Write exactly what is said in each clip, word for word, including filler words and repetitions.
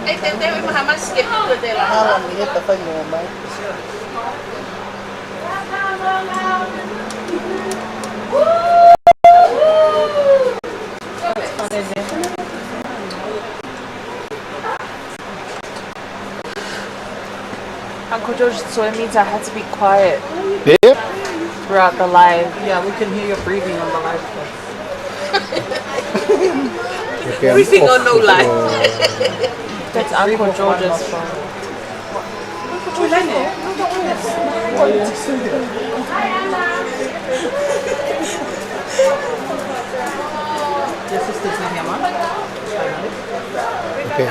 Ei, te, te, ʻi maha masi ke pito te la. Hala, mi he tafai mo mai. Uncle George, so it means I have to be quiet Yep. throughout the live. Yeah, we can hear your breathing on the live. Okay, I'm Everything off on no the, live. uh, That's Uncle George's phone. Your sister's in here, Mom. Okay.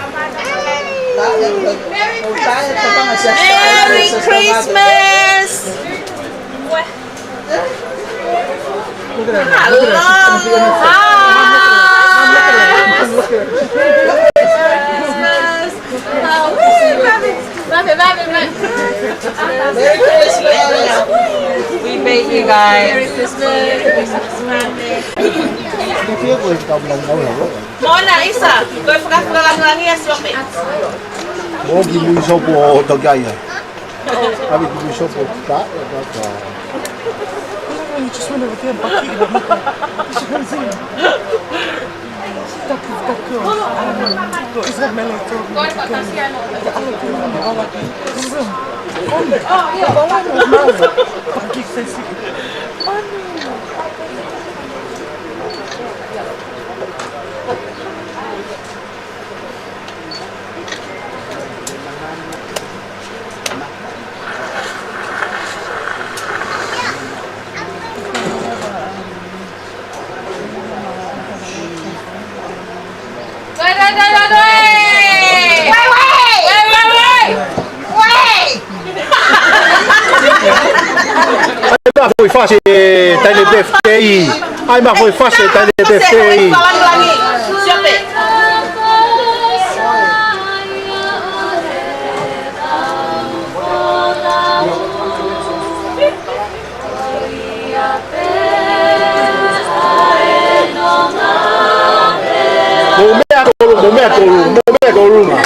Merry Christmas! Look at her. Look at her. She's gonna be in her face. Hi. Look at her. Look at her. Merry Christmas. Love it, love it, love it. Merry Christmas. We made you guys. Merry Christmas. Mona Lisa, ko e fakafakalangilangi ʻa Siope. Mo ki mui sopo o toki ai. Abi ki mui sopo ta, ta, ta. You just went over there, Bucky. That, that girl. I don't know. Is that Melanie? The other girl. Bucky says, "Mommy." ʻAi maʻu foʻi fasi ʻe Taile Birthday. ʻAi maʻu foʻi fasi ʻe Taile Birthday. Mo meʻa tolu, mo meʻa tolu, mo meʻa tolu ma.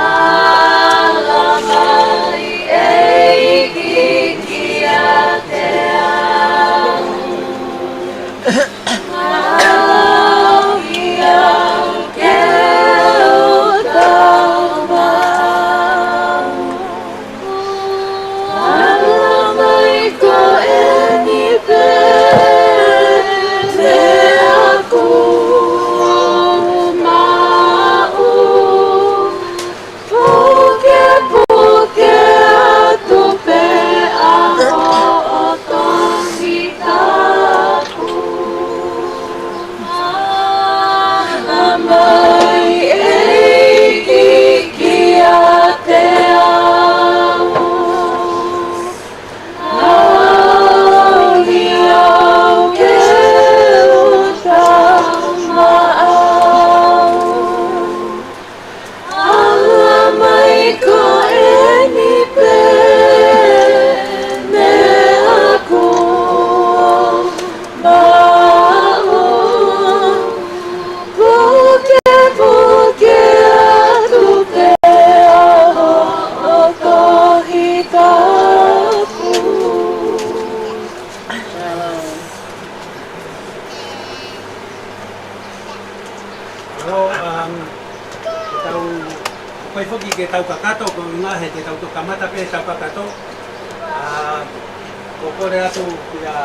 Hala mai ʻEiki kiate au. Au ia ke u tau mau. Hala mai ko eni pē meʻa kuo maʻu. Pukepuke atu pē ʻa hoʻo Tohi Tapu. Hala mai ʻEiki kiate au. Au ia ke u tau maʻau. Hala mai ko eni pē meʻa kuo maʻu. Pukepuke atu pē ʻa hoʻo Tohi Tapu. Hello, um, ke tau, ʻoku ʻikai foki ke tau kakato, ko e ʻuhinga he te tau toki kamata pē tau kakato. Ah, ko e kole atu kia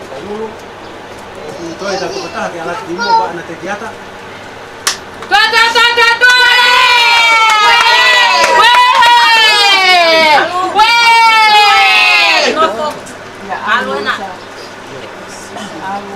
Tailulu, ʻoku toe tau tokotaha ke ala ki muʻa ko ʻAna Tekiata. Toe, toe, toe, toe, toe! Uē! Uē! Uē! Ia, ʻalu ena. ʻAlu.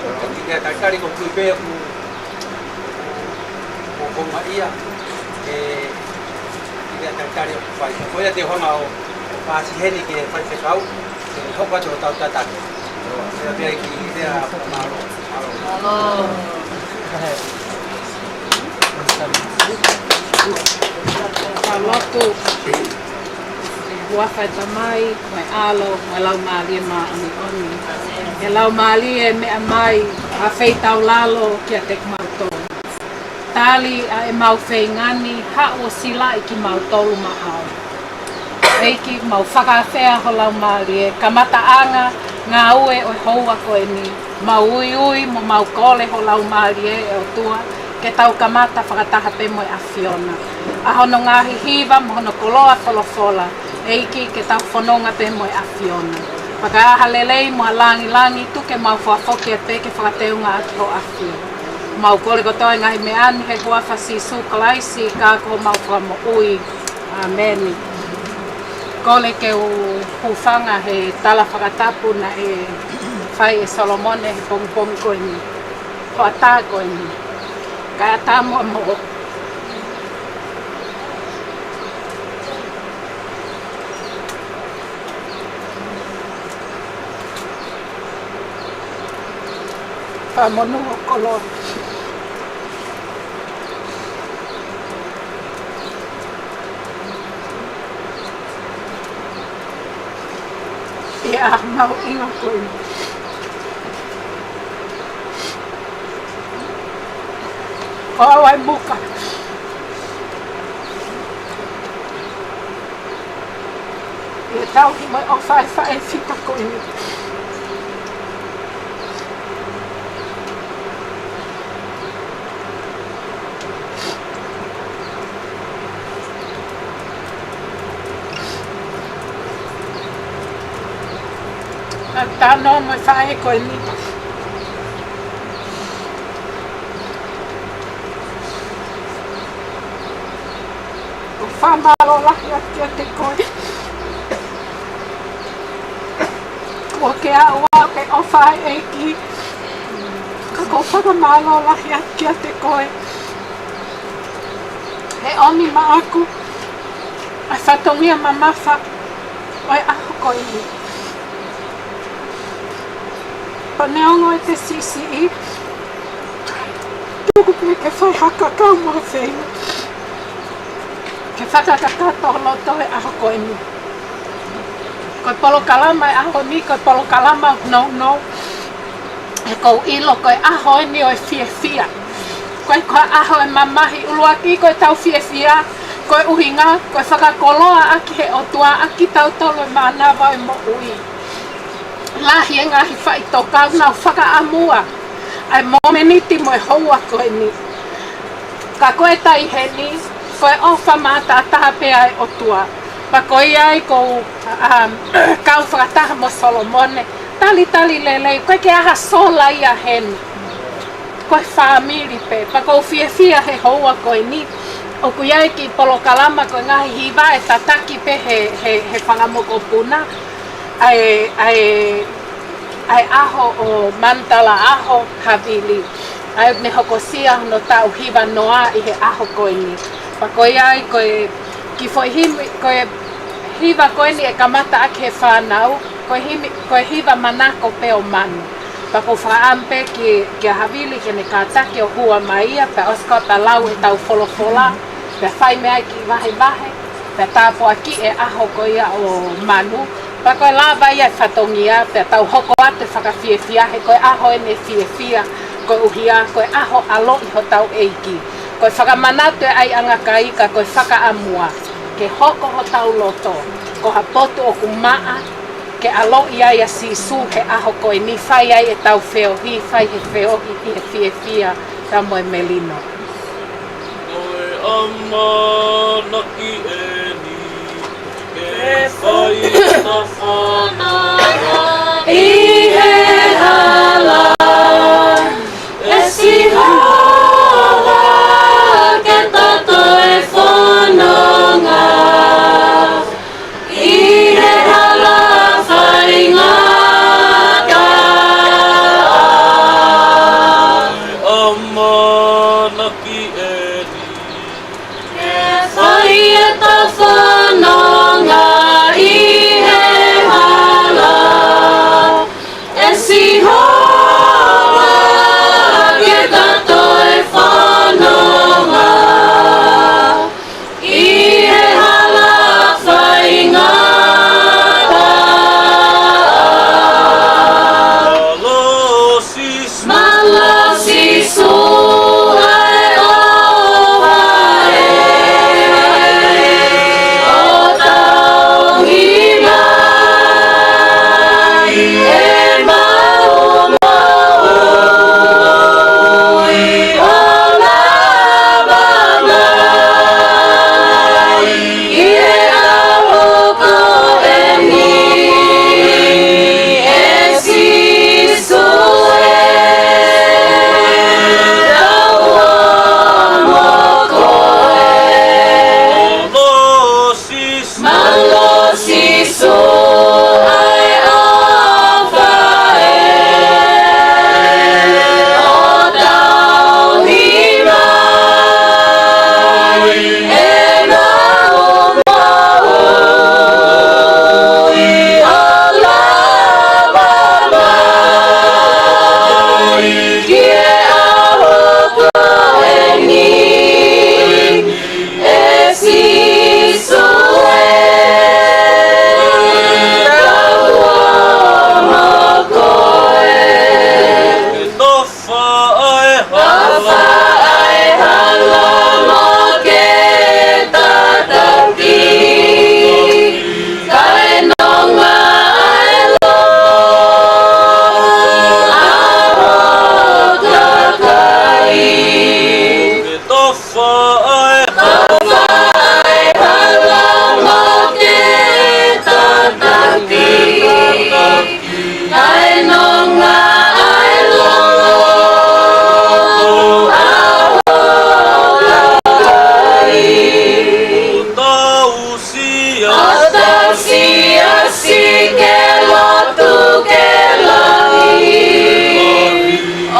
Ko e kiʻi talitali ko ē ʻoku ou pehē ʻoku, ʻoku, ʻoku maʻia, ē, kiʻi talitali ʻoku fai. Ko ia te u hanga ʻo paasi heni ki he faifekau, ke hoko atu hotau tataki. Pea pea ki he fakamālō. Mālō. Ka lotu. Huafa ʻo e Tamai, mo e ʻAlo, mo e Laumālie Māʻoniʻoni. ʻE Laumālie, meʻa mai, ʻa feitaulalo kiate kimautolu. Tali ʻa ʻemau feinga ni, haʻu ʻo silaʻi kimautolu maʻau. ʻEiki, mau fakaafeʻi ho Laumālie, kamataʻanga, ngāue ʻo e houa ko eni. Mau uiui mo mau kole ho Laumālie ʻe ʻOtua, ke tau kamata fakataha pē mo e ʻAfiona. ʻA hono ngaahi hiva mo hono koloa folofola, ʻEiki ke tau fononga pē mo e ʻAfiona. Pea ka ai ha lelei mo ha langilangi tuku ke mau fakafoki pē ke fakateunga ʻaki ho ʻAfio. Mau kole kotoa e ngaahi meʻa ni he huafa ʻo Sīsū Kalaisi, ka ko homau Fakamoʻui. ʻĀmeni. Kole ke u hūfanga he tala fakatapu naʻe fai ʻe Solomone he pongipongi ko eni. Hoʻatā ko eni. Kae ʻatā muʻa moʻoku. Fakamonū ho koloa. ʻI he ʻaho mahuʻinga ko eni. ʻO ʻai muka. ʻI he tauhi mo e ʻofa ʻa e faʻē fita ko eni. ʻA tano mo e faʻē ko eni. ʻOku ou fakamālō lahi atu kiate koe. Kuo ke aʻu ʻo ke ʻofa ʻEiki. Ka ʻoku ou fakamālō lahi atu kiate koe. He ʻomi maʻaku ʻa e fatongia mamafa ʻo e ʻaho ko eni. Pea neongo ʻete siʻisiʻi, tuku pē ke fai ha kakau mo ha feinga ke fakakakato ho loto he ʻaho ko eni. Ko e polokalama e ʻaho ni, ko e polokalama ʻoku nounou. He ʻoku ou ʻilo ko e ʻaho eni ʻo e fiefia. Ko e, ko e ʻaho e mamahi, ʻuluaki ko ʻetau fiefia, ko e ʻuhinga, ko e fakakoloa ʻaki he ʻOtua ʻa kitautolu e mānava ʻo e moʻui. Lahi e ngaahi faʻitoka ʻoku nau fakaʻamua ʻa e momeniti mo e houa ko eni. Ka ko e taimi heni, ko e ʻofa mataʻataha pē ʻa e ʻOtua. Pea ko ia ai ʻoku ou, um, kau fakataha mo Solomone. Talitali lelei, ʻoku ʻikai ke ʻi ai ha sola ia heni. Ko e fāmili pē, pea ʻoku ou fiefia he houa ko eni. ʻOku ʻi ai e kiʻi polokalama ko e ngaahi hiva ʻe tataki pē he, he, he fanga mokopuna. ʻA e, ʻa e, ʻa e ʻaho ʻo Manutala ʻAho Havili. ʻA ia ʻoku ne hokosia hono taʻu hiva noa ʻi he ʻaho ko eni. Pea ko ia ai ko e kiʻi foʻi himi, ko e hiva ko eni ʻe kamata ʻaki he fānau, ko e himi, ko e hiva manako pē ʻo manu. Pea ʻoku ou fakaʻamu pē ki, kia Havili ke ne kātaki ʻo hua mai ia, pea ʻosi ko ia pea lau ʻetau folofola, pea fai mei ai e kiʻi vahevahe, pea tāpuakiʻi e ʻaho ko ia ʻo manu. Pea ko e lava ia e fatongia, pea tau hoko atu e fakafiefia, he ko e ʻaho eni ʻo e fiefia, koeʻuhi ko e ʻaho ʻaloʻi hotau ʻEiki. Ko e fakamanatu e ʻaiʻanga kai ka ko e fakaʻamua ke hoko hotau loto ko ha potu ʻoku maʻa, ke ʻaloʻi ai ʻa Sīsū he ʻaho ko eni, fai ai ʻetau feohi, fai he feohi ʻi he fiefia pea mo e melino. Ko e ʻamanaki eni ke fai ʻeta fononga ʻi he hala ʻe Sihova, ke tau toe fononga ʻi he hala faingataʻa. ʻOku tau siasi ke lotu ke lahi, ʻo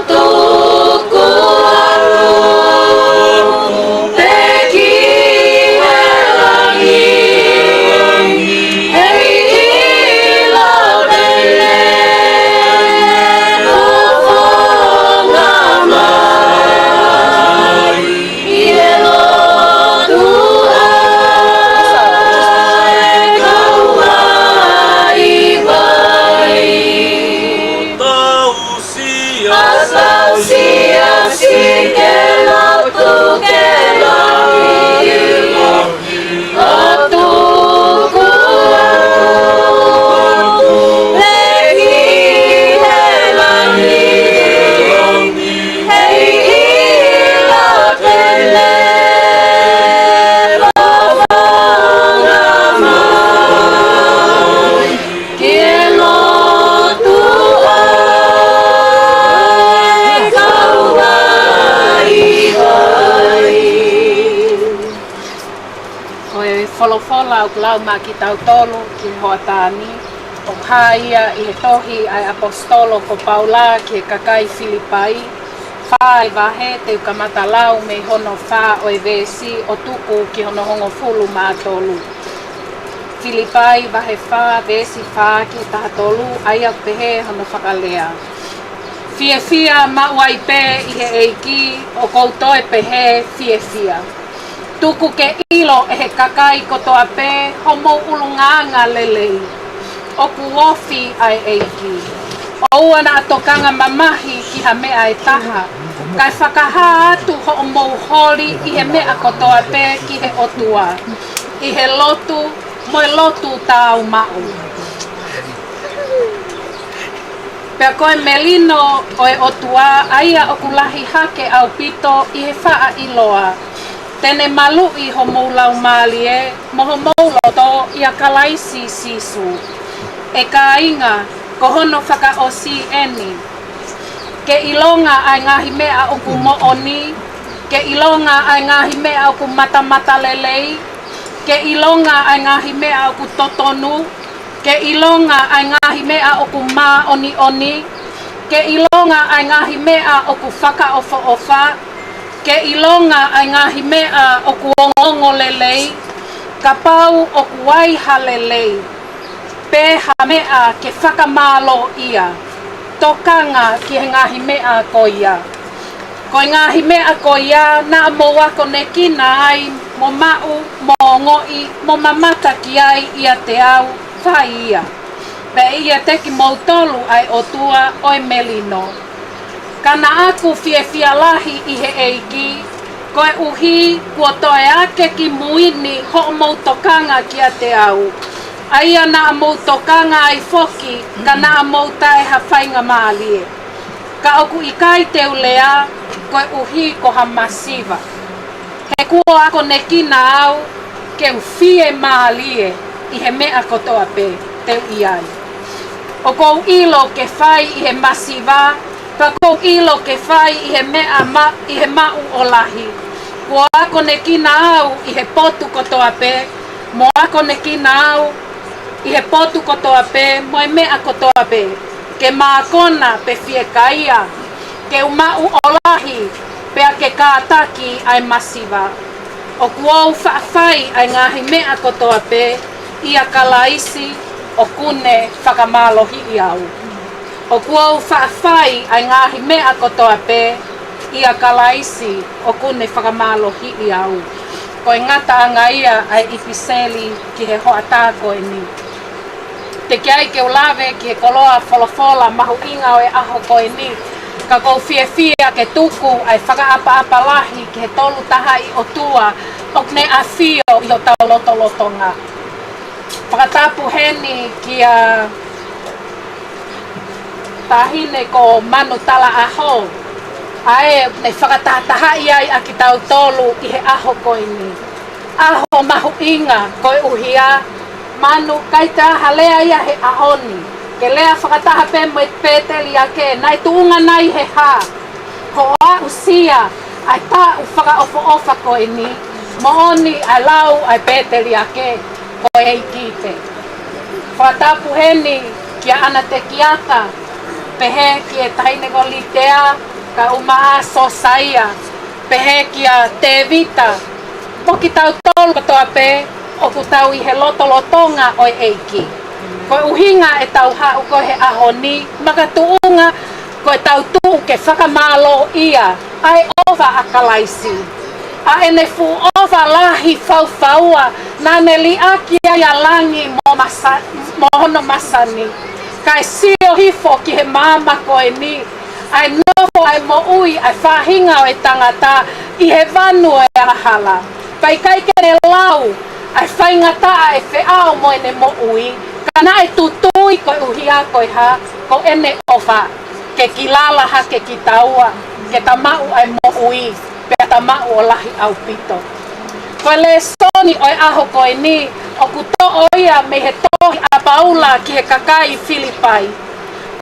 tuku atu pē ki he langi, heiʻilo pē naʻe fofonga mai. ʻI he lotu ʻa e kau vaivai. ʻOku tau siasi ke lotu ke lahi, ʻo tuku atu pē ki he langi, heiʻilo pē naʻe fofonga mai. Ki he lotu ʻa e kau vaivai. Ko e folofola ʻoku lau maʻa kitautolu ki he hoʻatā ni, ʻoku hā ia ʻi he tohi ʻa e ʻaposetolo ko Paula ki he kakai Filipai, fā ʻa e vahe, te u kamata lau mei hono fā ʻo e veesi ʻo tuku ki hono hongofulu mā tolu. Filipai vahe fā, veesi fā ki he taha tolu, ʻa ia ʻoku pehē hono fakalea: Fiefia maʻu ai pē ʻi he ʻEiki, ʻoku ou toe pehē fiefia. Tuku ke ʻilo ʻe he kakai kotoa pē homou ʻulungaanga lelei. ʻOku ofi ʻa e ʻEiki. ʻOua naʻa tokanga mamahi ki ha meʻa ʻe taha, kae fakahā atu hoʻomou holi ʻi he meʻa kotoa pē ki he ʻOtua, ʻi he lotu mo e lotu tāumaʻu. Pea ko e melino ʻo e ʻOtua, ʻa ia ʻoku lahi hake ʻaupito ʻi he faʻa ʻiloa, te ne maluʻi homou laumālie mo homou loto ʻia Kalaisi Sīsū. ʻE kāinga, ko hono fakaʻosi eni: Ke ʻilonga ʻa e ngaahi meʻa ʻoku moʻoni, ke ʻilonga ʻa e ngaahi meʻa ʻoku matamatalelei, ke ʻilonga ʻa e ngaahi meʻa ʻoku totonu, ke ʻilonga ʻa e ngaahi meʻa ʻoku māʻoniʻoni, ke ʻilonga ʻa e ngaahi meʻa ʻoku fakaʻofoʻofa, ke ʻilonga ʻa e ngaahi meʻa ʻoku ongoongolelei, kapau ʻoku ai ha lelei, pe ha meʻa ke fakamālōʻia, tokanga ki he ngaahi meʻa ko ia. Ko e ngaahi meʻa ko ia naʻa mou akonekina ai, mo maʻu, mo ongoʻi, mo mamata ki ai ʻiate au, fai ia. Pea ʻe ʻiate kimoutolu ʻa e ʻOtua ʻo e melino. Ka naʻaku fiefia lahi ʻi he ʻEiki, koeʻuhi kuo toe ake ki mui ni hoʻomou tokanga kiate au, ʻa ia naʻa mou tokanga ai foki, ka naʻa mou taʻe ha faingamālie. Ka ʻoku ʻikai te u lea koeʻuhi ko ha masiva, he kuo akonekina au ke u fiemālie ʻi he meʻa kotoa pē te u ʻi ai. ʻOku ou ʻilo ke fai ʻi he masiva, pea ʻoku ou ʻilo ke fai ʻi he meʻa ma-, ʻi he maʻu ʻo lahi. Kuo akonekina au ʻi he potu kotoa pē, mo akonekina au ʻi he potu kotoa pē, mo e meʻa kotoa pē, ke mākona pe fiekaia, ke u maʻu ʻo lahi, pea ke kātaki ʻa e masiva. ʻOku ou faʻa fai ʻa e ngaahi meʻa kotoa pē ʻia Kalaisi ʻoku ne fakamālohiʻi au. ʻOku ou faʻa fai ʻa e ngaahi meʻa kotoa pē ʻia Kalaisi ʻoku ne fakamālohiʻi au. Ko e ngataʻanga ia ʻa e ʻipiseli ki he hoʻatā ko eni. Teʻeki ai ke u lave ki he koloa folofola mahuʻinga ʻo e ʻaho ko eni, ka ʻoku ou fiefia ke tuku ʻa e fakaʻapaʻapa lahi ki he Tolu Tahaʻi ʻOtua ʻoku ne ʻafio ʻi hotau lotolotonga. Fakatapu heni kia Taʻahine ko Manu Talaʻaho, ʻa ē ne fakatahatahaʻi ai ʻa kitautolu ʻi he ʻaho ko eni. ʻAho mahuʻinga koeʻuhi ā, Manu, ʻikai toe ʻi ai ha lea ia he ʻaho ni. Ke lea fakataha pē mo e pēteliake, naʻe tuʻunga nai he hā hoʻo aʻusia ʻa e taʻu fakaʻofoʻofa ko eni? Moʻoni ʻa e lau ʻa e pēteliake. ko e ʻEiki pē. Fakatapu heni kia ʻAna Tekiata, pehē ki he taʻahine ko Litea, kae ʻumaʻā Sosaia, pehē kia Tēvita, mo kitautolu kotoa pē ʻoku tau ʻi he lotolotonga ʻo e ʻEiki. Ko e ʻuhinga ʻetau haʻu ko ē he ʻaho ni, makatuʻunga ko ʻetau tuʻu ke fakamālōʻia ʻa e ʻofa ʻa Kalaisi. ʻA ʻene fuʻu ʻofa lahi faufaua, naʻa ne liʻaki ai ʻa langi mo masa-, mo hono masani, kae sio hifo ki he māmani ko eni, ʻa e nofo ʻa e moʻui ʻa e faʻahinga ʻo e tangata ʻi he vanu ʻo e angahala. Pea ʻikai ke ne lau ʻa e faingataʻa ʻe feʻao mo ʻene moʻui, ka naʻe tutui koeʻuhi ko e hā? Ko ʻene ʻofa, ke kilala hake kitaua, ke ta maʻu ʻa e moʻui, pea ta maʻu ʻo lahi ʻaupito. Ko e lēsoni ʻo e ʻaho ko eni, ʻoku toʻo ia mei he tohi ʻa Paula ki he kakai Filipai.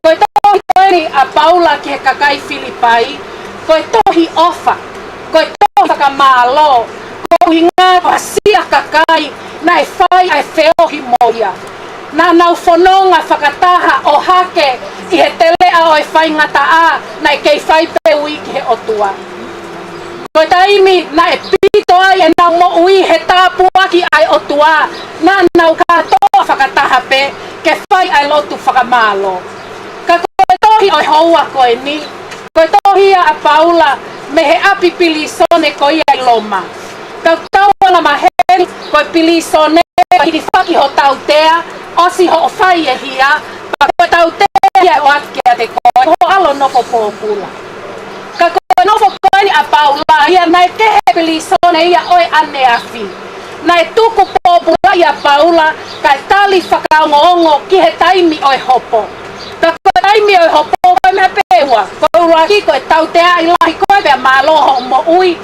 Ko e tohi ko eni ʻa Paula ki he kakai Filipai, ko e tohi ʻofa, ko e tohi fakamālō, ko e ʻuhinga ko ha siʻa kakai naʻe fai ʻa e feohi mo ia. Naʻa nau fononga fakataha ʻo hake ʻi he teleʻa ʻo e faingataʻa, naʻe kei fai pē ui ki he ʻOtua. Ko e taimi naʻe pito ai ʻenau moʻui he tāpuaki ʻa e ʻOtua, naʻa nau kātoa fakataha pē ke fai ʻa e lotu fakamālō. Ka ko e tohi ʻo e houa ko eni, ko e tohi ia ʻa Paula mei he ʻapi pilīsone ko ia ʻi Loma. Ka ʻoku tau angamaheni, ko e pilīsone, ko e hilifaki ho tautea, ʻosi hoʻo fai e hia, pea ko e tautea ia ʻe ʻoatu kiate koe, ko hoʻo ʻalu ʻo nofo pōpula. Ka ko e nofo ko eni ʻa Paula ia, naʻe kehe pilīsone ia ʻo e ʻaneafi. Naʻe tuku pōpula ia ʻa Paula, kae tali fakaongoongo ki he taimi ʻo e hopo. Ka ko e taimi ʻo e hopo, ko e meʻa pē ʻe ua. Ko e ʻuluaki, ko e tauteaʻi lahi koe pea mālō hoʻo moʻui.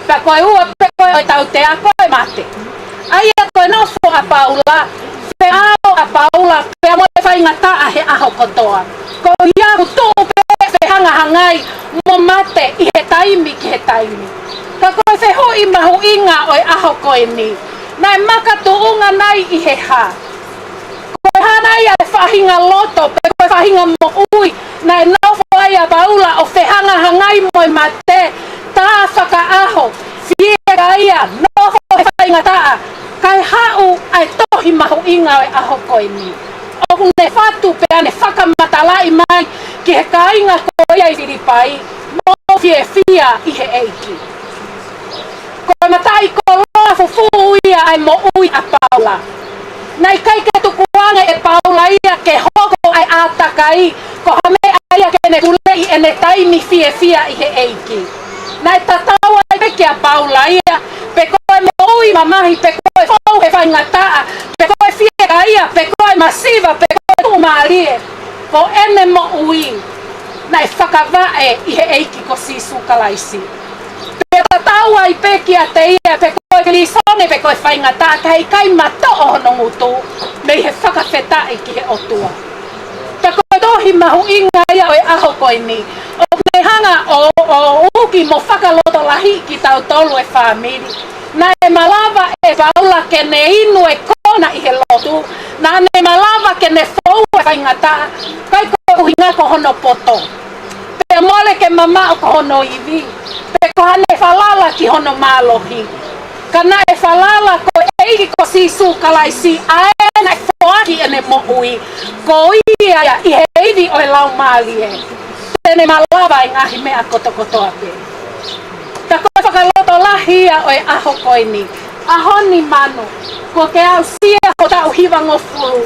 Pea ko e ua pē ko ē ʻo e tautea, ko e mate. ʻA ia ko e nofo ʻa Paula, feʻao ʻa Paula pea mo e faingataʻa he ʻaho kotoa. Koeʻuhi ʻoku tuʻu pē fehangahangai mo mate ʻi he taimi ki he taimi. Ka ko e fehuʻi mahuʻinga ʻo e ʻaho ko eni, naʻe makatuʻunga nai ʻi he hā? Ko e hā nai ʻa e faʻahinga loto, pe ko e faʻahinga moʻui naʻe nofo ai ʻa Paula ʻo fehangahangai mo e mate, tā fakaʻaho, fiekaia, nofo he faingataʻa, kae haʻu ʻa e tohi mahuʻinga ʻo e ʻaho ko eni? ʻOku ne fatu pea ne fakamatalaʻi mai ki he kāinga ko ia ʻi Filipai, mou fiefia ʻi he ʻEiki. Ko e mataʻikoloa fufū ia ʻa e moʻui ʻa Paula. Naʻe ʻikai ke tukuange ʻe Paula ia ke hoko ʻa e ʻātakai ko ha meʻa ia ke ne puleʻi ʻene taimi fiefia ʻi he ʻEiki. Naʻe tatau ai pē kia Paula ia, pe ko e moʻui mamahi, pe ko e fou he faingataʻa, pe ko e fiekaia, pe ko e masiva, pe ko e tuʻumālie, ko ʻene moʻui naʻe fakavaʻe ʻi he ʻEiki ko Sīsū Kalaisi. Pea tatau ai pē kiate ia, pe ko e pilīsone, pe ko e faingataʻa, ka ʻe ʻikai matoʻo hono ngutu mei he fakafetaʻi ki he ʻOtua. Pea ko e tohi mahuʻinga ia ʻo e ʻaho ko eni, ʻoku ne hanga ʻo, ʻo uki mo fakalotolahiʻi kitautolu e fāmili. Naʻe malava ʻe Paula ke ne inu e kona ʻi he lotu, naʻa ne malava ke ne fou he faingataʻa, ʻikai ko e ʻuhinga ko hono poto, pea mole ke mamaʻo ko hono ivi, pe ko haʻane falala ki hono mālohi. Ka naʻe falala ko e ʻEiki ko Sīsū Kalaisi, ʻa ē naʻe foaki ʻene moʻui, ko ia ia ʻi he ivi ʻo e Laumālie, te ne malava e ngaahi meʻa kotokotoa pē. Ka ko e fakalotolahi ia ʻo e ʻaho ko eni. ʻAho ni Manu, kuo ke aʻusia ho taʻu hivangofulu.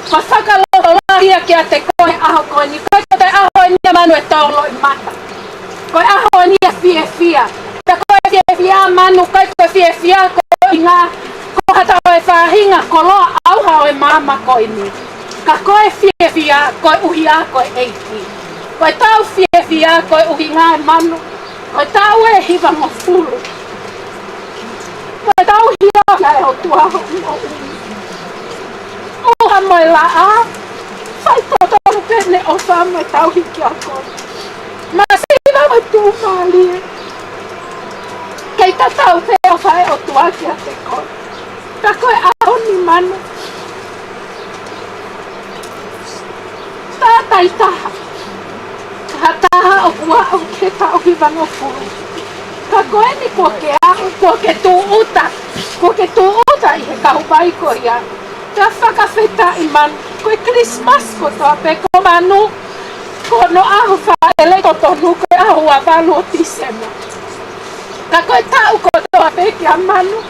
Ko e fakalotolahi ia kiate koe he ʻaho ko eni. ʻIkai ko e toe ʻaho eni ia Manu ʻe tō loʻimata. Ko e ʻaho eni ia fiefia. Pea ko e fiefia Manu, ʻikai ko e fiefia koeʻuhinga ko ha taʻu ʻe faʻahinga koloa ʻauha ʻo e māmani ko eni. Ka ko e fiefia koeʻuhi ko e ʻEiki. Ko e taʻu fiefia koeʻuhinga ʻe Manu, ko e taʻu ʻe hivangofulu. Ko e tauhi ʻa e ʻOtua hoʻo moʻui. ʻUha mo e laʻā, fai totonu pē ʻene ʻofa mo e tauhi kiate koe. Masiva mo e tuʻumālie, kei tatau pē ʻofa ʻa e ʻOtua kiate koe. Ka ko e ʻaho ni Manu. Tātai taha. Ka ha taha ʻoku aʻu ki he taʻu hivangofulu. Ka ko eni kuo ke aʻu, kuo ke tūʻuta. Kuo ke tūʻuta ʻi he kauvai ko ia. Pea fakafetaʻi Manu. Ko e Kilisimasi kotoa pē ko Manu. Ko hono ʻaho fāʻeleʻi totonu ko e ʻaho ua valu ʻo Tīsema. Ka ko e taʻu kotoa pē kia Manu,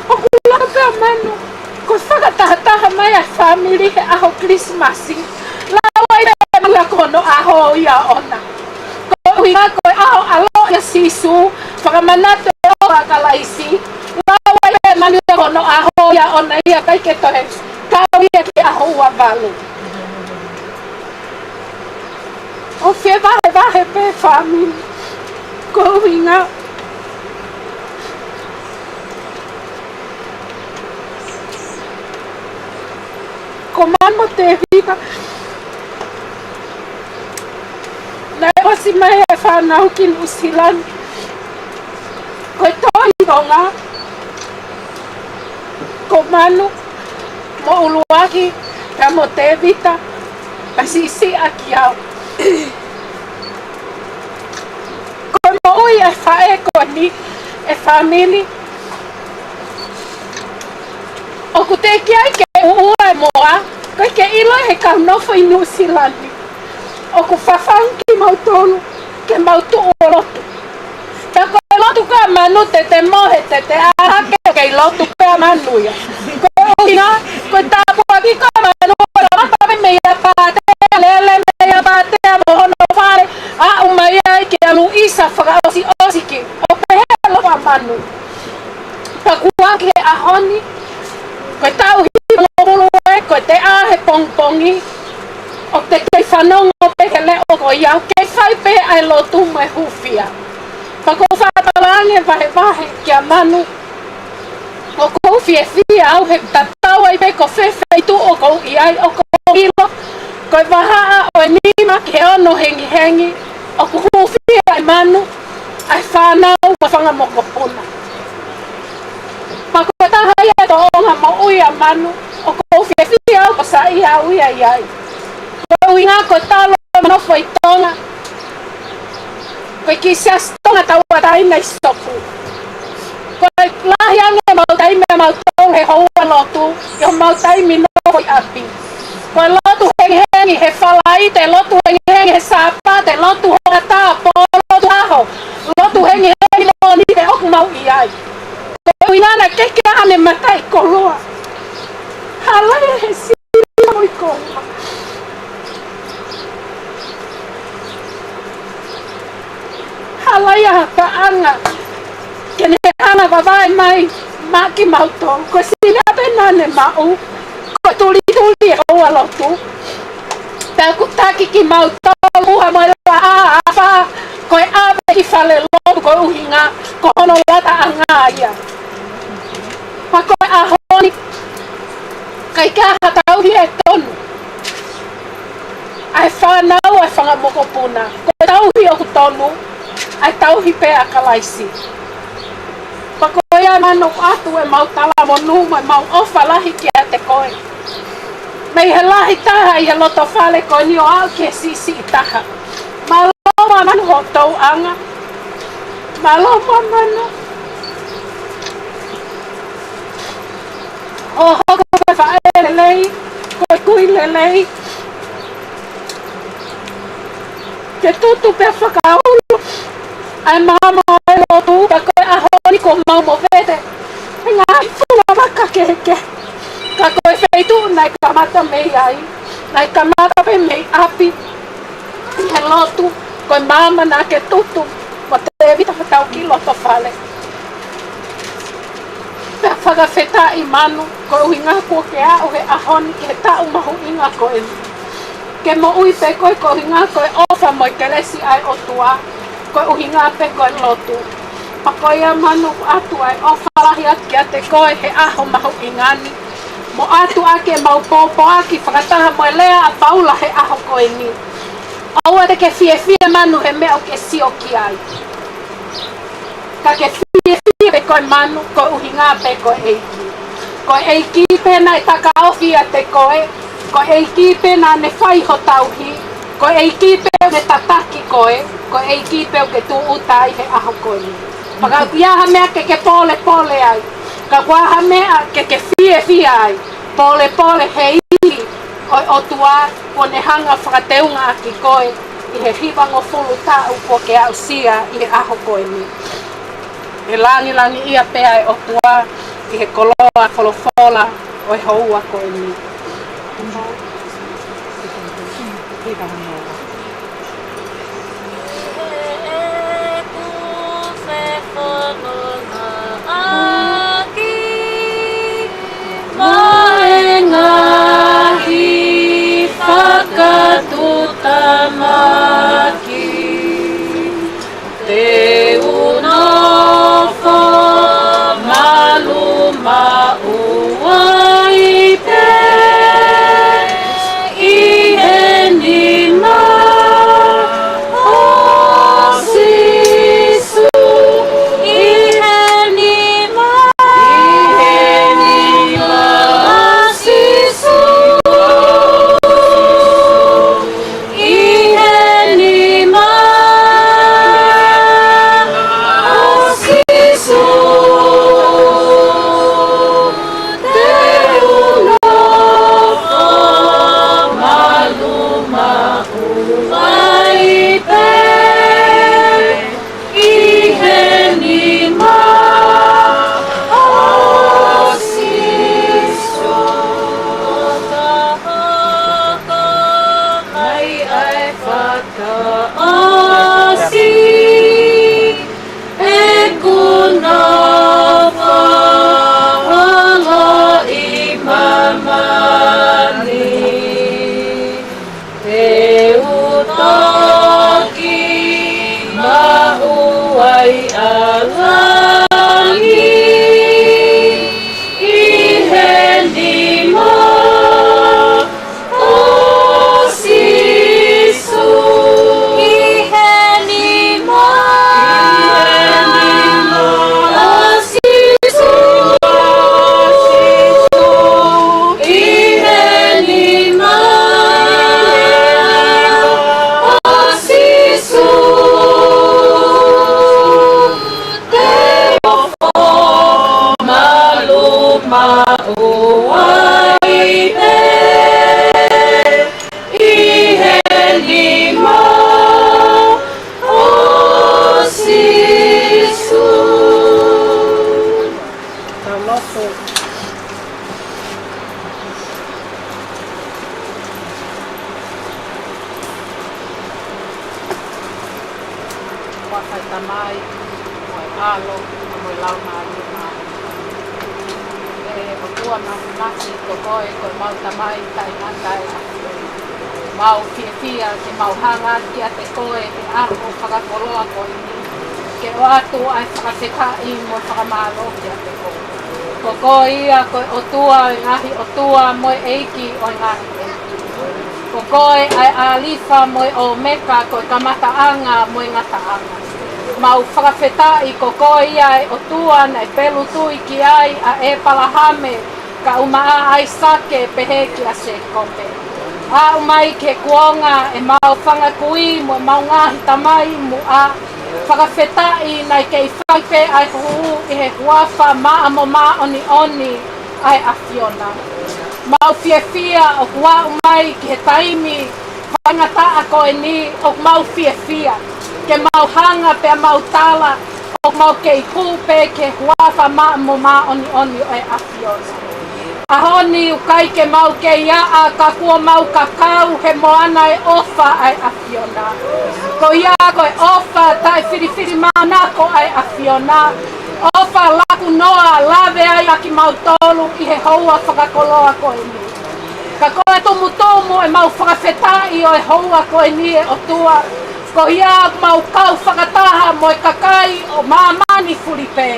ʻoku lau pē ʻa Manu ko e fakatahataha mai ʻa e fāmili he ʻaho Kilisimasi. Lau ai pē ʻe Manu ia ko hono ʻaho ia ʻoʻona. Ko e ʻuhinga ko e ʻaho ʻaloʻi ʻa Sīsū, fakamanatu e ʻofa ʻa Kalaisi. Lau ai pē ʻe Manu ia ko hono ʻaho ia ʻoʻona ia, ʻikai ke toe kau ia ki he ʻaho ua valu. ʻO fevahevahe pē fāmili. Ko e ʻuhinga ko Manu mo Tēvita, naʻe ʻosi mai e fānau ki Nuʻusila ni. Ko e tohi Tonga, ko Manu mo ʻUluaki, pea mo Tēvita, pea siʻisiʻi ʻaki au. Ko e moʻui ʻa e faʻē ko eni, e fāmili, ʻoku teʻeki ai ke ʻuʻua e moa, ʻikai ke ʻilo ʻe he kau nofo ʻi Nuʻusila ni. ʻOku fafangu kimautolu ke mau tuʻu ʻo lotu. Pea ko e lotu ko ia ʻa Manu te te mohe, te te ʻā hake ʻo kei lotu pē ʻa Manu ia. Ko e ʻuhinga, ko e tāpuaki ko ia ʻa Manu, ko e kamata pē meia Pātea, lele meia Pātea mo hono fale, aʻu mai ai kia Luisa fakaʻosiʻosi ki. ʻO pehē lotu ʻa Manu. Pea kuo aʻu ki he ʻaho ni, ko e taʻu hivangofulu ē, ko e teʻa he pongipongi, ʻoku te kei fanongo pē he leʻo ko ia, ʻoku kei fai pē ʻa e lotu mo e hūfia. Pea ʻoku ou faʻa talaange vahevahe kia Manu, ʻoku ou fiefia au he tatau ai pē ko fē feituʻu ʻoku ou ʻi ai, ʻoku ou ʻilo ko e vahaʻa ʻo e nima ki he ono hengihengi, ʻoku hūfia ʻe Manu ʻa e fānau mo e fanga mokopuna. Pea ko e taha ia e tōʻonga moʻui ʻa Manu, ʻoku ou fiefia au ko e saiʻia au ia ʻi ai. Ko e ʻuhinga ko e talu ʻema nofo ʻi Tonga, ko e kiʻi siasi Tonga tauʻatāina ʻi Sopu. Ko e lahi ange ʻemau taimi ʻamautolu he houa lotu, ʻi homau taimi nofo ʻi ʻapi. Ko e lotu hengihengi he Falaite, lotu hengihengi he Sāpate, lotu hoʻatā, pō lotu ʻaho, lotu hengihengi Mōnite ʻoku mau ʻi ai. Ko e ʻuhinga naʻe ʻikai ke ʻi ai haʻane mataʻikoloa. Halaia he sini mo e koloa. Halaia ha paʻanga ke ne hanga ʻo vavae mai maʻa kimautolu. Ko e sini pē naʻa ne maʻu, ko e tulituli e houa lotu. Pea ʻoku taki kimautolu ʻi he ʻuha mo e laʻā ʻa e ʻafa, ko e ʻave ki fale lotu ko e ʻuhinga ko hono lataʻanga ia. Pea ko e ʻaho ni, ʻikai ke ʻi ai ha tauhi ʻe tonu ʻa e fānau ʻa e fanga mokopuna. Ko e tauhi ʻoku tonu, ʻa e tauhi pē ʻa Kalaisi. Pea ko ia Manu, ʻoatu ʻemau talamonū mo ʻemau ʻofa lahi kiate koe. Mei he lahi taha ʻi he loto fale ko eni ʻo aʻu ki he siʻisiʻi taha. Mālō muʻa Manu hoʻo tauʻanga. Mālō muʻa Manu hoʻo hoko ko e faʻē lelei, ko e kui lelei. Ke tutu pea fakaulu ʻa e maama ʻo e lotu, pea ko e ʻaho ni kuo mau movete he ngaahi funga vaka kehekehe. Ka ko e feituʻu naʻe kamata mei ai, naʻe kamata pē mei ʻapi. ʻI he lotu, ko e maama naʻa ke tutu mo Tēvita ʻi hotau kiʻi loto fale. Pea fakafetaʻi Manu, ko e ʻuhinga kuo ke aʻu he ʻaho ni ki he taʻu mahuʻinga ko eni. Ke moʻui pē koe ko e ʻuhinga ko e ʻofa mo e kelesi ʻa e ʻOtua, ko e ʻuhinga pē ko e lotu. Pea ko ia Manu, ʻoatu ʻa e ʻofa lahi atu kiate koe he ʻaho mahuʻinga ni. Mo ʻoatu ʻa ʻemau pōpoaki fakataha mo e lea ʻa Paula he ʻaho ko eni. ʻOua te ke fiefia Manu he meʻa ʻoku ke sio ki ai. Ka ke fiefia pē koe Manu, ko e ʻuhinga pē ko e ʻEiki. Ko e ʻEiki pē naʻe takaofi ʻiate koe, ko e ʻEiki pē naʻa ne fai ho tauhi, ko e ʻEiki pē ʻoku ne tataki koe, ko e ʻEiki pē ʻoku ke tūʻuta ai he ʻaho ko eni. Pea kapau ʻoku ʻi ai ha meʻa ke ke pōlepole ai, kapau ʻoku ʻi ai ha meʻa ke ke fiefia ai, pōlepole he ivi ʻo e ʻOtua, kuo ne hanga ʻo fakateungaʻaki koe ʻi he hivangofulu taʻu kuo ke aʻusia ʻi he ʻaho ko eni. ʻE langilangiʻia pē ʻa e ʻOtua ʻi he koloa folofola ʻo e houa ko eni. Mo e ngaahi fakatuʻutāmaki, te u nofo malumaʻu ai pē ʻi he nima ʻo Sīsū, ʻi he nima, ʻi he nima ʻo Sīsū, ʻi he nima ʻo Sīsū, te u nofo malumaʻu ai pē ʻi he nima ʻo Sīsū. Ka hoko mai ʻa e fakaʻosi ʻeku nofo holo ʻi māmani, te u toki maʻu ai ʻa langi ʻi he nima ʻo Sīsū, ʻi he nima, ʻi he nima ʻo Sīsū, ʻi he nima ʻo Sīsū, te u nofo malumaʻu ai pē ʻi he nima ʻo Sīsū. Tau lotu. Huafa ʻo e Tamai, mo e ʻAlo, mo e Laumālie Māʻoniʻoni. ʻE ʻOtua Māfimafi, ko koe ko ʻemau Tamai taʻengata ē. Mau fiefia ke mau hanga kiate koe he ʻaho fakakoloa ko eni, ke ʻoatu ʻa e fakafetaʻi mo e fakamālō kiate koe. Ko koe ia ko e ʻOtua ʻo e ngaahi ʻotua mo e ʻEiki ʻo e ngaahi ʻeiki. Ko koe ʻa e ʻAlifa mo e ʻOmeka, ko e kamataʻanga mo e ngataʻanga. Mau fakafetaʻi ko koe ia ʻa e ʻOtua naʻe pelutu ki ai ʻa ʻĒpalahame, kae ʻumaʻā ʻa ʻAisake pehē kia Sēkope. Aʻu mai ki he kuonga ʻemau fanga kui mo ʻemau ngaahi tamai muʻa, fakafetaʻi naʻe kei fai pē ʻa e huhu ʻi he huafa maʻa mo māʻoniʻoni ʻa e ʻAfiona. Mau fiefia ʻoku aʻu mai ki he taimi faingataʻa ko eni, ʻoku mau fiefia ke mau hanga pea mau tala ʻoku mau kei hū pē ki he huafa maʻa mo māʻoniʻoni ʻo e ʻAfiona. ʻAho ni ʻoku ʻikai ke mau kei ʻā, ka kuo mau kakau he moana ʻo e ʻofa ʻa e ʻAfiona. Ko ia ko e ʻofa taʻefilifilimānako ʻa e ʻAfiona, ʻofa laku noa, lave ai ʻa kimautolu ʻi he houa fakakoloa ko eni. Ka ko e tumutumu ʻemau fakafetaʻi ʻo e houa ko eni, ʻe ʻOtua, ko ia ʻoku mau kau fakataha mo e kakai ʻo māmani fulipē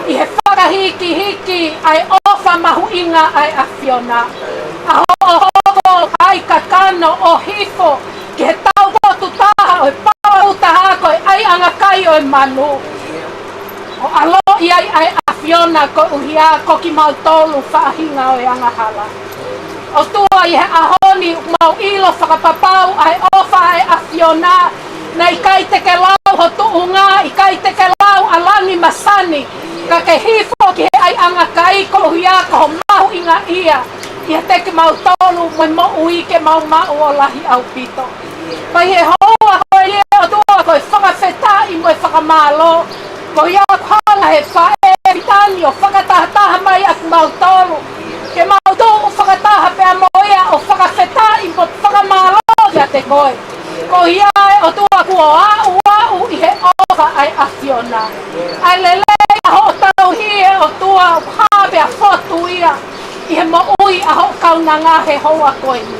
ʻi he fakahikihiki ʻa e ʻofa mahuʻinga ʻa e ʻAfiona. ʻA hoʻo hoko ai kakano ʻo hifo ki he taupotu taha ʻo e papa ʻū taha ko e ʻaiʻanga kai ʻo e manu, ʻo ʻaloʻi ai ʻa e ʻAfiona. ʻAfiona koeʻuhi ko kimautolu faʻahinga ʻo e angahala. ʻOtua, ʻi he ʻaho ni ʻoku mau ʻilo fakapapau ʻa e ʻofa ʻa e ʻAfiona, naʻe ʻikai te ke lau ho tuʻunga, ʻikai te ke lau ʻa langi masani, ka ke hifo ki he ʻaiʻanga kai koeʻuhi ko ho mahuʻingaʻia ʻiate kimautolu mo e moʻui ke mau maʻu ʻo lahi ʻaupito. Pea ʻi he houa ko eni ʻe ʻOtua, ko e fakafetaʻi mo e fakamālō, koeʻuhi ko e hala he faʻē Fitani ʻo fakatahataha mai ʻa kimautolu ke mau tuʻu fakataha pea mo ia ʻo fakafetaʻi mo fakamālō kiate koe. Koeʻuhi ʻe ʻOtua kuo aʻu aʻu ʻi he ʻofa ʻa e ʻAfiona. ʻA e lelei ʻa hoʻo tauhi ʻe ʻOtua ʻoku hā pea fotu ia ʻi he moʻui ʻa hoʻo kaunanga he houa ko eni.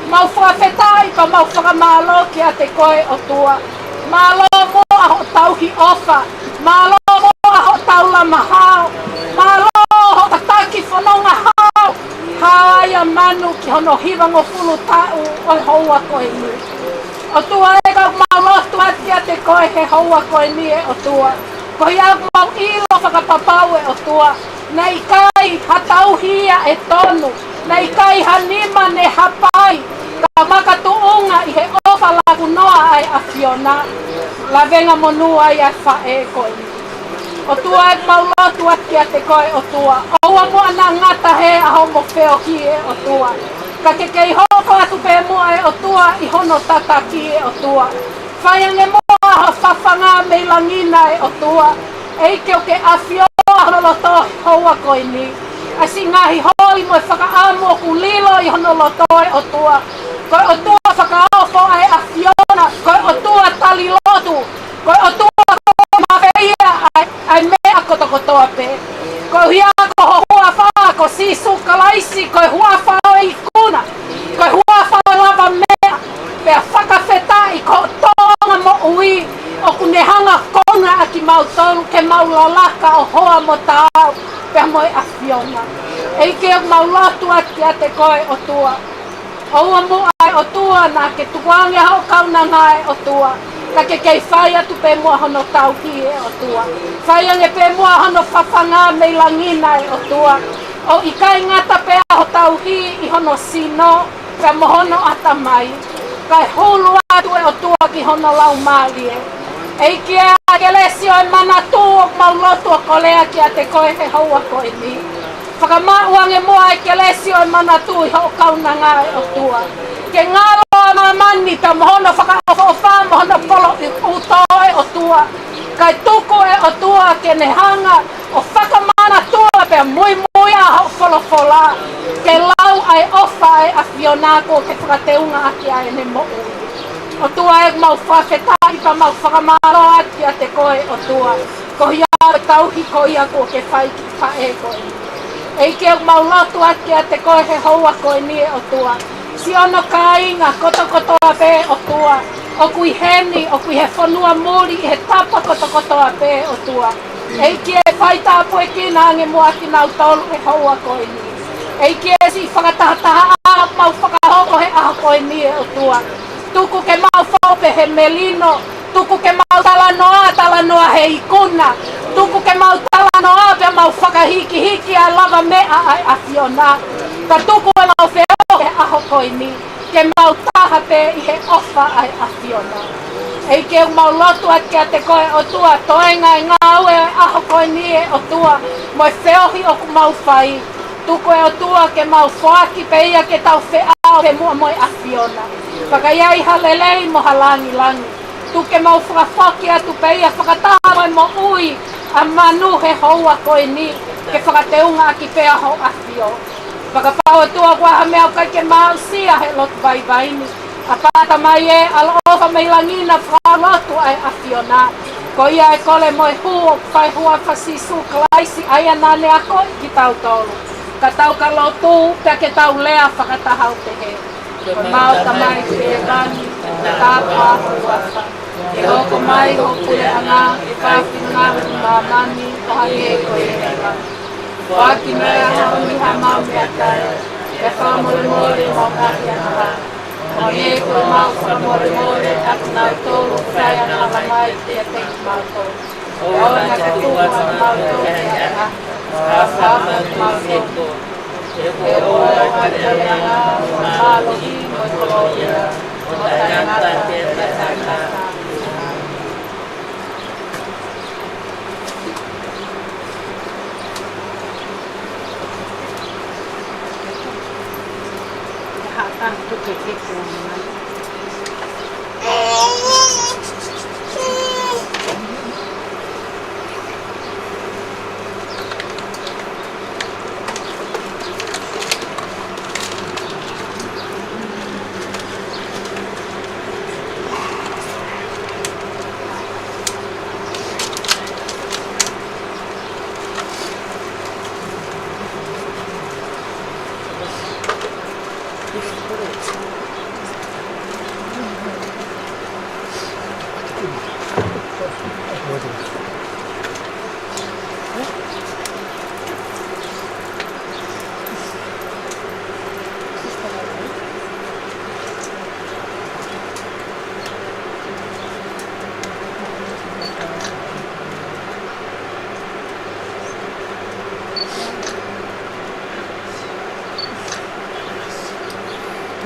Mau fakafetaʻi pea mau fakamālō kiate koe ʻOtua. Mālō muʻa hoʻo tauhi ʻofa. Mālō muʻa hoʻo taulama hao. Mālō hoʻo tataki fononga hao. Hao ai ʻa manu ki hono hivangofulu taʻu ʻo e houa ko eni. ʻOtua ē, ka mau lotu atu kiate koe he houa ko eni ʻe ʻOtua. Koeʻuhi ʻoku mau ʻilo fakapapau ʻe ʻOtua, naʻe ʻikai ha tauhi ia ʻe tonu, naʻe ʻikai ha nima ne hapai, ka makatuʻunga ʻi he ʻofa laku noa ʻa e ʻAfiona, lavengamonū ai ʻa e faʻē ko eni. ʻOtua ē, mau lotu atu kiate koe ʻOtua. ʻOua muʻa naʻa ngata hē ʻa hoʻomo feohi ʻe ʻOtua, ka ke kei hoko atu pē muʻa ʻe ʻOtua ʻi hono tataki ʻe ʻOtua. Fai ange muʻa ho fafanga mei langi na ʻe ʻOtua. ʻEiki, ʻoku ke ʻafioʻi hono loto he houa ko eni, ʻa siʻi ngaahi holi mo e fakaʻamu ʻoku lilo ʻi hono loto ʻe ʻOtua. Ko e ʻOtua fakaofo ʻa e ʻAfiona, ko e ʻOtua tali lotu, ko e ʻOtua ko e mafeia ʻa e, ʻa e meʻa kotokotoa pē. Koeʻuhi ko ho huafa ko Sīsū Kalaisi, ko e huafa ʻo e ikuna, ko e huafa ʻo e lavameʻa. Pea fakafetaʻi ko e tōʻonga moʻui ʻoku ne hanga ʻo kouna ʻa kimautolu ke mau lalaka ʻo hoa mo taau pea mo e ʻAfiona. ʻEiki, ʻoku mau lotu atu kiate koe ʻOtua. ʻOua muʻa ʻe ʻOtua naʻa ke tukuange hoʻo kaunanga ʻe ʻOtua, ka ke kei fai atu pē muʻa hono tauhi ʻe ʻOtua. Fai ange pē muʻa hono fafanga mei langi na ʻe ʻOtua. ʻOku ʻikai ngata pē ʻa ho tauhi ʻi hono sino pea mo hono ʻatamai, kae hulu atu ʻe ʻOtua ki hono laumālie. ʻEiki ē, ʻa e kelesi ʻo e manatu ʻoku mau lotu ʻo kolea kiate koe he houa ko eni. Fakamaʻu ange muʻa ʻa e kelesi ʻo e manatu ʻi hoʻo kaunanga ʻe ʻOtua. Ke ngalo ʻa māmani pea mo hono fakaʻofoʻofa mo hono polo ʻi uto ʻe ʻOtua. Kae tuku ʻe ʻOtua ke ne hanga ʻo fakamanatua pea muimui ʻa hoʻo folofola, ke lau ʻa e ʻofa ʻa e ʻAfiona kuo ke fakateunga ʻaki ʻa ʻene moʻui. ʻOtua ē, mau fakafetaʻi pea mau fakamālō atu kiate koe ʻOtua, koeʻuhi ko e tauhi ko ia kuo ke fai ki he faʻē ko eni. ʻEiki, ʻoku mau lotu atu kiate koe he houa ko eni ʻe ʻOtua. Siʻono kāinga kotokotoa pē ʻOtua, ʻoku ʻi heni, ʻoku ʻi he fonua muli, ʻi he tapa kotokotoa pē ʻOtua. ʻEiki ē, fai tāpuekina ange muʻa kinautolu he houa ko eni. ʻEiki ē, siʻi fakatahataha ʻoku mau fakahoko he ʻaho ko eni ʻe ʻOtua, tuku ke mau foʻu pē he melino, tuku ke mau talanoa, talanoa he ikuna, tuku ke mau talanoa pea mau fakahikihiki ʻa e lavameʻa ʻa e ʻAfiona. Ka tuku ʻemau feohi he ʻaho ko eni ke mau taha pē ʻi he ʻofa ʻa e ʻAfiona. ʻEiki, ʻoku mau lotu atu kiate koe ʻOtua, toenga e ngāue ʻo e ʻaho ko eni ʻe ʻOtua, mo e feohi ʻoku mau fai. Tuku ʻe ʻOtua ke mau foaki pē ia ke tau feʻao pē muʻa mo e ʻAfiona. Pea ka ʻi ai ha lelei mo ha langilangi, tuku ke mau fakafoki atu pē ia fakataha mo e moʻui ʻa manu he houa ko eni, ke fakateunga ʻaki pē ʻa ho ʻAfio. Fakapapau ʻOtua ʻoku ʻi ai ha meʻa ʻoku ʻikai ke mau aʻusia he lotu vaivai ni, ʻa pata mai ē, ʻaloʻofa mei langi na, fakalotu ʻa e ʻAfiona. Ko ia ʻe kole mo e hū ʻoku fai he huafa ʻo Sīsū Kalaisi, ʻa ia naʻa ne akoʻi kitautolu, ka tau ka lotu pea ke tau lea fakataha ʻo pehē: Ko ʻemau Tamai ʻi hēvani, ke tāpuhā ho huafa, ke hoko mai ho puleʻanga, ke fai ho finangalo ʻi māmani ʻo hangē ko ia ʻi hēvani. Foaki maʻa ʻemau ʻaho ni haʻamau meʻakai, pea fakamolemole ʻemau ngaahi angahala, ʻo hangē ko ʻemau fakamolemole ʻa kinautolu ʻoku fai angahala mai kiate kimautolu.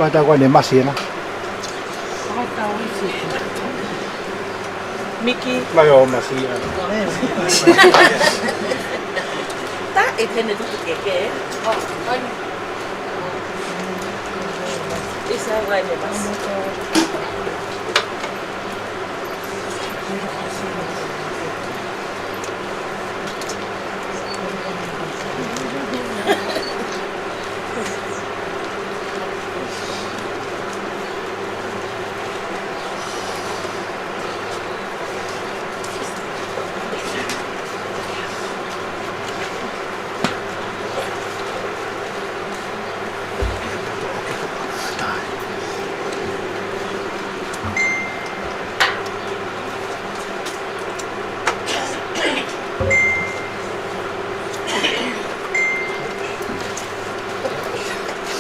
Ko e tau ko eni masi ena. Miki. Mai o masi ena. Ta e tene tu ke ke. Isa wai ne masi.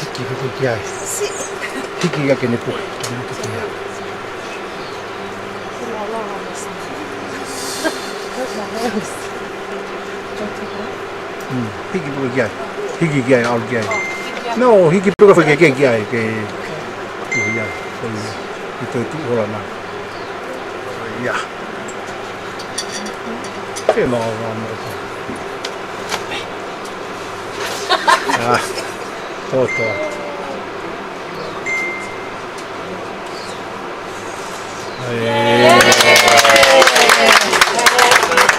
Hiki, hiki ki ai. Hiki ia ke ne puke. Hiki ki ai. Mm, hiki puke ki ai. Hiki ki ai, ʻalu ki ai. No, hiki puke fai ke, ke ki ai, ke, ke ki ai. Ko ia. Ko e tuʻu hola na. Ko ia. Ke mau, mau, mau. Ah, tō, tō. Happy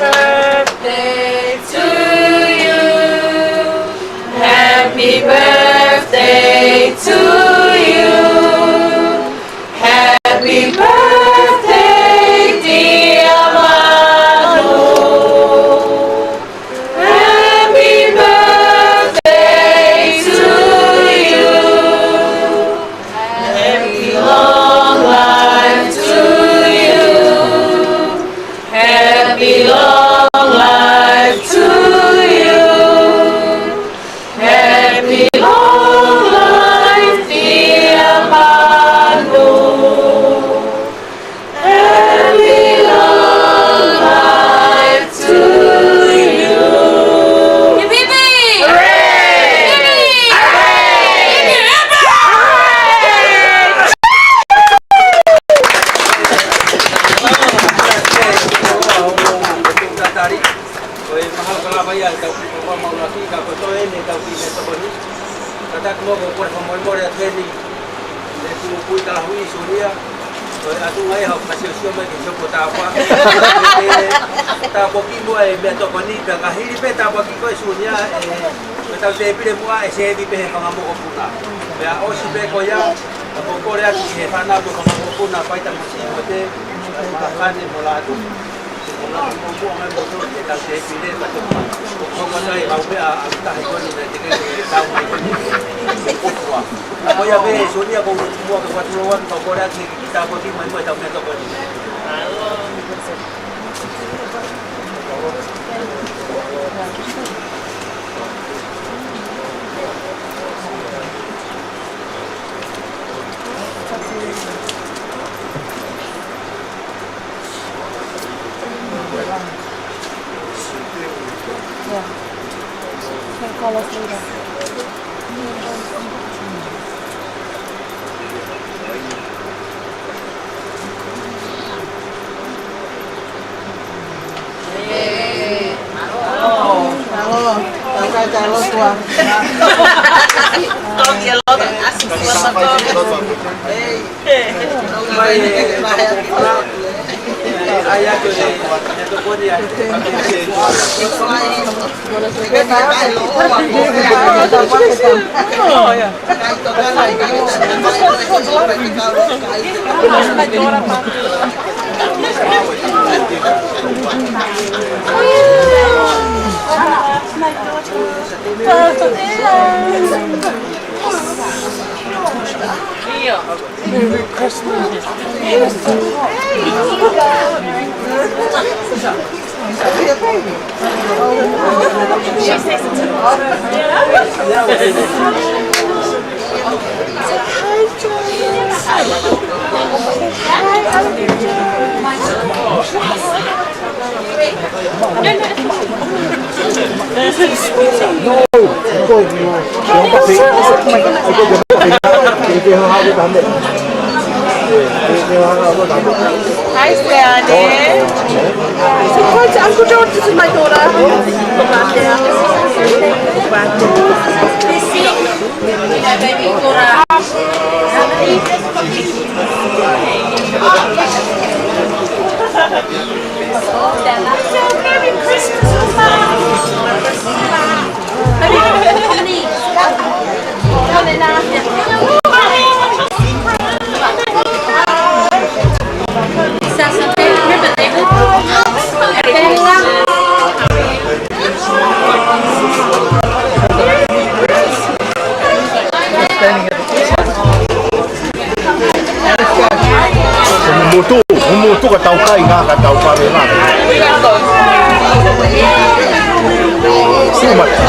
birthday to you. Happy birthday to you. Happy birthday, dear Manu. Happy birthday to you. Happy long life to you. Happy long life to you. Happy long life, dear Manu. Happy long life to you. Hip, hip, hip. Hooray! Hip, hip. Hooray! Hip, hip, hip. Hooray! Tatari. Ko e mahalo ko e lava ia ʻetau kiʻi koloa maʻulaki, ka ko e toe eni ʻetau kiʻi meʻatokoni. Kātaki muʻa ʻoku ou kole fakamolemole atu heni ʻeku kui talahui Sunia. Ko e ʻatu ngai hau fasiosio mai ke soko tāpua. Tāpuaki muʻa e meʻatokoni, pea ka hili pē tāpuaki ko ē Sunia, ʻe, ko ʻetau tēpile muʻa ʻe sevi pē he fanga mokopuna. Pea ʻosi pē ko ia, ʻoku ou kole atu ki he fānau mo e fanga mokopuna, fai tamasiʻi mo e tē, mo e māfana mo lātū. Hi, Sandy. Surprise, Uncle George, this is my daughter. Motu, motu ka tau kai, ngā ka tau pare ngā. Sumata.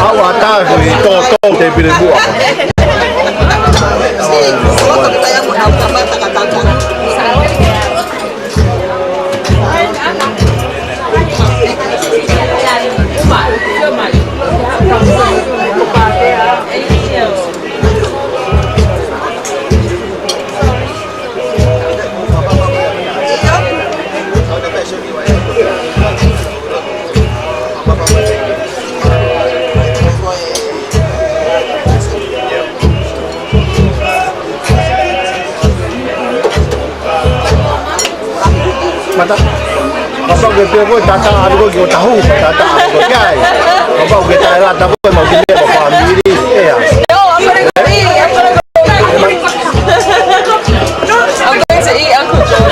Au a taku i tō tō te pile mua. Mata. Kapau ke pehē ko e tata ʻalu ko e ki ʻo tahu, tata ʻalu ko e kai. Kapau ke taʻelata ko e mau ki meʻa ko e fāmili, ʻea. No, I'm gonna go eat. I'm gonna go eat. I'm going to eat, Uncle Joe.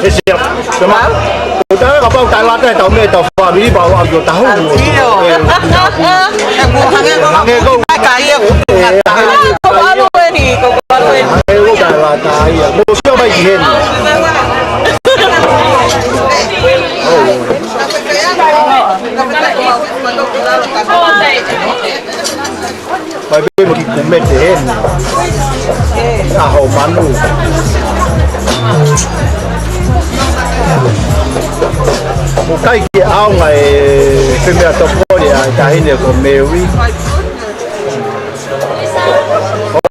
Esi ia. Sema. Ko tae kapau taʻelata ʻetau meʻa ʻetau fāmili pea ʻalu ki ʻo tahu. ʻIo. ʻE, hangē ko e kai ia. ʻE, hangē ko e kai ia. Ko ʻalu eni, ko ʻalu eni. Hangē ko e taʻelata ia. Mou sio mai ki heni. Mai pē mo ki kumete heni. ʻAho manu. Mo kai ke ʻaonga e femeʻatokole ʻa e taʻahine ko Mary.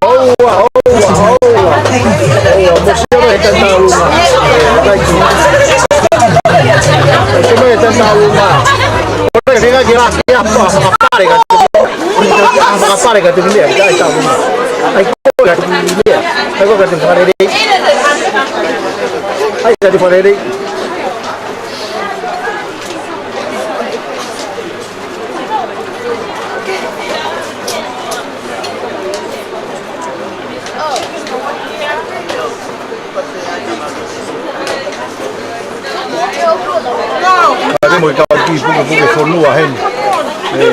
ʻOua, ʻoua, ʻoua. ʻOua, mo sio mai he tataunga. Mo sio mai he tataunga. Ko e feinga ke laki apa, fakapale ka te. Fakapale ka te meʻa, ka te meʻa. ʻAi ko ka te meʻa. ʻAi ko ka te fakalelei. ʻAi ka te fakalelei. Ka te mo i ka ki puke puke fonua heni. ʻE.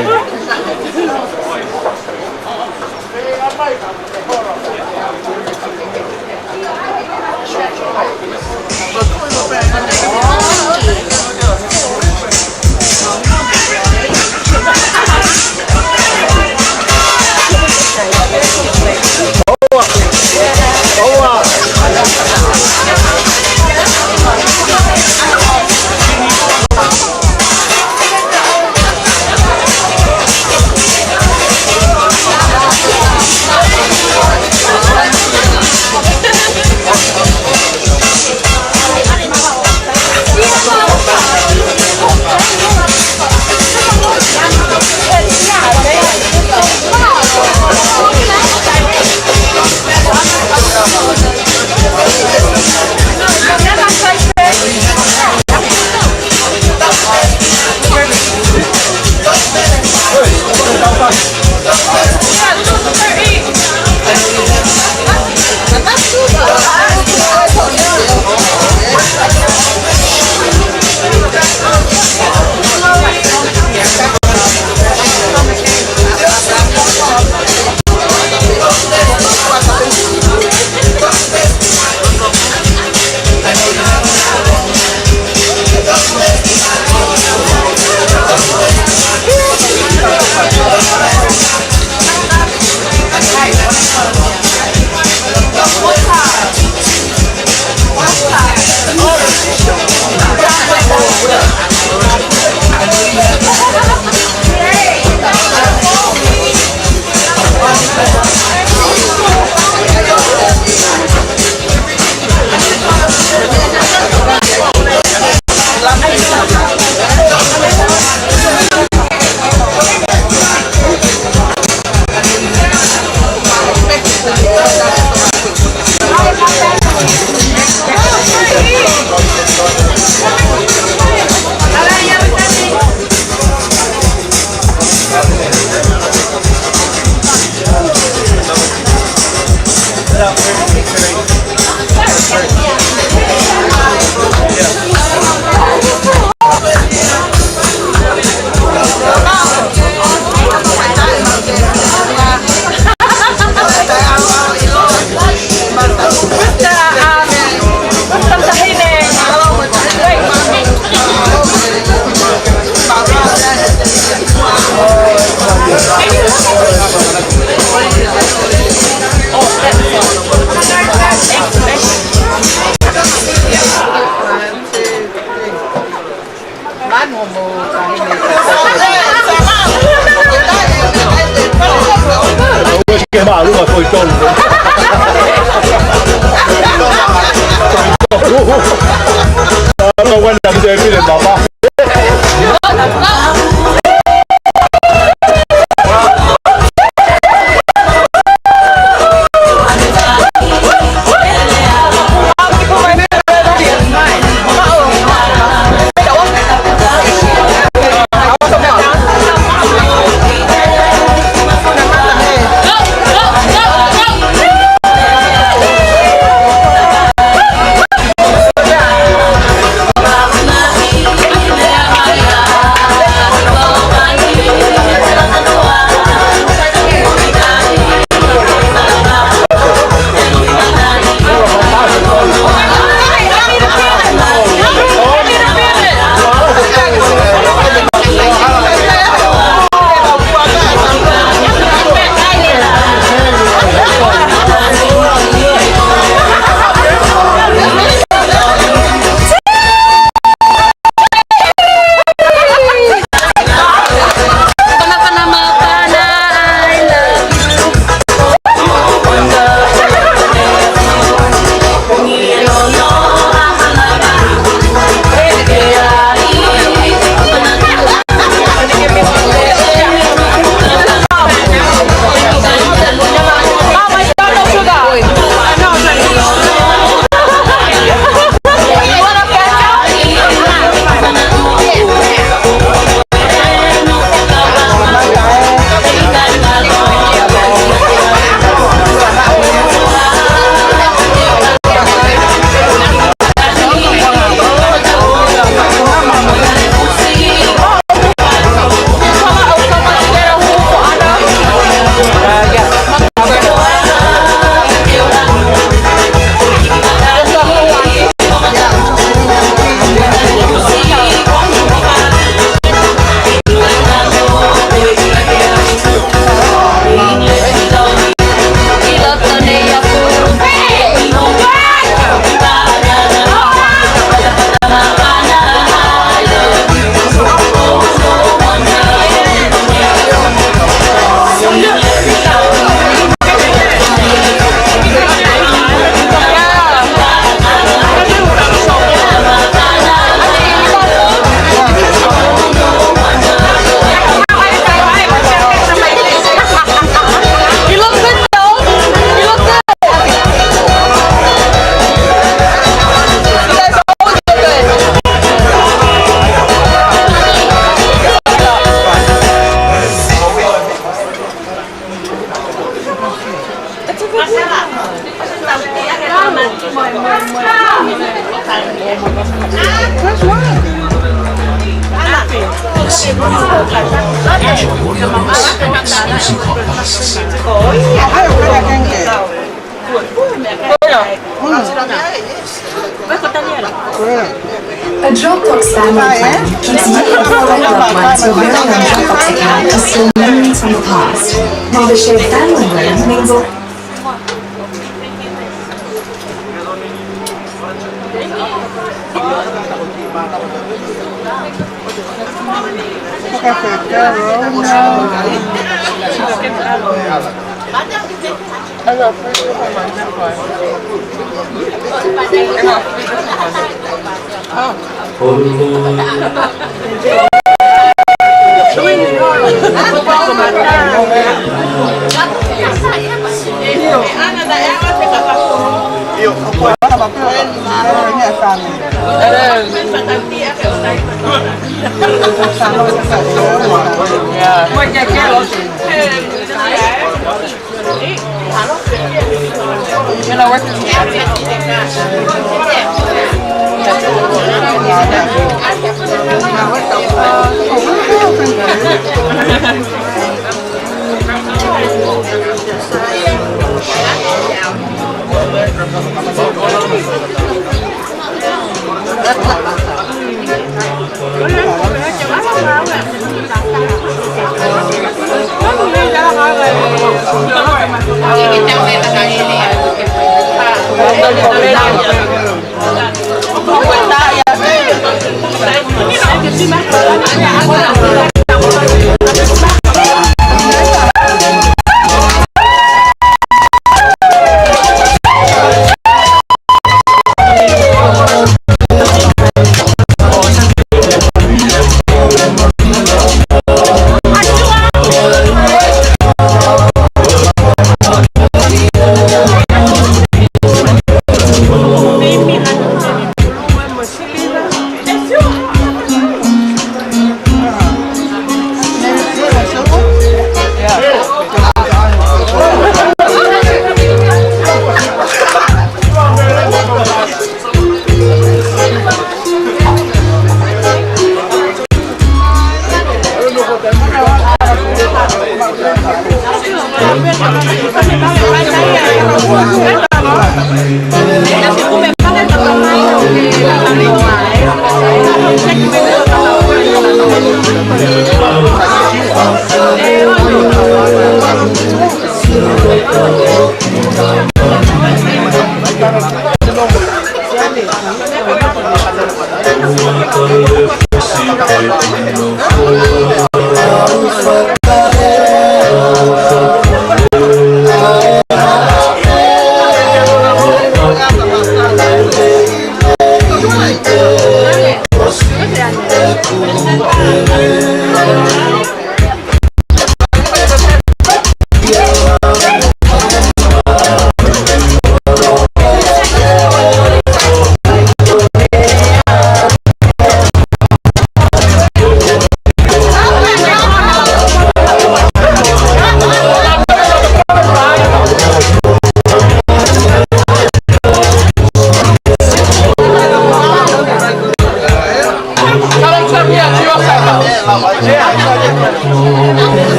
A Dropbox family plan keeps you and your loved ones your very own Dropbox account to store memories from the past. While the shared family room means all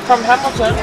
From Hamilton.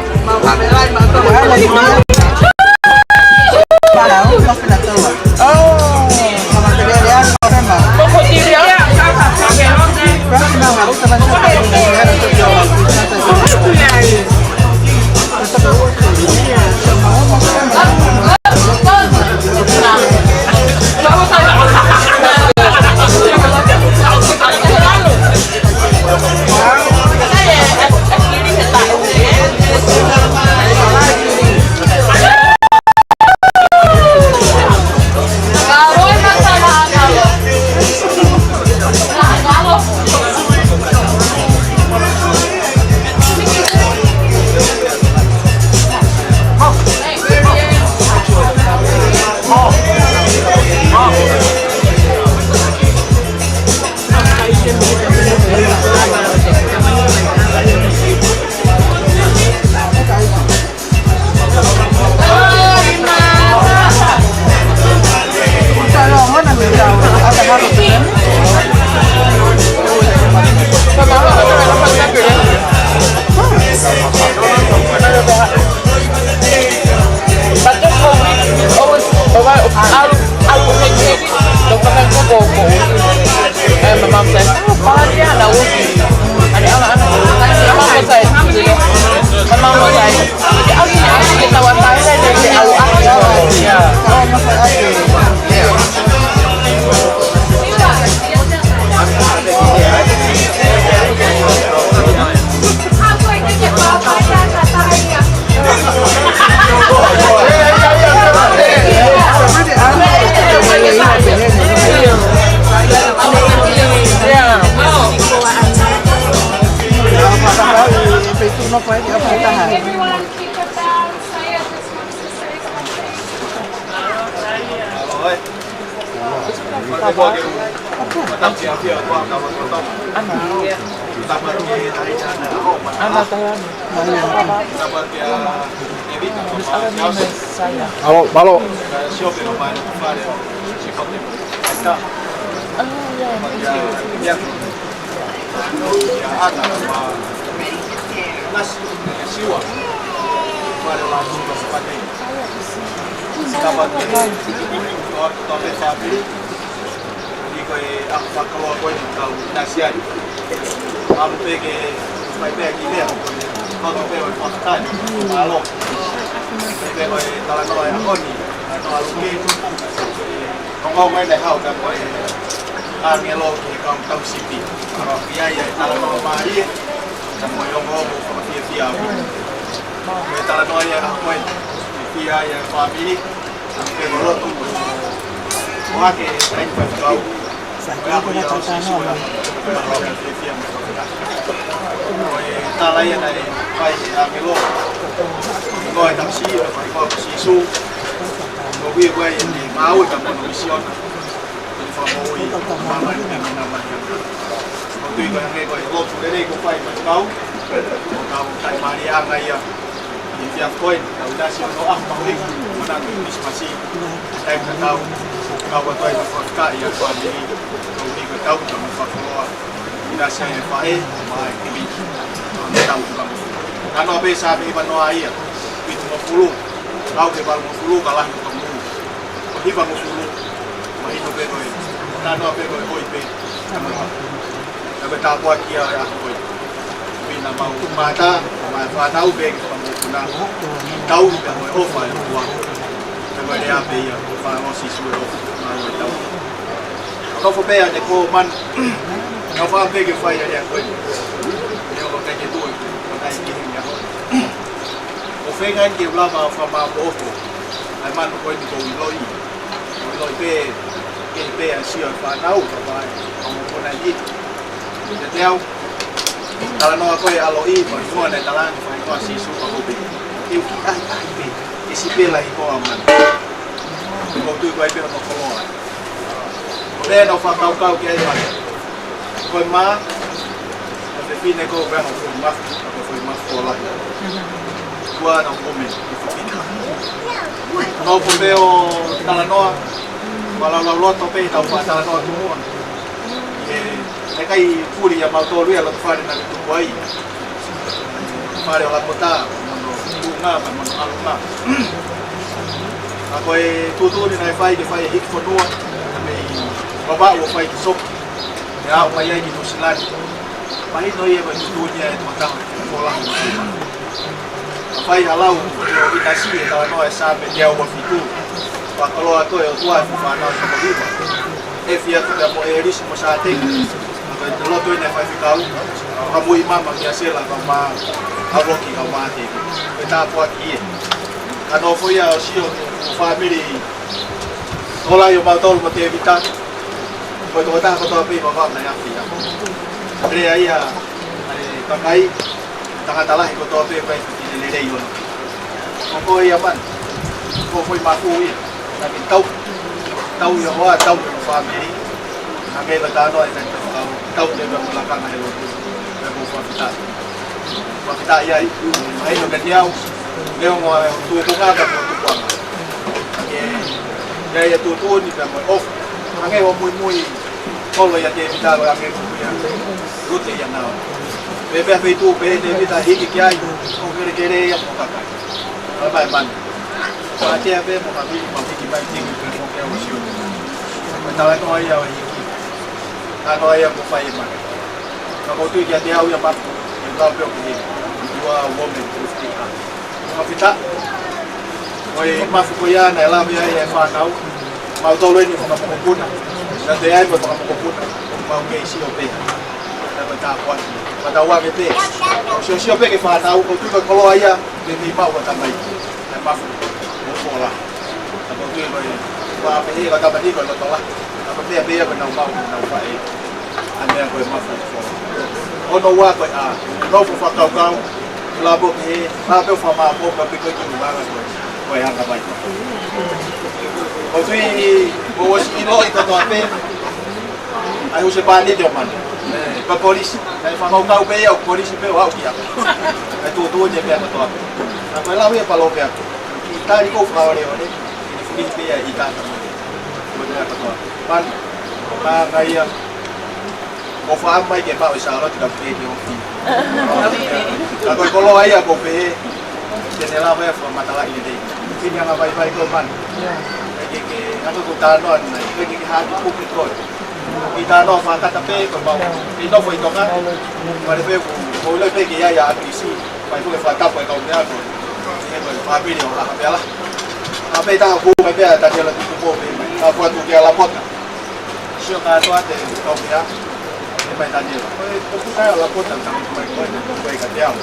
But just for me, always, always, always, Don't come and go, go, go. And my mom said, "Oh, Paladia, now we'll be." And the other, and my mom was like, my mom was like, "I'll get, I'll get our time, and then I'll ask you." Yeah. Mālō, mālō. Ko e ʻaho fakakoloa ko eni ʻoku tau ʻinasi ai. Amu pē ke fai pē ki lea. Ko e pē ʻo e fakataha, mālō. Pea ko e talanoa ʻo e ʻaho ni, talanoa luke. Ko e ongoongo ʻeni ʻa e hau ka ko e ʻāngelo ki he kau tauhisipi. Mālō, ʻi ai ʻa e talanoa mālie, ka mo e ongoongo fakafiefia au. Ko e talanoa ia ʻa e ʻaho ko eni, fiefia ai ʻa e fāmili. Ke lotu. ʻOku ʻi ai e faifekau. Ko e ʻaho ia ʻo Sīsū ia. Ko e ʻaho ia fiefia mo e fakataha. Ko e tala ia naʻe fai ʻe he ʻāngelo. Ko e tamasiʻi, ko e faifekau ko Sīsū. Ko e ui ko e maʻu e ka mono misiona. Ko e fakamoʻui, māmani, māmani, māmani. Ko e tui ko e hangē ko e lotu lelei kuo fai ʻe he faifekau. Ko e kau taʻimālie ʻanga ia. ʻI he efiafi ko eni, tau ʻinasi ʻo ʻaho mahuʻinga, ʻo ʻaho Kilisimasi, taimi tatau, kau atu ai mo e fakataha ʻa e fāmili, ko e ui ko e tau, tau mo e fakakoloa, ʻinasi ai e faʻē, mo e kui, ʻo e tau hivangofulu. Talanoa pē Saame hivangofulu ia, fitungofulu, aʻu ki he valungofulu, ka lahi hono mulu. Ko e hivangofulu, mahino pē ko e, talanoa pē ko e ʻoi pē, talanoa. Ka ko e tāpuaki ia ʻo e ʻaho ko ē. Pea naʻa mau mamata, mo e fānau pē ki he fanga mokopuna. Tau pē mo e ʻofa ʻa e ʻOtua. Pea ko e lea pē ia, ko e fānau ʻo Sīsū ʻe ʻofa, mo e tau. Ko e nofo pē ʻa e ko man, nofo pē ke fai ʻa e lea ko ē. Lea ʻo kai ke tuʻu, ko e kai ke hini ʻa ko ē. ʻOku feinga ke u lava ʻo fakamāʻopoʻopo ʻa e manu ko eni kuo u ʻiloʻi. Kuo u ʻiloʻi pē, ke pē ʻa e sio ʻa e fānau, ka ʻoku ʻi ai e ongo kona ʻi. Kiate au, talanoa ko ē ʻa e ʻaloʻi, ko e hingoa naʻe talaange, ko e hingoa ʻo Sīsū, ka ko e pē. ʻE u kiʻi ʻai, ʻai pē, ke siʻi pē lahi ko ā manu. Ko e tui ko ē pē hono koloa. Ko e lea naʻa ku fakakaukau ki ai manu. Ko e mā, ko e fefine ko ē ʻoku ʻi ai hono foʻi mafu, ko e foʻi mafu ʻo lahi. Kuo na ʻomi, ko e fefine. Nofo pē ʻo talanoa, ʻo laulauloto pē ʻetau fakatalanoa ki muʻa. ʻE, ʻe ʻikai puli ʻia mautolu ia ʻa e loto fale naʻa ke tupu ai. Fale ʻo Lakota, mo hono tuʻunga, mo hono ʻalunga. Ka ko e tuʻutuʻuni naʻe fai ke fai e hiki fonua, mei Vavaʻu ʻo fai ki Sopu. ʻE aʻu mai ai ki Nuʻusila ni. Mahino ia ko e tuʻutuʻuni ia ʻa e tokotaha ko Lahi. Ka fai ha lau, ʻo ʻinasi ʻi he talanoa ʻa e Saame teau ua fitu. Fakakoloa ko ē ʻOtua ʻa e fānau fakahiva. ʻEfiatu pea mo ʻElisi mo Sāteki. Ka ko e lotu ʻeni ʻa e faifekau. Ka mui mama kia Sela ka ma. Ka loki ka mate. Ko e tāpuaki ia. Ka nofo ia ʻo sio ki he fāmili. Tolai ʻo mautolu mo Tēvita. Ko e tokotaha kotoa pē ʻi Vavaʻu naʻe afi ia. Lea ia, ʻa e kakai, tangata lahi kotoa pē, ko e fefine lelei ʻona. Ko ko ia manu. Ko ko i mafu ia. Naʻa ke tau, tau ia hoa, tau ia fāmili. Naʻa ke vatano ai, tau, tau ia mo lakanga he lotu. Pea ko fakafetaʻi. Fakafetaʻi ai. Mahino kiate au. Neongo ʻa e tuʻunga ka ko e tupuʻanga. Ka ke, ʻi ai e tuʻutuʻuni pea mo e ʻofa. Hangē ʻoku muimui holo ʻia Tēvita, hangē ʻoku muimui ʻia Lute ʻia Naomi. Pea pea feituʻu pē ʻe Tēvita hiki ki ai, ʻo kelekele ia mo e kakai. Ka ʻi ai e manu. Pea tea pē mo e manu, mo e hiki mai tiki pē mo ke au sio. Ko e talanoa ia ʻo e hiki. Talanoa ia ʻoku fai ʻe manu. Ka ʻoku ou tui kiate au ia mafu, ʻe lau pē ʻo pehē, you are a woman with the heart. Fakafetaʻi. Ko e mafu ko ia naʻe lave ai ʻa e fānau. Mautolu ʻeni fanga mokopuna. Naʻa te ai mo e fanga mokopuna. Mau kei sio pē. Naʻa ko e tāpuaki. Ka tau ʻave pē. Sio sio pē ki he fānau. ʻOku ou tui ko e koloa ia. Ke mei maʻu ʻa e tamai. Naʻe mafu. ʻO kola. Ka ʻoku ou tui ko e. Ua pehē ka tamai ko e loto lahi. Ka ko e meʻa pē ia ko ʻenau maʻu, ʻenau faʻē. ʻA e meʻa ko e mafu. Ono ua ko e ʻā. Nofo fakakaukau. Labo ke, labo fakamāʻopoʻopo pē ko e ki ʻulungaanga ko e, ko e anga mai. ʻOku ou tui, ʻoku ou ʻosi ʻiloʻi kotoa pē. ʻA e husepāniti ʻo manu. Ko e polisi. Naʻe fakakaukau pē ia ʻoku polisi pē ʻo aʻu ki ai. Naʻe tuʻutuʻuni pē ia kotoa pē. Naʻa ko e lau ia palo pē ia. Kiʻi tali ko fakaoleole. Kiʻi fili pē ia ʻi tata. Ko e meʻa kotoa. Manu. Ka, ka ia. ʻO faʻa mai ke maʻu ʻe Sālote ka pehē ke ofi. Ka ko e koloa ia ʻoku pehē, ke ne lava ia fakamatalaʻi lelei. Kini anga vaivai ko e manu. Ke, ke, anga ko e talanoa ni, ke, ke, ke haki puke ko e. Kiʻi talanoa fakakata pē, ko e mau. Ke nofo ʻi Tonga. Mare pē ku, ko ule pē ke ia ia ʻa Kilisi. Mai foki e fakatapu e kau meʻa ko ē. Ko e fāmili ʻo Haʻapea la. Haʻapea ta hu mai pea Taniela Tukupo pē mai. Ka kua tu kia Lapota. Sio kātoa ʻa e kau meʻa. ʻE mai Taniela. Ko e, ko e kuka ʻo Lapota ka mai ko e, ko e ka te au.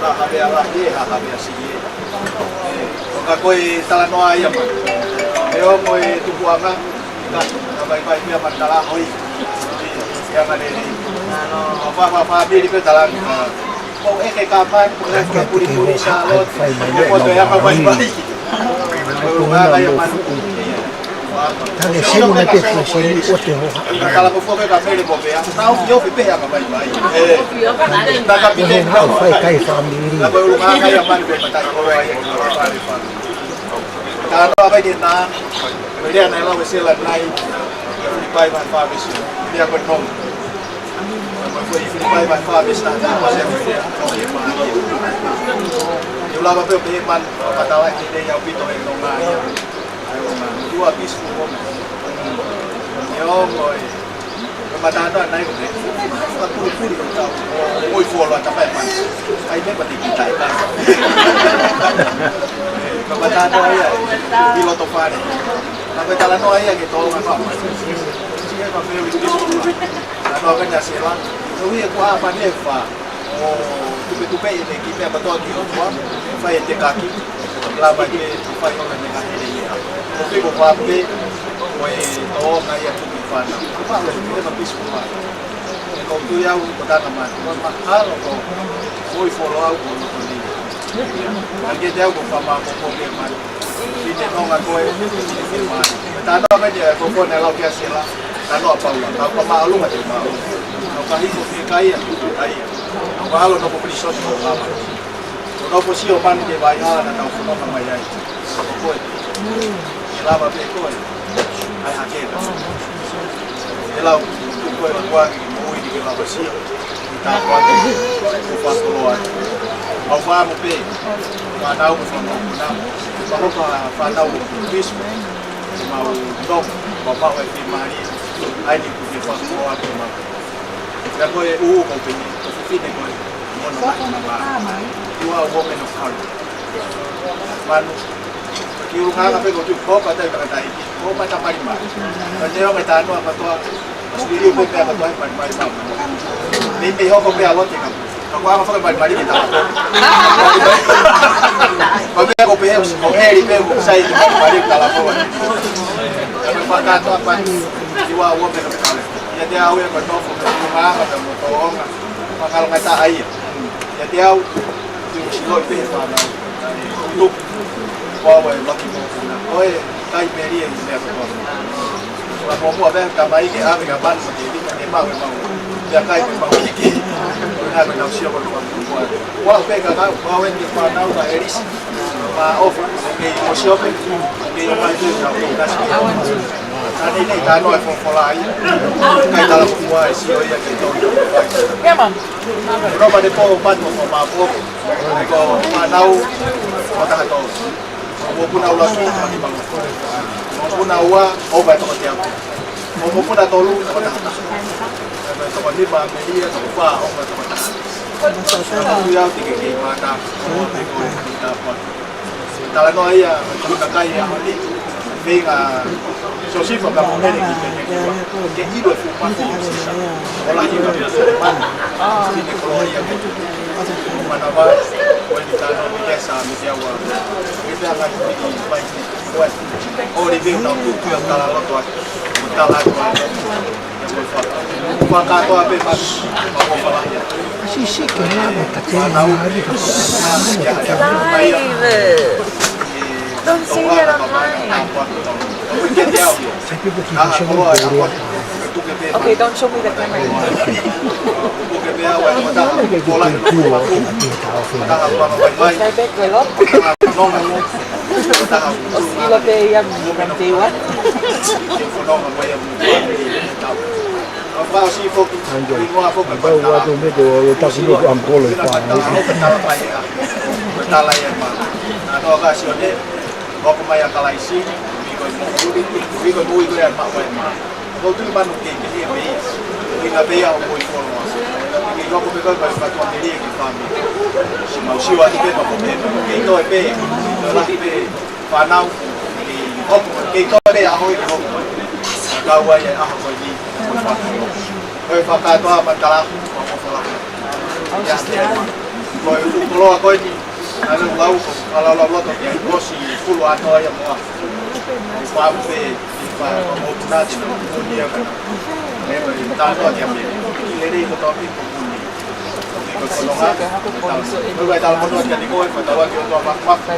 Haʻapea la, ʻe Haʻapea si ē. ʻE, ʻo ka ko e talanoa ia mai. ʻE ʻo ko e tupuʻanga. Ka, ka vaivai pea ma tala hoi. Ia ma lele. ʻO fa, fa, fāmili pē tala ni. Ko e ke kapai, ko e ke puli puli sa lo. Ko e poto ia ma vaivai. Ko e ʻulungaanga ia ma. Tale selu na pe ko selu o te ho. Ka tala ko foke ka mele ko pea. Tau fio pe pe ia ma vaivai. ʻE. Na ka pite. Ko e fai kai fāmili. Na ko e ʻulungaanga ia ma ko e matai ko ia. Ka no apai ke na. Ko e lea naʻe lau ʻe Sela nai, Filipai vahe fā veesi, lea ko e nonga. Ko e Filipai vahe fā veesi taha taha, ko e lea, ko e lea. ʻE lava pē ʻo pehē mai, ʻo ka tala ke lea ʻaupito e nonga ia. ʻA e nonga, you are peaceful woman. ʻIo, ko e Ka matānoa nai ko e fakapulipuli ʻo tau ʻoi fuoloa tapai mai. Ai me pati ki tai ka. Ka matānoa ia ʻi loto fale. Ka ko e talanoa ia ke tō ngā fā mai. Si e ka feo i te. Talanoa ka nia sela. Ko ia kua pa ne fa. ʻO tupetupe ʻi he ki pea katoa ki ʻOtua, fai e tekaki, lava ke fai ʻo ne ka hele ia. ʻO piko pape, ʻo e tō ngai atu ki fana. Kupa ʻo e piko na pisu kupa. ʻE kau tui au ko tana mani, ko mahalo ko, ʻoi fuoloa au ko no ko ni. Ka ke te au ko fama ko ko ke mani. Ki te nonga ko e, ki te mani. Tano ka te ko ko ne lau kia sela, tano a paula, ka ko ma alu ma te ma. Ka hiko ke kai a, kai a. Ka alo no ko pili soti ko lava. Ko no ko sio manu ke vai hala na tau fononga mai ai. Ko koe. Ke lava pē koe. Ai hake na. Ke lau, ko koe ua ke moʻui ni ke lava sio. Ki tā koe. Ko fakoloa. Au fā mo pē. Fānau mo fānau mo nau. Ka hoka fānau mo Kristo. Mau tau. Mau mau e fimari. Ai ni ku ke fakoloa ke mau. Ia ko e ʻū ko pē, ko fifine ko e mono mai na mai. You are a woman of courage. Manu. Ki ʻulungaanga pē ko ki ko ka tai ka tai ki. Ko ma ta mari ma. Ka te o me ta no a katoa. Mas ki liu pē pē a katoa e mari mari ma. Mei mei hoko pē a lote ka. Ka ko anga faka mari mari ki ta. Ko pē ko pē ko heri pē ko sai ki mari mari ka la ko. Ka me fakatoa pa. You are a woman of courage. Ia te au ia ko tofo, ko maama, ko motoonga, ko ngalo ngai tā ia. Ia te au, te u siloi pē fānau. Tuku, ko au e laki mokopuna. Ko e kai meri e mea ko tofo. Ua mōmua pē, ka mai ke ave ka manu, ma te lima, ke mau e mau. Ia kai ke mau kiki. Ko nā ko nau sio ko nau mōmua. Ua pē ka kau, ko au e ke fānau, ka erisi. Ma ofa, ke mo sio pē, ke o mai pē, ka o kasi. Ka nei nei tā noa e folofola ai. Kai tala fua e sio ia ke tau. Ia, Mum. Roba de po patu ko ma po. Ko ma nau ko taha tau. Ko puna ula tu ma ni ma. Ko puna ua o ba to te aku. Ko puna tolu ko taha tau. Ko ni ma me ia ko fa o ba to taha. Ko ia te ke ke mata. Ko te ko ta pa. Talanoa ia, ko e kakai ia, feinga Siosifa ka mo mele ki pene ki ua. Ke ʻilo e fuʻu mafi. Ola ʻi ka mele. Ki te koloa ia ke. Manava, ko e ni tano, mi ke sa, mi ke awa. Ke te anga ki pai ki. Ko e. O li veu na utu, tala loto atu. Tala atu. Fakatoa pē ma, ma ko fala ia. Sisi ke lava ka te na hari ka. Live. Don't sing it online. Okay, don't show me the camera. Stay back, Lelo. ʻOsi ʻilo pē ia, mante iwa. Anjo, ʻoku ou ʻoatu mei te u ʻoatu ʻeku ʻampolo ʻi fānau. Tala ia ma. Nā toa ka Sione, ʻoku mai ʻa Kalaisi, ui ko e moʻui, ui ko e moʻui ko e maʻu e ma. ʻOku ou tui manu ke ke hia mei. Ui ngā pea o moʻui koloa. Kei loko pē ko e fai fatuʻa melie ki he fāmili. Siʻi mau sio atu pē, pea ko e pē, kei toe pē, kei toe lahi pē fānau, kei hoko, kei toe pē ʻaho ia ki loko. Ka ʻoku ʻi ai e ʻaho ko eni, ko e fakakātoa, ko e fakakātoa matala, ko e fakakātoa. Ia, ko e fuʻu koloa ko eni, naʻa ne lau, ʻa e laulau loto ki ai, ʻosi fulu ʻa e toa ia mo au. Fāmili, fā, ʻo punati, ʻo nia kana. E, e, tā noa ki a me. Ki lelei ko tō piko puni. Ko e fononga, ko e tala. Ko e tala fononga kia Niko, e fakatau ʻaki ʻo tō a maka maka.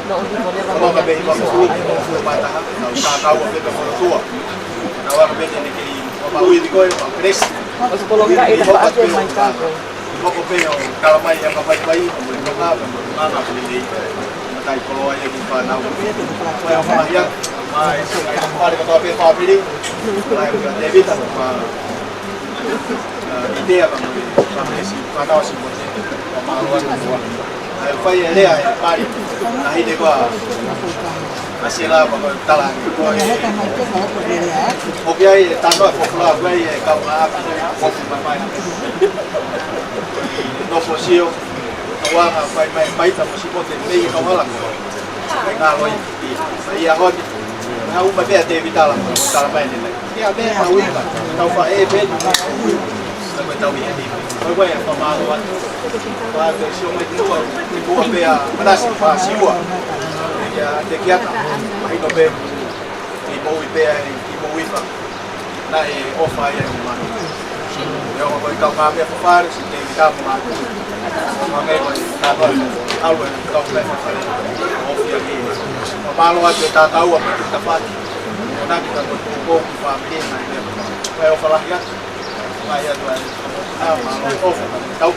Fononga pē ʻi maka fulu, ko e mata ha, tau tā kau a pē ko e fononga. Tau aka pē te ne kei, ko e maui Niko, e mau keresi. ʻOsi polonga e tapa ake mai kako. Loko pē ʻo tala mai ʻa e kavai vai, ʻo mo e kaka, ʻo mo e kaka, ʻo mo e kaka, matai koloa ia ki fānau. Ko e ʻaho ia, mai, mai, pare kotoa pē fāmili, mai, ko Tēvita, ma, ʻa, ʻItea, ka mo e fāmili siʻi, fānau siʻi mo e, ka mālō atu mua. ʻA e fai e lea, e pari, ʻa hine koa, ʻa Sela, ma ko e tala, ko e, ʻoku ʻi ai e tano e fofula, ʻoku ʻi ai e kaungāʻapi, ʻoku mai mai. Nofo sio, ʻuhinga fai mai, mai ta mo sipote, mei e kaungāʻapi ko. Mai ngalo i, i, mai ia honi. Mai hau mai pea Tēvita la, tala mai ni mai. Ia me ma uika, tau fa e pe, na ko tau i ni. Ko e fa ma lo wa. Wa te sio mai tua, tua pea, manasi fa siua. Ia te kiata, mai no pe. I mo i pea, i mo i fa. Naʻe ʻofa ia ʻi manu. Ia ʻoku ʻi ai e kau meʻa fafale, siʻi Tēvita mo māku. Ko e meʻa ko e tānaki, ʻalu e kau meʻa fafale. ʻOfi ʻaki. Ko e mālō atu e tātau a me te tafaki. Ko naki ka ko e tō ki fāmili na i meʻa. Ko e ʻofa lahi atu. Ko e atu ai. Ā, mālō e ʻofa ka tau.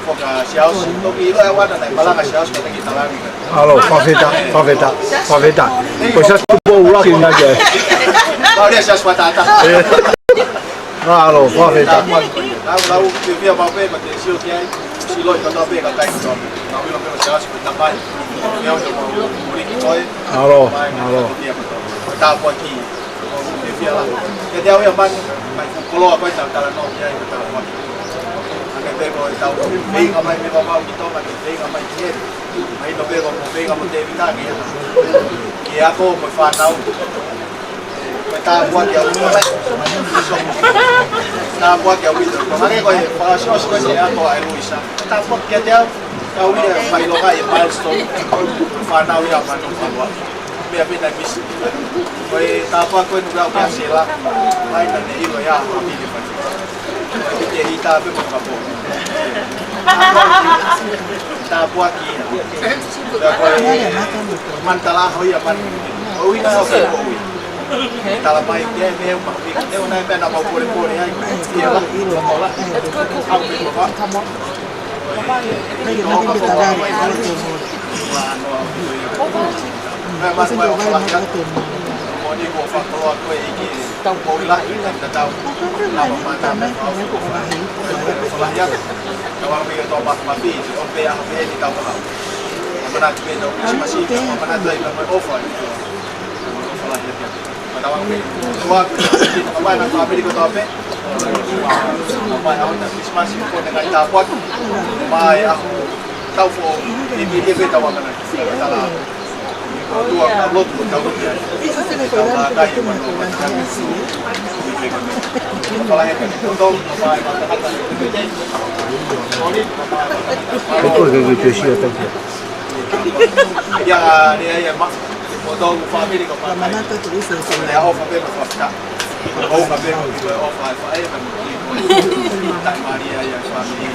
Foka siaosi. Toki ʻilo e wana na i malanga siaosi ka taki talani. Alo, fakafetaʻi, fakafetaʻi, fakafetaʻi. Ko e siasi Tupou Uluaki na ke. Kau dia siasi Fatata. Alo, fakafetaʻi. Lau, lau, ke fia mau pē, ko te sio ki ai, sio ki kotoa pē, ka kai kotoa pē. Kau ʻilo pē ko siasi ko tapai. Ke au te mau, muri ki koe. Alo, alo. Ko e tāpuaki, ke fia lau. Ke te au ia manu, mai fu koloa koe tau talanoa ki ai, ko tāpuaki. Ane pē ko e tau, feinga mai me vavau ki Tonga, ke feinga mai ki ai. Mai no pē ko mo feinga mo Tēvita ke ia. Ke ako mo fānau. Ko e tāpuaki au ʻilo. Tāpuaki au ʻilo. Ko hake ko e fakasiosi ko e ako ʻa e Luisa. Tāpuaki kiate au. Kau ia fai loka e milestone. Fānau ia manu fānau. Pea pē na misi. Ko e tāpuaki ko e nuka au kia Sela. Mai na ne ʻilo ia ma mi ke fai. Ko e te hita pē mo kapo. Tāpuaki ia. Pea ko e manu tala ho ia manu. ʻOi na o ke ʻoi. Tala mai ke me ma mi. Te ona e meʻa na mau pole pole ai. Ia la. Au pē ko fa. Tau fo, i pili pē tau akanaki. Tala, ko tua ka lotu, tau lotu. Tau la kai, ma no, ma no. Tala he ka tau, ma e ma tangata. Ko e ke ke te sia tau. Ia, ia, ia, ma. Ko tau fāmili ko pa. Ia, ʻofa pē mo fakafetaʻi. ʻOfa pē mo ʻofa e faʻē, mo tai Maria ia fāmili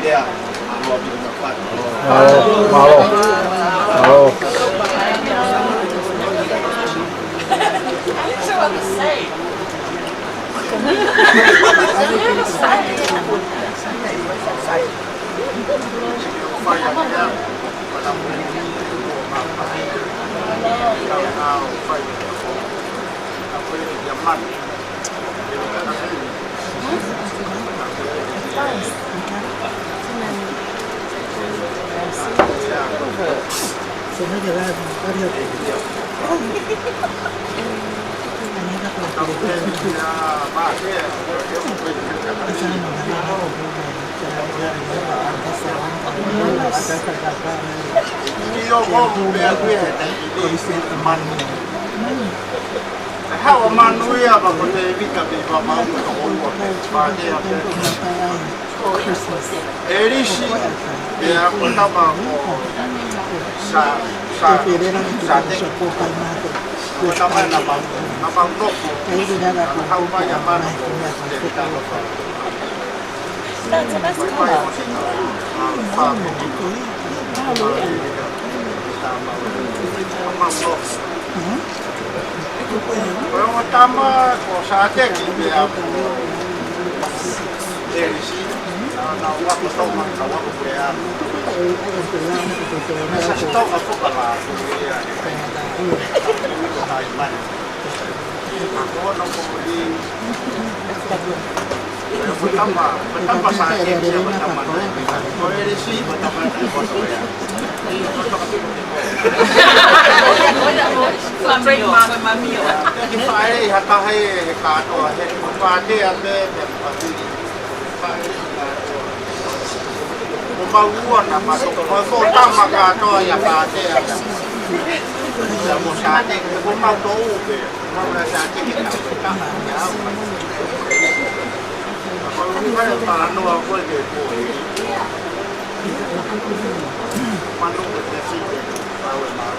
ia. Mālō, mālō. Mālō. Haʻu ʻa Manu ia, pea ko Tēvita pē, pea Manu ko e ua pē, pea Tēvita pē. ʻElisi, pea ko e tama ko Sa-, Sa-, Sāteki. Ko e tama naʻa mau, naʻa mau nofo. Haʻu mai ʻa Manu ko Tēvita nofo. Ko e ongo tama ko Sāteki pea mo ʻElisi, naʻa, naʻa nau ako Tonga, naʻa nau ako Puleako. Sa si Tonga foka la, ko ia, ko Taimani. Ko hono moʻoni, ko e tama, ko e tama Sāteki, ko e tama Taimani. Ko ʻElisi, ko e tama Taimani. Trademark. Ki fale ha taha he kātoa he ko Pātea pē, pē Pātea. Ko mau ua naʻa mau toko, ko e tama kātoa ia Pātea. Ia mo Sāteki, ko mau toko pē. Mau la Sāteki ka, ka, ia au. Mau ua e talanoa ko e ke ko e. Manu ko e te sike, pau e mau.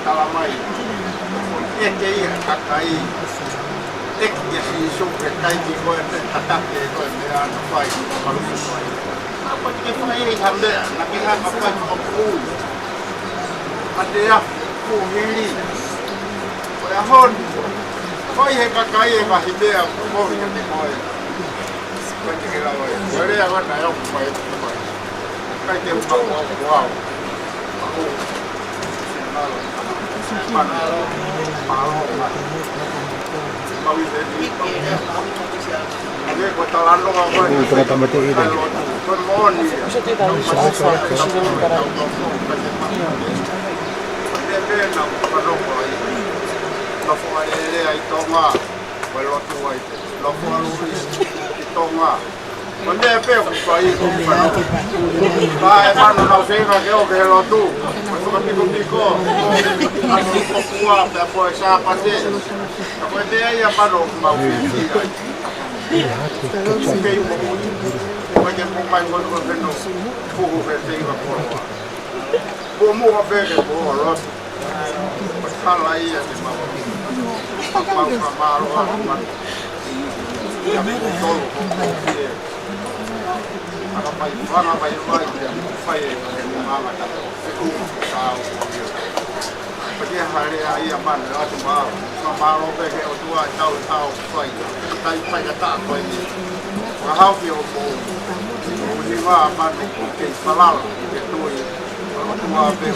Tala mai, ʻoku ʻikai ke ʻi ai ha kakai ʻeke kia Sīsū he taimi ko ē, pe tataki ko ē, meʻa naʻa fai, maluku fai. Naʻa ʻikai ke fai ha meʻa, naʻe ʻikai ha kakai fakapuʻu. Mate a, kuo hili. Ko e ʻaho ni, fai he kakai e ngaahi meʻa, kuo hili kiate koe. Ko e te ke lava ia. Ko e lea ʻa e kakai ʻoku fai, ʻoku fai. ʻIkai ke u kau au, kau au. Mālō. Mālō. Mālō. Mālō. Mālō. Ko e talanoa ko ē. Ko e tangata mate ʻi he. Ko e moʻoni. Ko e meʻa pē naʻa ku fanongo ai. Nofo ʻa e lea ʻi Tonga. Ko e lotu ai. Nofo ʻalu ʻi Tonga. Ko e meʻa pē ʻoku fai, ʻoku fai. Ka e Manu nau feinga ke ō ki he lotu. Ko e fakapikopiko. ʻAlu ʻi Tokua, pea ko e Sāpate. Ka ko e meʻa ia Manu ʻoku mau fiefia ai. Kei moʻui. Ko e ke moʻui mai ko e ko e feno. Puhu ke feinga koloa. Puhu muʻa pē ke puhu lotu. Ko e tala ia ke mau. Mau fakamālō atu Manu. Ia mo tolu ko ko pie. Aka mai fanga mai mai ia fai e manga ta. E kuku tau. Pea ke hale ai a Manu atu mau. Fakamālō pē ke ʻOtua e tau tau fai. Tai fai ka ta fai. Ka hau ki o po. O ni ma Manu ke falala ke toi. ʻOtua pē.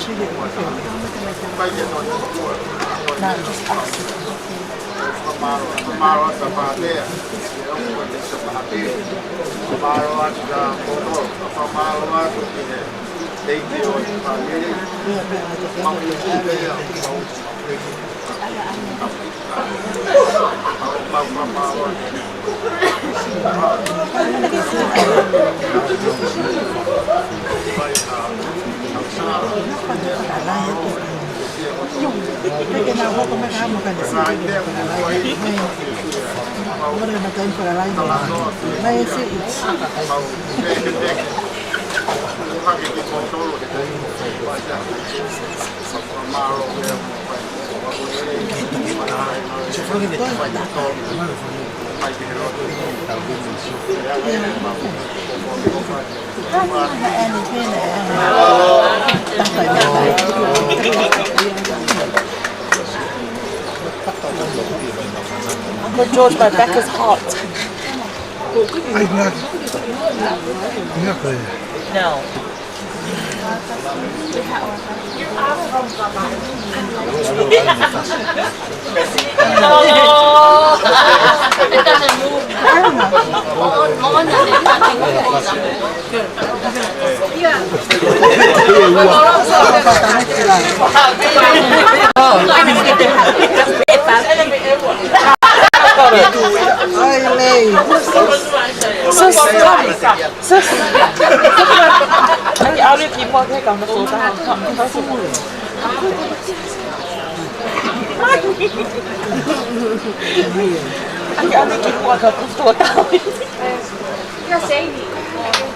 Kai ke toi ʻOtua. Fakamālō, fakamālō atu Pātea. Fakamālō atu kia Poto. Fakamālō atu ki he teiki ʻo e fāmili. Mau i te ia, mau, mau, mau, mau, mau. What am I time for a line? Where is it? Uncle George, my back is hot. Ai, ngā, ngā koe. No. No, no. It doesn't move. On, on, and then touching the corner. Ai, lei. Sus, sus. Ai, ʻalu ki muʻa ke kau na tō taha. Ai, ʻalu ki muʻa ka tō taha. Ia, Seini.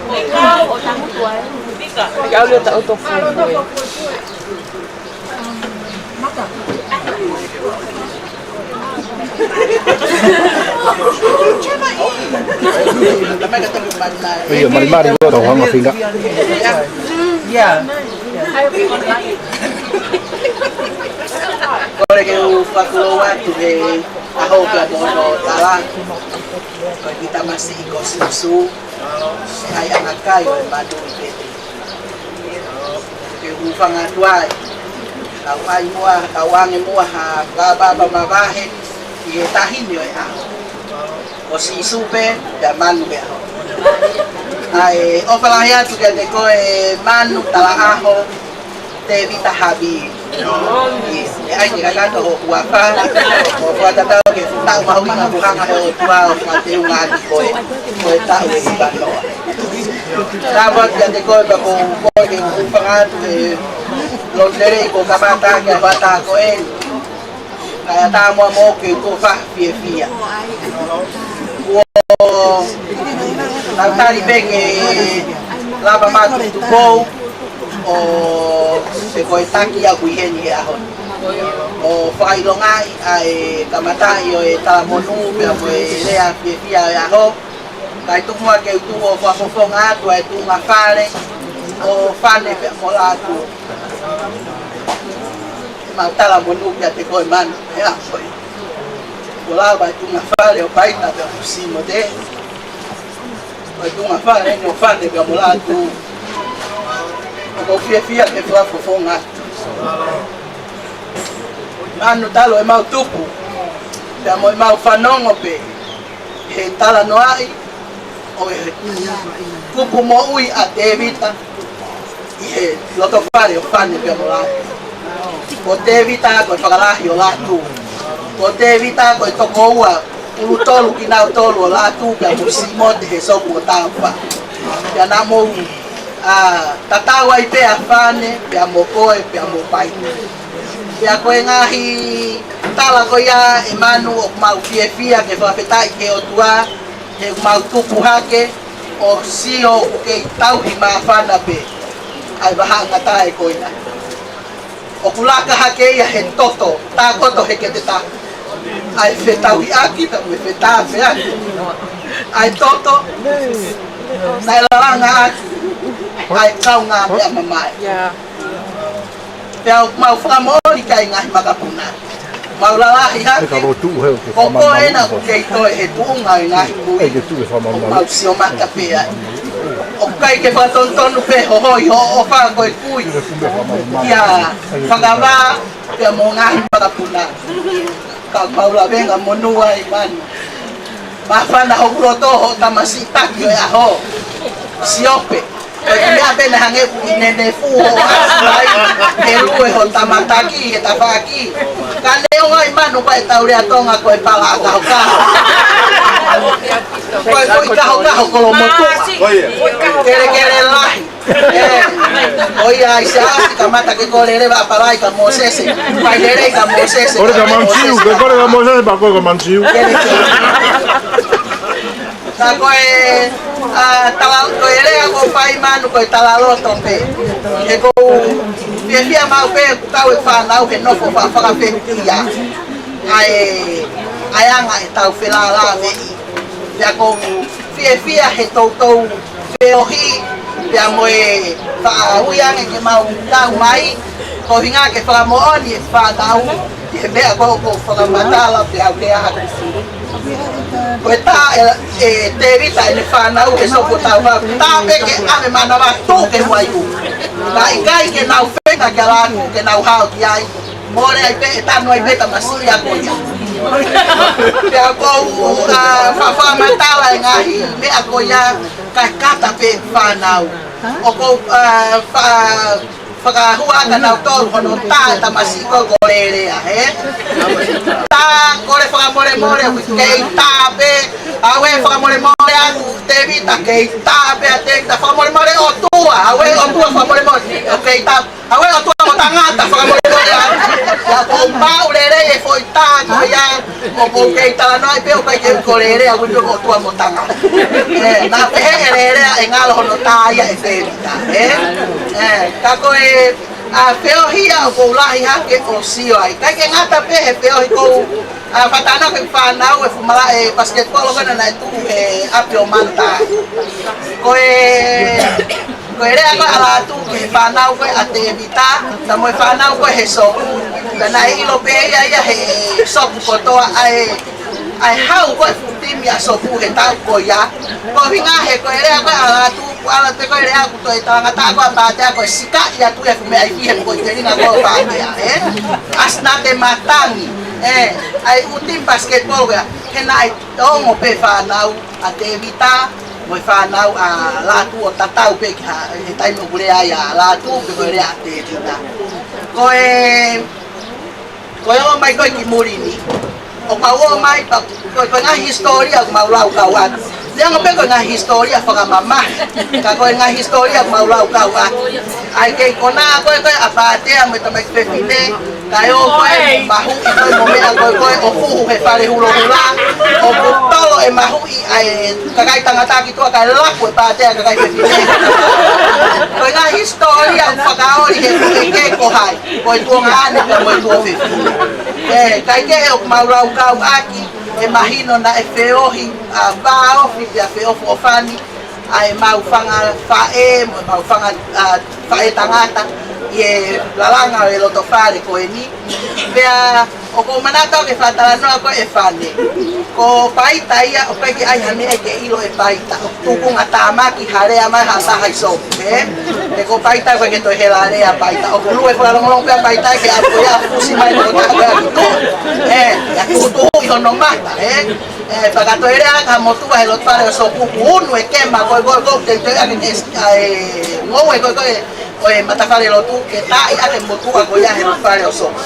Mika, o tangu tuai. Mika. Mika, au leo ta o to fai. Ia, malimali, ʻo tau hanga finga. Ia. Kole ke u fakalou atu he ʻaho ko ia mo hono tala. Ko e kiʻi tamasiʻi ko Sīsū, ʻa e ʻānakai ʻo e manu ʻi Peteli. Ke u hūfanga atu ai, kau ʻai muʻa, kau ange muʻa ha fakapapa mavahe ʻi he tahi ni ʻo e ʻaho. Ko Sīsū pē, pea manu pē ʻaho. ʻA e ʻofa lahi atu kiate koe Manu Talaʻaho, Tēvita Havi. ʻE ʻai ke kakato hoku huafa, ʻo fakatatau ki he fuʻu mahuʻinga kuo hanga he ʻOtua ʻo fakateunga atu koe, ko e taʻu ʻe hiva noa. Ka ʻoatu kiate koe pea ko koe ke u hūfanga atu he lottery kuo kamata ʻaki ʻa e hoʻatā ko eni. Kae ʻatā muʻa moʻoku ke u tofa fiefia. Kuo tau tali pē ke lava mai ʻa Tupou ʻo, pe ko e taki ʻoku ʻi heni he ʻaho ni. ʻO fakaʻilongaʻi ʻa e kamataʻi ʻo e talamonū pea mo e lea fiefia ʻo e ʻaho. Kae tuku muʻa ke u tuʻu ʻo fakafofonga atu ʻa e tuʻunga fale ʻo Fane pea mo Lātū. Mau talamonū kiate koe Manu, ʻe ʻa koe. Kuo lava e tuʻunga fale ʻo Paita pea mo Simote. Ko e tuʻunga fale eni ʻo Fane pea mo Lātū. ʻOku ou fiefia ke fakafofonga atu. Manu, talu ʻemau tupu, pea mo ʻemau fanongo pē he talanoaʻi ʻo e kupu moʻui ʻa Tēvita ʻi he loto fale ʻo Fane pea mo Lātū. Ko Tēvita ko e fakalahi ʻo Lātū. Ko Tēvita ko e tokoua ʻulu tolu kinautolu ʻo Lātū pea mo Simote he sopu ʻo Tāufa. Pea naʻa mou, ʻa, tatau ai pē ʻa Fane pea mo koe pea mo Paita. Pea ko e ngaahi tala ko ia ʻe Manu ʻoku mau fiefia ke fakafetaʻi ki he ʻOtua, he ʻoku mau tupu hake ʻo sio ʻoku kei tauhi māfana pē ʻa e vahaʻangatae ko ia. ʻOku laka hake ia he toto, tā koto he kete tā. ʻA e fetauhiʻaki, tā mo e fetāfeaki. ʻA e toto, naʻe lalanga ʻaki ʻa e kaungāmeʻa mamae. Pea ʻoku mau fakamoʻoni ki ai ngaahi makapuna. Mau lalahi hake. Ko koe ena ʻoku kei toe he tuʻunga ʻi he ngaahi kui. ʻOku mau sio mata pē ai. ʻOku ʻikai ke fakatonutonu pē hoʻo hoi hoʻo ʻofa ko e kui. Kia Fakavā, pea mo e ngaahi makapuna. Ka mau lavenga monū ai Manu. Māfana hoku loto hoʻo tamasiʻi taki ʻo e ʻaho. Siope. Ko e meʻa pē naʻe hangē ʻoku ʻi ai e nene fuʻu hoʻo ʻasi mai. He lue hoʻo tama taki, he tafaʻaki. Ka neongo ai Manu ko e tau lea Tonga ko e pala ʻa kahokaho. Ko e foʻi kahokaho kolomotuʻa. Kelekele lahi. ʻE, ʻOiauē, ʻi he ʻaho ni kamata ke kole leva ʻa Palai kia Mōsese. Fai lelei kia Mōsese. Kole kia Manu Siu, ke kole kia Mōsese pea kole kia Manu Siu. Ka ko e, ʻa, tala, ko e lea ʻoku fai Manu ko e talaloto pē. He ʻoku ou fiefia maʻu pē ʻoku tau ʻi he fānau he nofo fa-, fakafehuʻia. ʻA e, ʻa e anga ʻetau felālāveʻi. Pea ʻoku ou fiefia he toutou feohi, pea mo e faʻa ui ange ke mau tau mai, ko e ʻuhinga ke fakamoʻoni e fānau, he meʻa ko ē ʻoku ou fakamatala, pea ʻoku ou lea atu. Ko e tā ʻe, ʻe Tēvita ʻene fānau he sopu tau hau, tā pē ke ʻave manava tuʻu ki muʻa ʻi ʻuta. Naʻe ʻikai ke nau feinga ke ala atu ke nau hao ki ai. Mole ai pē, ʻe tanu ai pē tamasiʻi ia ko ia. Pea ʻoku ou, ʻa, fa-, fakamatala e ngaahi meʻa ko ia, kae kata pē fānau. ʻOku ou, ʻa, fa-, fakahua kia nautolu hono tā e tamasiʻi ko ē ko Lelea, ē? Tā, kole fakamolemole, kei tā pē, ʻave fakamolemole atu, Tēvita, kei tā pē ʻa Tēvita, fakamolemole ʻOtua, ʻave ʻOtua fakamolemole, ʻo kei tā. ʻAve ʻOtua mo tangata, fakamolemole atu. Pea ʻoku ou maʻu lelei e foʻi tā ko ia, ʻoku ou kei talanoa ai pē ʻoku ʻikai ke u ko Lelea, ʻoku ou ʻOtua mo tangata. Ē, naʻa pehē ʻe Lelea ʻe ngalo hono tā ia ʻe Tēvita, ē? Ē, ka ko e, ʻa, feohi ia ʻoku ou lahi hake ʻo sio ai. ʻIkai ke ngata pē he feohi ʻoku ou, ʻa, fakatalanoa ki he fānau e fuʻu malaʻe pasiketipolo ko ena naʻe tuʻu he ʻapi ʻo Manu Tahi. Ko e, ko e lea ko ē ʻa Lātū ki he fānau ko ē ʻa Tēvita, pea mo e fānau ko ē he sopu. Pea naʻe ʻilo pē ia ia he sopu kotoa ʻa e, ʻa e hau ko ē fuʻu timi ʻa sopu he taʻu ko ia. Ko e ʻuhinga he ko e lea ko ē ʻa Lātū, kuo ala pē ko e lea ʻoku toe talangataʻa ko ē ʻa Pātea ko e sikaʻi atu e fuʻu meʻa ʻi he ko e telinga ko ē ʻo Pātea, ē? ʻAsi naʻa te matangi, ē? ʻA e ʻū timi pasiketipolo ia, he naʻe ongo pē fānau ʻa Tēvita, mo e fānau ʻa Lātū ʻo tatau pē ki ha, he taimi ʻoku lea ai ʻa Lātū, pe ko e lea ʻa Tēvita. Ko e, ko e ō mai ko ē ki muli ni, ʻoku mau ō mai pea, ko e, ko e ngaahi hisitōlia ʻoku mau laukau atu. Neongo pē ko e ngaahi hisitōlia fakamamahi, ka ko e ngaahi hisitōlia ʻoku mau laukau atu. ʻA e kei konā ko ē ko ē ʻa Pātea mo e tamaiki fefine, kae ō ko ē mahuʻi ko ē mo meʻa ko ē ko ē ʻo fuhu he fale hulohula, ʻoku tolo e mahuʻi ʻa e kakai tangata ki tuʻa kae laku ʻe Pātea e kakai fefine. Ko e ngaahi hisitōlia ʻoku fakaoli he ko e ke ko hai, ko e tuongaʻane pea mo e tuofefine. Ē, kae kehe ʻoku mau laukau ʻaki, ʻe mahino naʻe feohi, ʻa, vāofi pea feʻofoʻofani ʻa e mau fanga faʻē, mo e mau fanga, ʻa, faʻē tangata, ʻi he lalanga ʻo e loto fale ko eni. Pea ʻoku ou manatu ki he fakatalanoa ko ē ʻa Fane. Ko Paita ia, ʻoku ʻikai ke ʻi ai ha meʻa ke ʻilo ʻe Paita. ʻOku tukunga tāmaki ha lea mai ha taha ʻi sopu, ē? He ko Paita ʻoku ʻikai ke toe hela lea Paita. ʻOku lue fakalongolongo pē ʻa Paita ke ʻalu ko ia fusi mai ko taha ko ia ki tuʻa. Ē, ia tuʻutuʻu ʻi hono mata, ē? Ē, fakatoelea ka motuʻa he loto fale ʻo sopu ʻoku unu e kema ko ē ko ē ko ē te te ake te ʻa e ngoue ko ē ko ē ʻo e matafale lotu ke taaʻi ʻaki e motuʻa ko ia he loto fale ʻo sopu.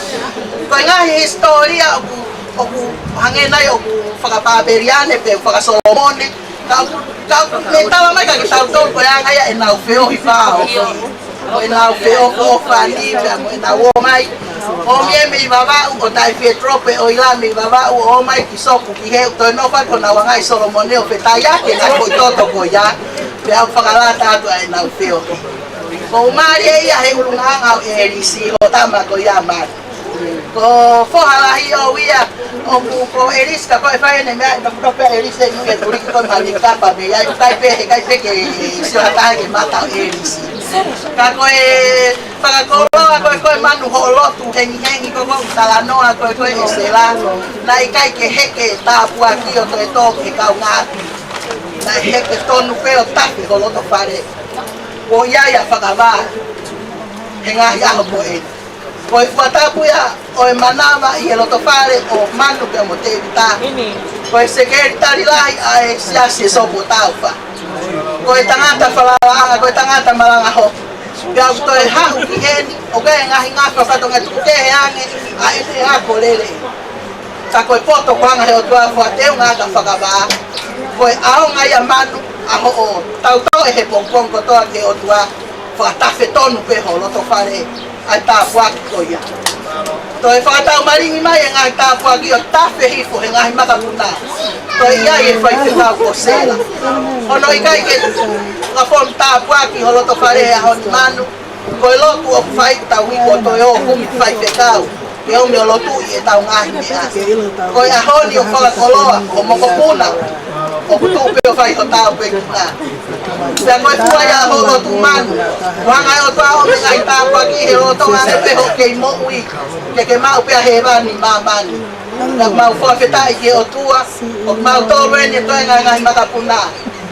Ko e ngaahi hisitōlia ʻoku, ʻoku hangē nai ʻoku fakapāpeliane pe fakasolomone, ka ʻoku, ka ʻoku ne tala mai ka kitautolu ko e anga ia ʻenau feohi fāofi. Ko ʻenau feʻofoʻofani, pea mo ʻenau ō mai. ʻOmi e mei Vavaʻu, ʻo taʻe fie drop e ʻoila mei Vavaʻu, ʻo ō mai ki sopu ki he ʻuto e nofa ko ʻenau anga ʻi Solomone ʻo fetaiaki e ngaahi foʻi toto ko ia. Pea ʻoku fakalata atu ʻa ʻenau feohi. ʻOku ou mālieʻia he ʻulungaanga ʻo ʻElisi, ʻo tama ko ia mai. Ko e foha lahi ʻo ia, ʻoku ko ʻElisi ka ko e fai ʻene meʻa, ʻe makuno pē ʻElisi ʻi he tuliki ko e mani kapa mei ai, ʻikai pē, ʻikai pē ke sio ha taha ki he mata ʻo ʻElisi. Ka ko e fakakoloa ko ē ko ē Manu hoʻo lotu hengihengi ko ē ko ē talanoa ko ē ko ē ʻa Sela, naʻe ʻikai ke heke tāpuaki ʻo toe tō ki he kaungāʻapi. Naʻe heke tonu pē ʻo tafe ho loto fale. Ko ia ia fakavā he ngaahi ʻaho ko ē. Ko e fuatapu ia ʻo e manava ʻi he loto fale ʻo Manu pea mo Tēvita. Ko e sekelitali lahi ʻa e siasi ʻo Sopu ʻo Taufa. Ko e tangata falalaʻanga, ko e tangata malanga hopo. Pea ʻoku toe haʻu ki heni, ʻoku ʻi ai e ngaahi ngafa fatongia tuku kehe ange, ʻa ʻene ako lelei. Ka ko e poto ko e anga he ʻOtua fua teunga ka fakavā. Ko e ʻaonga ia Manu, ʻa hoʻo tautau ʻe he pongipongi kotoa ki he ʻOtua. Fakatafe tonu pē ho loto fale ʻa e tāpuaki ko ia. Toe fakatau malingi mai e ngaahi tāpuaki ʻo tafe hifo he ngaahi makapuna. Toe ʻi ai e faifekau ko Sela. Hono ʻikai ke fakafonu tāpuaki ho loto fale he ʻaho ni, Manu. Ko e lotu ʻoku fai, tau ʻi ko toe ō kumi faifekau ke ʻomi ʻo lotuʻi ʻetau ngaahi meʻa. Ko e ʻaho ni ʻoku fakakoloa, ʻo mokopuna, ʻoku tuʻu pē ʻo fai hotau pekina. Pea ko e fua ia ho lotu, Manu. Ko e hanga ʻe he ʻOtua ʻo ʻomi e ngaahi tāpuaki he loto ʻa e pē hoʻo kei moʻui, ke ke maʻu pē ʻa hēvani ʻi māmani. Pea mau fakafetaʻi ki he ʻOtua, ʻoku mau tō eni ʻa e toenga e ngaahi makapuna.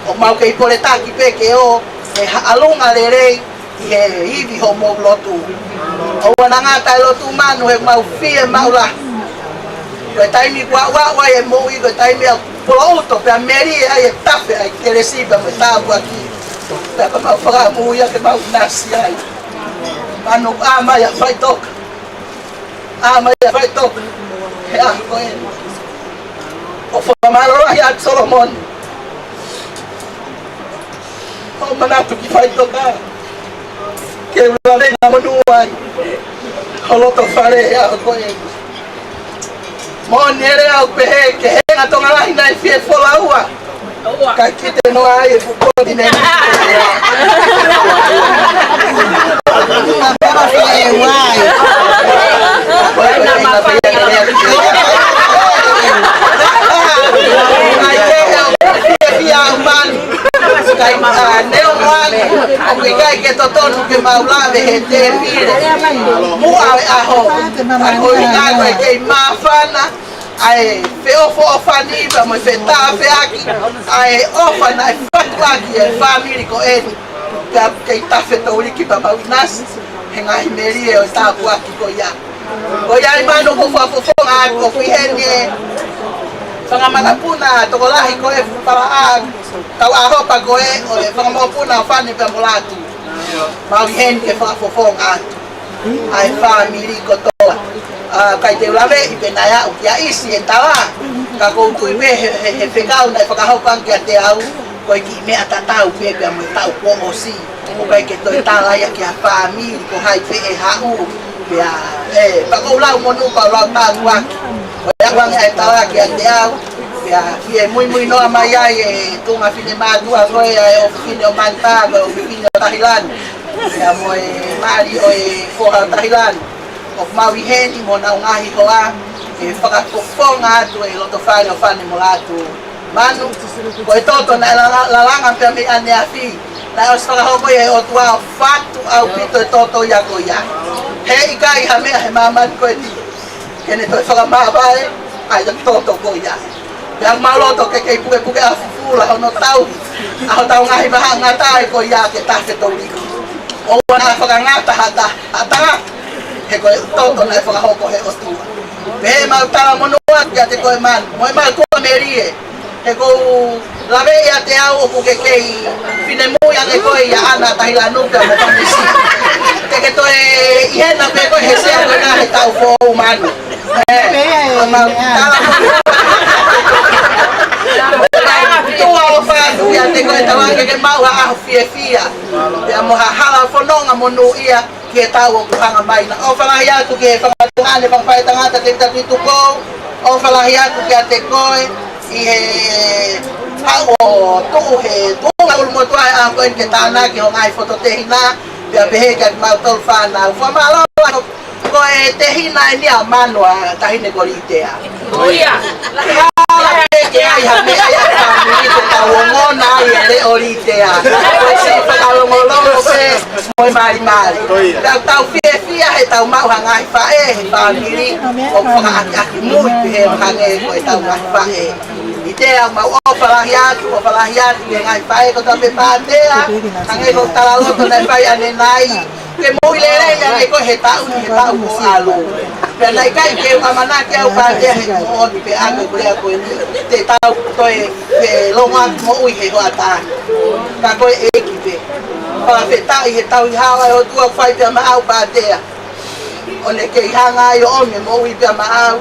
ʻOku mau kei poletaki pē ke ō, ʻe ha-, ʻalunga lelei, ʻi he ivi hoʻomou lotu. ʻOua naʻa ngata e lotu, Manu, he mau fiemaʻu lahi. Ko e taimi kuo aʻu ai e moʻui, ko e taimi ʻoku poloʻuto pea melie ai e tafe ʻa e kelesi pea mo e tāpuaki. Pea ka mau fakamuia ke mau ʻinasi ai. Manu, ʻā mai ʻa faʻitoka. ʻĀ mai ʻa faʻitoka he ʻaho ko eni. ʻOku fakamālō lahi atu, Solomone. ʻOku ou manatu ki faʻitoka. Ke u lave ʻo monū ai ho loto fale he ʻaho ko eni. Moʻoni e lea ʻoku pehē, kehe e ngaahi Tonga lahi naʻe fie fola ua, kae kite noa ai e fuʻu kōtineni. Kai, ʻa, neongo ange ʻoku ʻikai ke totonu ke mau lave he tēpile muʻa e ʻaho, ʻa, ko e ʻuhinga ko e kei māfana ʻa e feʻofoʻofani pea mo e fetāfeaki, ʻa e ʻofa naʻe fatuʻaki e fāmili ko eni, pea kei tafe touliki pea mau ʻinasi he ngaahi melie ʻo e tāpuaki ko ia. Ko ia ai, Manu, ʻoku ou fakafofonga atu ʻoku ʻi heni e fanga makapuna tokolahi ko ē fuʻu palaʻa, kau ʻahopa ko ē ʻo e fanga mokopuna ʻo Fane pea mo Latu. Mau ʻi heni ke fakafofonga atu ʻa e fāmili kotoa. ʻA, ʻikai te u laveʻi pe naʻe aʻu kia ʻIsi e tala, ka ʻoku ou tui pē he, he, he fekau naʻe fakahoko ange kiate au, ko e kiʻi meʻa tatau pē pea mo e taʻu kuo ʻosi. ʻOku ʻikai ke toe tala ia ki ha fāmili ko hai pē ʻe haʻu. Pea, ē, pea ʻoku ou lau monū, pea ʻoku ou lau tāpuaki. Ko e aʻu ange ʻa e tala kiate au, pea fie muimui noa mai ai e tuʻunga finemātuʻa ko ē ʻa e ʻofefine ʻo Manitā, ko e ʻofefine ʻo Tahilani, pea mo e mali ʻo e foha ʻo Tahilani. ʻOku mau ʻi heni mo honau ngaahi hoa ke fakafofonga atu e loto fale ʻo Fane mo Latu. Manu, ko e toto naʻe lala-, lalanga pea mei ʻaneafi, naʻe ʻosi fakahoko ia ʻe he ʻOtua ʻo fatu ʻaupito e toto ia ko ia. Heʻikai ha meʻa he māmani ko eni ke ne toe fakamāvae ʻa e toto ko ia. Pea mau loto ke kei pukepuke ʻa fufula hono tauhi ʻa hotau ngaahi vahaʻangatae ko ia ke tafe touliki. ʻOua naʻa fakangata ha ta-, ha tangata, he ko e toto naʻe fakahoko ʻe he ʻOtua. Pea mau tala monū atu kiate koe, Manu, mo e mau tuʻa melie. He ʻoku ou lave ʻiate au ʻoku ke kei finemui ange koe ʻia ʻAna Tahilani pea mo Kamisi. Te ke toe ʻi hena pē koe he sea ko ena he taʻu foʻou, Manu. Ē, ʻoku mau tala monū atu ʻofa atu kiate koe, tala ke ke maʻu ha ʻaho fiefia pea mo ha hala fononga monūʻia ki he taʻu ʻoku hanga mai. Naʻa ʻofa lahi atu ki he fanga tuongaʻane, fanga faʻētangata, Tēvita Tuʻitukou. ʻOfa lahi atu kiate koe ʻi he haʻu ʻo tuʻu he tuʻunga ʻulumotuʻa he ʻaho ko eni ke tānaki ho ngaahi fototehina, pea pehē kiate kimautolu fānau. Fakamālō lahi. Ko e tehina eni ʻa Manu, ʻa Taʻahine ko Litea. Ko ia. Hala pē ke ʻi ai ha meʻa ia fāmili ke tau ongona ai e leʻo Litea. Ko e siʻi fakalongolongo pē mo e malimali. Ko ia. Tau, tau fiefia he tau maʻu ha ngaahi faʻē he fāmili ʻoku fakaʻakiʻakimui pē he hangē ko e tau ngaahi faʻē. Litea, mau ʻofa lahi atu, ʻofa lahi atu ki he ngaahi faʻē kotoa pē, Pātea, hangē ko e talaloto naʻe fai ʻanenai. Ke moʻui lelei ange koe he taʻu ni, he taʻu kuo ʻalu. Pea naʻe ʻikai ke u ʻamanaki au, Pātea, he moʻoni pē ʻa e lea ko eni, te tau toe felongoaki moʻui he hoʻatā ni. Ka ko e ʻEiki pē. Fakafetaʻi he tauhi hala ʻa e ʻOtua ʻoku fai pea maʻau, Pātea. ʻO ne kei hanga ai ʻo ʻomi e moʻui pea maʻau,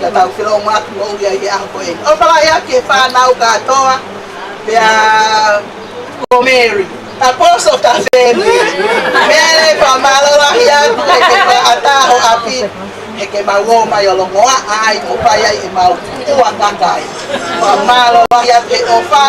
ka tau felongoaki moʻui ai he ʻaho ko eni. ʻOfa lahi atu ki he fānau kātoa, pea ko Mary. Apostle Tafeni. Fakamālō lahi atu he ke fakataha ho ʻapi, he ke mau ō mai ʻo longoaʻa ai mo fai ai ʻemau ua kakai. Fakamālō lahi atu he ʻofa,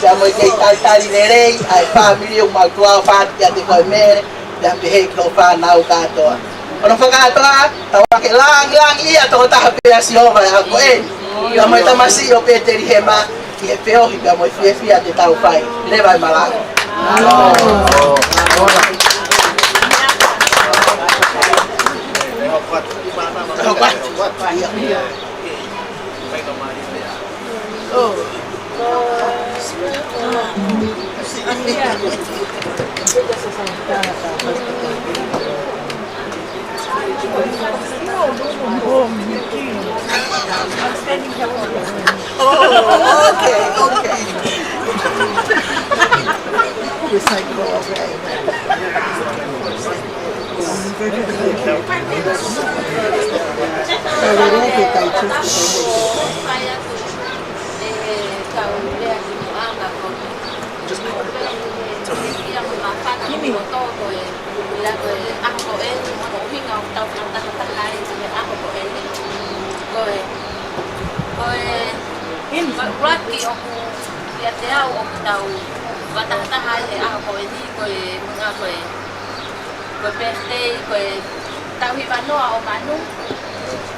pea mo e kei talitali lelei ʻa e fāmili ʻoku mau tuʻu ʻo fātu kiate koe Mele, pea pehē ki hoʻo fānau kātoa. ʻOku ou fakakātoa, tau ake langilangiʻia tokotaha pē ʻa Sihova he ʻaho ko eni. Pea mo e tamasiʻi ʻo Petelihema, ki he feohi pea mo e fiefia te tau fai. Leva e malanga. Oh, okay, okay. It's like, oh, okay. Ko e ʻuhinga ʻoku tau fakatahataha ai he ʻaho ko eni. Ko e, ko e, ko e ʻuluaki ʻoku ʻiate au ʻoku tau fakatahataha ai he ʻaho ko eni, ko e ʻuhinga ko e, ko e birthday, ko e taʻu hiva noa ʻo Manu.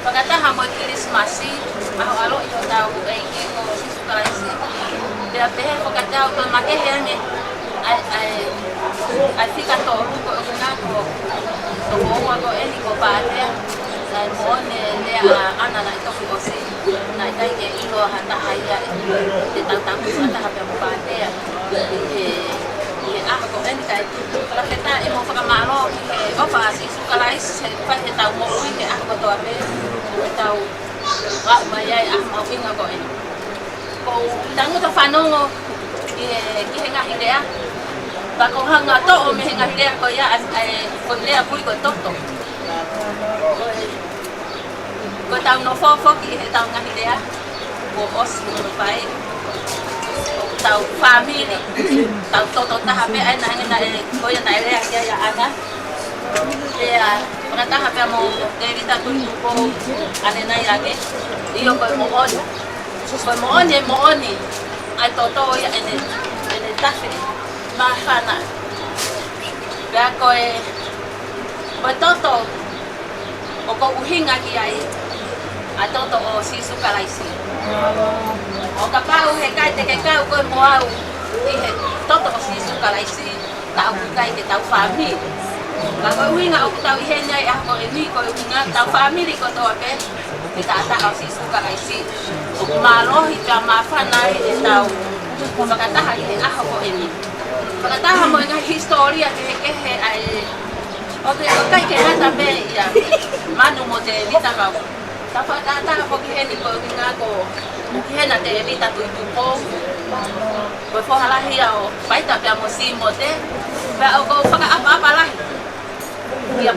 Fakataha mo e Kilisimasi, ʻaho ʻaloʻi hotau ʻEiki ko Sīsū Kalaisi. Pea pehē foki kiate au, toe makehe ange ʻa e, ʻa e, ʻa e fika tolu, ko e ʻuhinga ko, ko e ua ko eni ko Pātea, ʻa e moʻoni e lea ʻa ʻAna naʻe toki ʻosi, naʻe ʻikai ke ʻilo ʻe ha taha ia ʻe, ʻe tautau fakataha pea mo Pātea. ʻI he, ʻi he ʻaho ko eni kae fakafetaʻi mo fakamālō ki he ʻofa ʻa Sīsū Kalaisi, he fai heʻetau moʻui he ʻaho kotoa pē, ʻetau aʻu mai ai ʻa e mahuʻinga ko eni. Ko e tangutu fanongo ki he, ki he ngaahi lea. Pea ko e hanga toʻo mei he ngaahi lea ko ia, ʻa e, ko e lea ʻoku ui ko e toto. Ko e, ko ʻetau nofo foki heʻetau ngaahi lea. Kuo ʻosi hono fai. Ko ʻetau fāmili, tau toto taha pē, ʻa ia naʻe, naʻe, ko ia naʻe lea ki ai ʻa ʻAna. Pea fakataha pea mo Tēvita Tuʻitupou, ʻanenai ange. ʻIo, ko e moʻoni. Ko e moʻoni, e moʻoni. ʻA e toto ia ʻene, ʻene tafe. Māfana. Pea ko e, ko e toto ʻoku ou ʻuhinga ki ai, ʻa e toto ʻo Sīsū Kalaisi. ʻO kapau he ʻikai te ke kau koe mo au ʻi he toto ʻo Sīsū Kalaisi, ta ʻoku ʻikai ke tau fāmili. Ka ko e ʻuhinga ʻoku tau ʻi heni ai ʻaho ko eni, ko e ʻuhinga tau fāmili kotoa pē, ʻi he taʻataʻa ʻo Sīsū Kalaisi. ʻOku mālohi pea māfana ai ʻetau fakataha ʻi he ʻaho ko eni. Fakataha mo e ngaahi hisitōlia kehekehe ʻa e, ʻoku ʻikai ke ngata pē ia Manu mo Tēvita kau. Tau fakataha foki heni ko e ʻuhinga ko, ko e ʻuhinga Tēvita Tuʻitupou. Ko e foha lahi ia ʻo Paita pea mo Simote. Pea ʻoku ou fakaʻapaʻapa lahi kia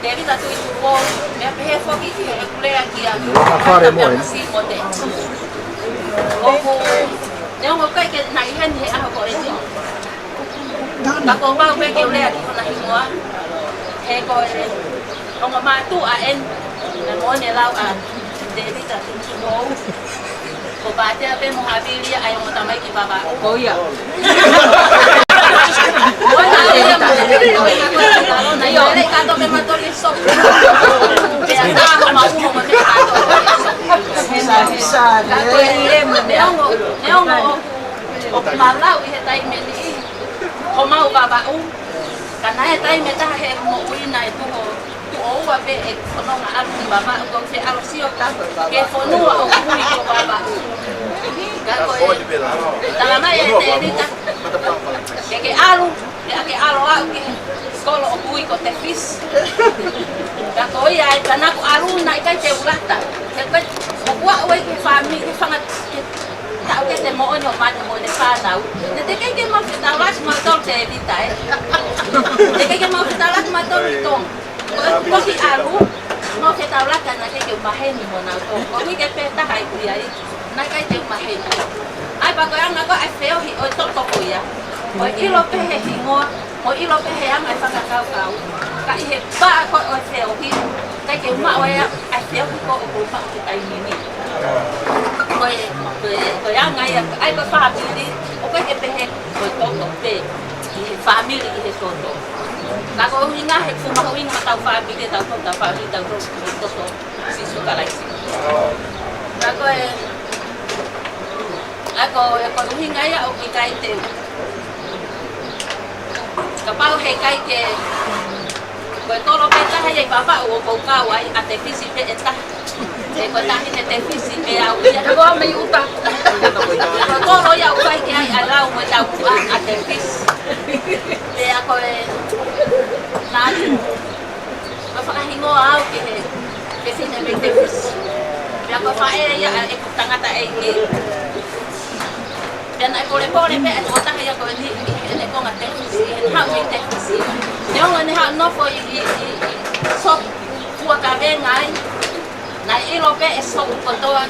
Tēvita Tuʻitupou, meʻa pehē foki ki heʻeku lea kia Paita pea mo Simote. ʻOku, neongo ʻikai ke na ʻi heni he ʻaho ko eni, ka kuo pau pē ke u lea ki hona hingoa. He ko e ongo mātuʻa eni, naʻe moʻoni e lau ʻa Tēvita Tuʻitupou. Ko Pātea pē mo Havili ʻa e ongo tamaiki Vavaʻu. Ko ia. Moʻoni e lau ʻa Tēvita. Naʻe ʻikai ke tau pē matoli sopu. Pea tā homau uho mo te kato. Sa, sa, ka ko e, neongo, neongo ʻoku mau lau ʻi he taimi ni, homau Vavaʻu. Ka naʻe taimi ʻe taha he moʻui naʻe tuʻo, tuʻo ua pē ʻeku fononga ʻalu ki Vavaʻu, ko e ʻalu ʻo sio ki he fonua ʻoku ui ko Vavaʻu. Ka ko e, talamai ʻe Tēvita ke ke ʻalu, pea ke ʻalu au ki he kolo ʻoku ui ko Tefisi. Ka ko ia ai, ka naʻa ku ʻalu naʻe ʻikai te u lata. He ko e, ʻoku aʻu ai ki he fāmili, ki he fanga, ki he taʻokete moʻoni ʻo Manu mo ʻene fānau. Naʻe teʻeki ke mau fetaulaki mautolu Tēvita, ē. Teʻeki ke mau fetaulaki mautolu ʻi Tonga. Ko e toki ʻalu, mau fetaulaki naʻe ʻikai ke u maheni mo nautolu. Ko e uike pē taha ʻeku ʻi ai, naʻe ʻikai te u maheni. ʻA ia pea ko e anga ko ē ʻa e feohi ʻo e toto ko ia. Ko e ʻilo pē he hingoa, ko e ʻilo pē he ʻa e fakakaukau. Ka ʻi he paʻa ko ē ʻo e feohi, ʻikai ke u maʻu ʻa e, ʻa e feohi ko ē ʻoku ou maʻu he taimi ni. Ko e, ko e, ko e anga ia, ʻa e ko e fāmili, ʻoku ʻikai ke pehē ko e toto pē, ʻi he fāmili ʻi he toto. Ka ko e ʻuhinga he fuʻu mahuʻinga ʻetau fāmili, ʻetau toto, ʻetau fāmili, ʻetau toto, ʻetau toto Sīsū Kalaisi. Ka ko e, ʻa e ko e, ko e ʻuhinga ia ʻoku ʻikai te u Kapau he ʻikai ke, ko e kolo pē taha ia ʻi Papaʻu ʻoku ou kau ai, ʻa Tefisi pē ʻe taha. He ko e taʻahine Tefisi pē au ia. Ko au mei ʻuta. Ko e kolo ia ʻoku ʻikai ke ʻi ai ʻa e lau mo e taukuʻa ʻa Tefisi. Pea ko e nani. Ko e fakahingoa au ki he, ki he fefine mei Tefisi. Pea ko e faʻē ia ʻa ʻeku tangataʻeiki. Pea naʻe polepole pē ʻa e tokotaha ia ko eni, ʻi heʻene konga Tefisi, ʻi heʻene haʻu mei Tefisi. Neongo ʻene haʻu nofo ʻi, ʻi, ʻi, ʻi Sopu, ua kavenga ai. Naʻe ʻilo pē ʻe Sopu kotoa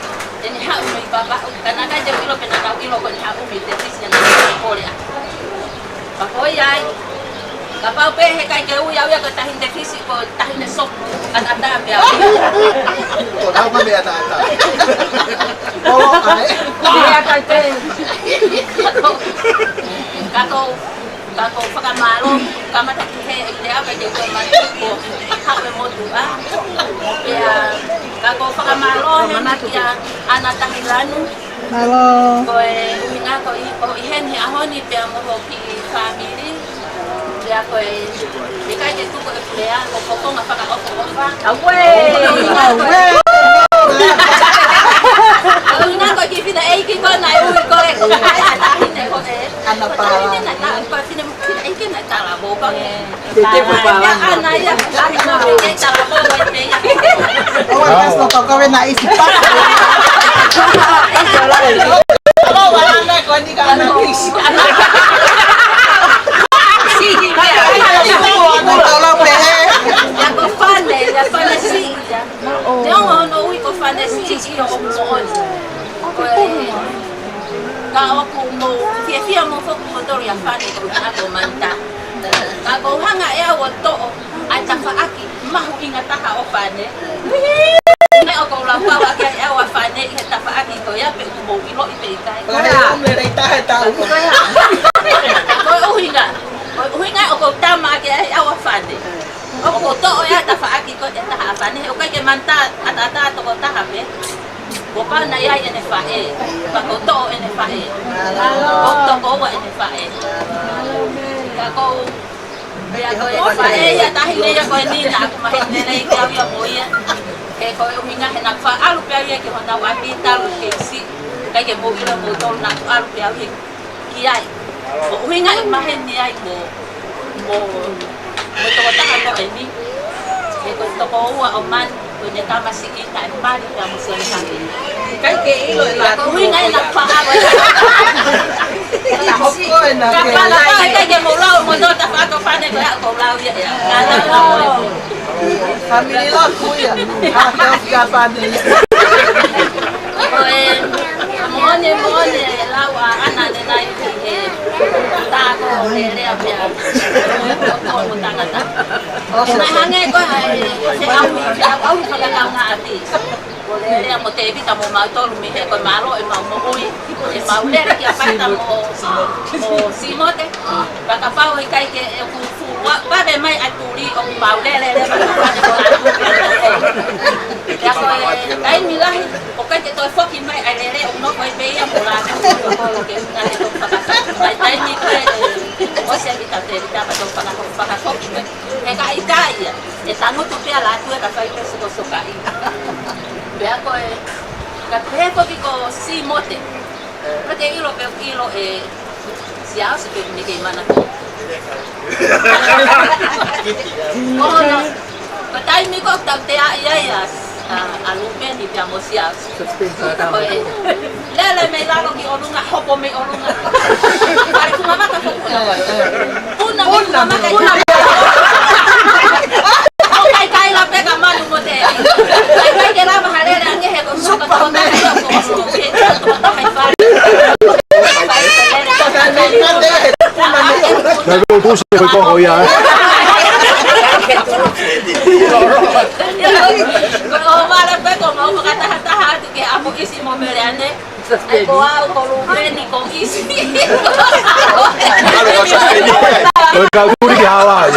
ʻene haʻu mei Papaʻu. Ka naʻe ʻikai te u ʻilo pe naʻa nau ʻilo ko ʻene haʻu mei Tefisi, ʻa ia naʻe polepole ʻa. Ka ko ia ai. Kapau pē he ʻikai ke ui au ia ko e taʻahine Tefisi, ko e taʻahine Sopu, ʻataʻatā pē au. Ko e tau mame ʻataʻatā. Ko ai. Ia kai te. Ka ko, ka ko fakamālō, kamata ki he, ʻi he ʻapi te u ko matuku, haʻu e motuʻa. Ia, ka ko fakamālō, he kia Ana Tahilanu. Mālō. Ko e ʻuhinga ko ʻi, ko ʻi heni he ʻaho ni pea mo hoku kiʻi fāmili. Pea ko e, ʻikai ke tuku e pulea, ko e konga fakaʻofoʻofa. Auē! Auē! Ko e ʻuhinga ko e kiʻi fineʻeiki ko ē naʻe ui ko ē, ko e ʻai ʻa e taʻahine ko ē. Ana Ko e taʻahine Pala. Naʻe ta-, ko e fine-, fineʻeiki naʻe talavou ko ē. Te te fupalanga. Ana ia, ana ia, te talavou ko ē pē ia. Oh, that's not a covenant, is it? Oh, ana ko ni ka ana isi. Ana. Siʻi, ia. Ana tolo pē. Ia ko Fane, ia Fane siʻi, ia. Neongo hono ui ko Fane siʻi, ʻio ʻoku moʻoni. Ko e, ka ʻoku mou fiefia mo foki mo tolu ia Fane ko ʻuhinga ko Manta. Ka ʻoku ou hanga ʻe au ʻo toʻo ʻa e tafaʻaki mahuʻinga taha ʻo Fane. Meʻa ʻoku ou lau pau ʻaki ʻe au ʻa Fane ʻi he tafaʻaki ko ia pe ʻoku mou ʻiloʻi pe ʻikai. Fane ʻoku lelei taha e tau. Ko e ʻuhinga. Ko e ʻuhinga ʻoku ou tama ʻaki ʻe au ʻa Fane. ʻOku ou toʻo ʻa e tafaʻaki ko ē ʻe taha ʻa Fane. ʻOku ʻikai ke Manta ʻataʻatā toko taha pē. Kuo pau naʻe ʻi ai ʻene faʻē, pea kuo toʻo ʻene faʻē. Kuo tokoua ʻene faʻē. Ka ko u, pea ko e faʻē ia taʻahine ia ko eni naʻa ku maheni lelei ki ai ia mo ia. He ko e ʻuhinga he naʻa ku faʻa ʻalu pē au ia ki honau ʻapi talu keisi. ʻIkai ke mou ʻilo moutolu naʻa ku ʻalu pē au ia ki ai. Ko e ʻuhinga ʻi maheni ai mo, mo, mo e tokotaha ko eni. He ko e tokoua ʻo Manu, ko ʻene tamasiʻi naʻe mali pea mo Sione Hake. ʻIkai ke ʻilo ʻe la ko e ʻuhinga ʻi naʻa ku faʻa ʻalu. Ka ko e ʻikai ke mou lau mo tō tafaʻaki ʻo Fane ko e hā ʻoku ou lau ia ʻe au. Ka lau lau. Family lau ko ia. Hā ke ofi ka Fane ia. Ko e, moʻoni, moʻoni e lau ʻa Ana ne nai ki he tā ko e lea pea. Ko e tangata. Naʻe hangē ko e, he au, he au, au fakakaungāʻapi. Ko e lea mo Tēvita mo mautolu mei he ko e mālō ʻemau moʻui. ʻEmau lele kia Paita mo, mo Simote. Pea kapau ʻikai ke ʻeku fuʻu vave mai ʻa e tuli ʻoku mau lele leva. Pea ko e taimi lahi, ʻoku ʻikai ke toe foki mai ʻa e lele ʻoku nofo ai pē ia mo lāngilangi ko e kolo ke ʻuhinga he toki fakafoki mai taimi ko ē, ʻosi ʻa e kita te kita ka toki faka-, fakafoki mai. He ka ʻikai ia, ʻe tangutu pē ʻa Lātue ka fai pē sokosokaʻi. Pea ko e, ka pehē foki ko Simote. Ka te ʻilo pē ʻilo ʻe Siaosi pe ʻoku ne kei manako. Ko hono, ko e taimi ko ē ʻoku tautea ai ʻa, ʻa, ʻa Lupeni pea mo Siaosi. Ko e, lele mei lalo ki ʻolunga, hopo mei ʻolunga. Pale kunga maka ko kuna. Kuna mei kunga maka. Kuna mei kunga maka. ʻOku ʻikai kaila pē ka Manu mo Tēvita. ʻIkai ke lava ha lele ange he ko e soko toko taha ia ko e soko ke toko taha ʻi fale. Naʻe ʻosi ko e koho ia, ē? Ko e ʻohovale pē ko mau fakatahataha atu ke ʻamu ʻIsi mo Meleane. ʻAi ko au ko Luveni ko ʻIsi. Ko e kau tuli ki Hawaii.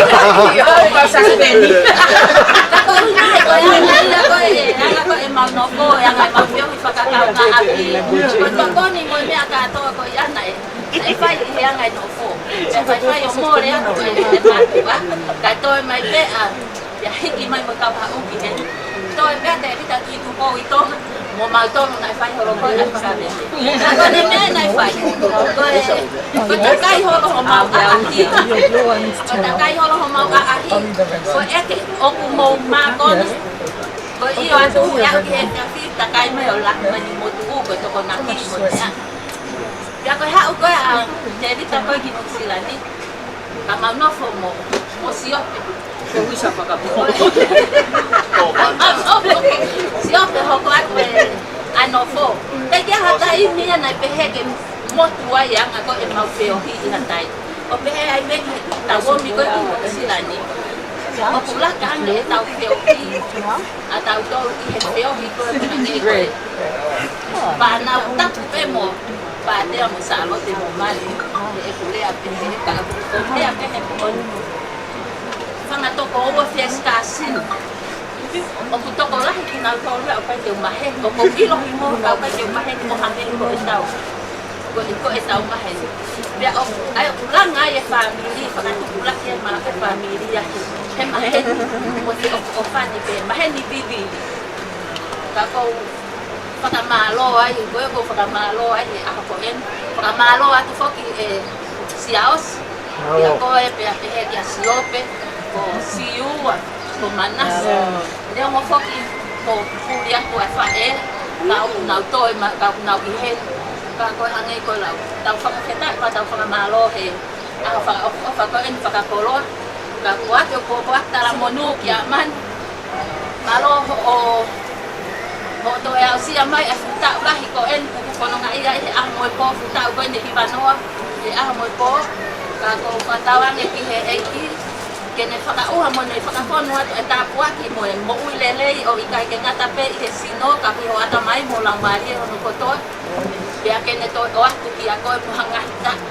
Ko e anga ia ko e, anga ko e mau nofo, e anga e mau feohi fakakaungāʻapi. Ko e tokoni mo e meʻa kātoa ko ia naʻe, naʻe fai ʻi he anga e nofo. Naʻe faifai ʻo mole atu e, e mātuʻa. Kae toe mai pē ʻa, ia hiki mai mo e kau haʻu ki heni. Toe pē ʻa Tēvita Tuʻitupou ʻi Tonga. Mo mautolu naʻe fai holo ko e ʻai fakavete. Ka ko e meʻa naʻe fai. Ko e, ko e takai holo homau ʻaʻahi. Ko e takai holo homau ʻaʻahi. Ko e ʻeke ʻoku mou mākona. Ko e ʻio atu ia ki he fiefia takai mai ʻo lahi mai ni mo tuʻu ko e tokonaki mo nia. Pea ko e haʻu ko ē ʻa Tēvita ko ē ki Nuʻusila ni. Ka mau nofo mo, mo Siope. Ko e uisa fakapo. Siope hoko atu e ʻa nofo. Teʻeki ai ha taimi ia naʻe pehē ke motu ai ʻa e anga ko ē ʻemau feohi ʻi ha taimi. ʻO pehē ai pē ki he tau ō mai ko ē ki Nuʻusila ni. ʻOku laka ange ʻetau feohi. ʻA tautolu ʻi he feohi ko ē ko ē naʻe ko ē. Pea nau tapu pē mo Pātea mo Sālote mo Mali. ʻE pule a pehē ka ko pea pehē ko eni. Fanga toko ua first cousin. ʻOku tokolahi kinautolu ia ʻoku ʻikai ke u maheni. ʻOku ou ʻilo himoua ka ʻoku ʻikai ke u maheni mo hangē ko ʻetau. Ko e, ko ʻetau maheni. Pea ʻoku, ʻai ʻoku langa ai e fāmili, fakatupulaki e ma-, e fāmili ia he, he maheni. Mo e ʻoku, ʻoku fani pē, maheni vivi. Ka ʻoku ou fakamālō ai, ko e ʻoku ou fakamālō ai he ʻaho ko eni. Fakamālō atu foki e Siaosi. Mālō. Pea ko e pea pehē kia Siope, ko Siua, ko Manasa. Mālō. Neongo foki ko Kulia ko e faʻē, ka ʻoku nau toe ma-, ka ʻoku nau ʻi heni. Ka ko e hangē ko e lau. Tau fakafetaʻi pea tau fakamālō he ʻaho fakaʻofoʻofa ko eni fakakoloa. Ka ko ʻoku ou ʻoatu e kuo ko ʻoatu talamonū kia Manu. Mālō hoʻo, hoʻo toe aʻusia mai e fuʻu taʻu lahi ko eni kuo u fononga ai he ʻaho mo e pō, fuʻu taʻu ko eni ʻe hivanoa he ʻaho mo e pō. Ka ʻoku ou fakatauange ki he ʻEiki ke ne fakaʻuha mo ne fakafonu atu e tāpuaki mo e moʻui lelei ʻo ʻikai ke ngata pē ʻi he sino ka ki ho ʻatamai mo laumālie hono kotoa. Pea ke ne toe ʻoatu kiate koe mo ha ngaahi taʻu.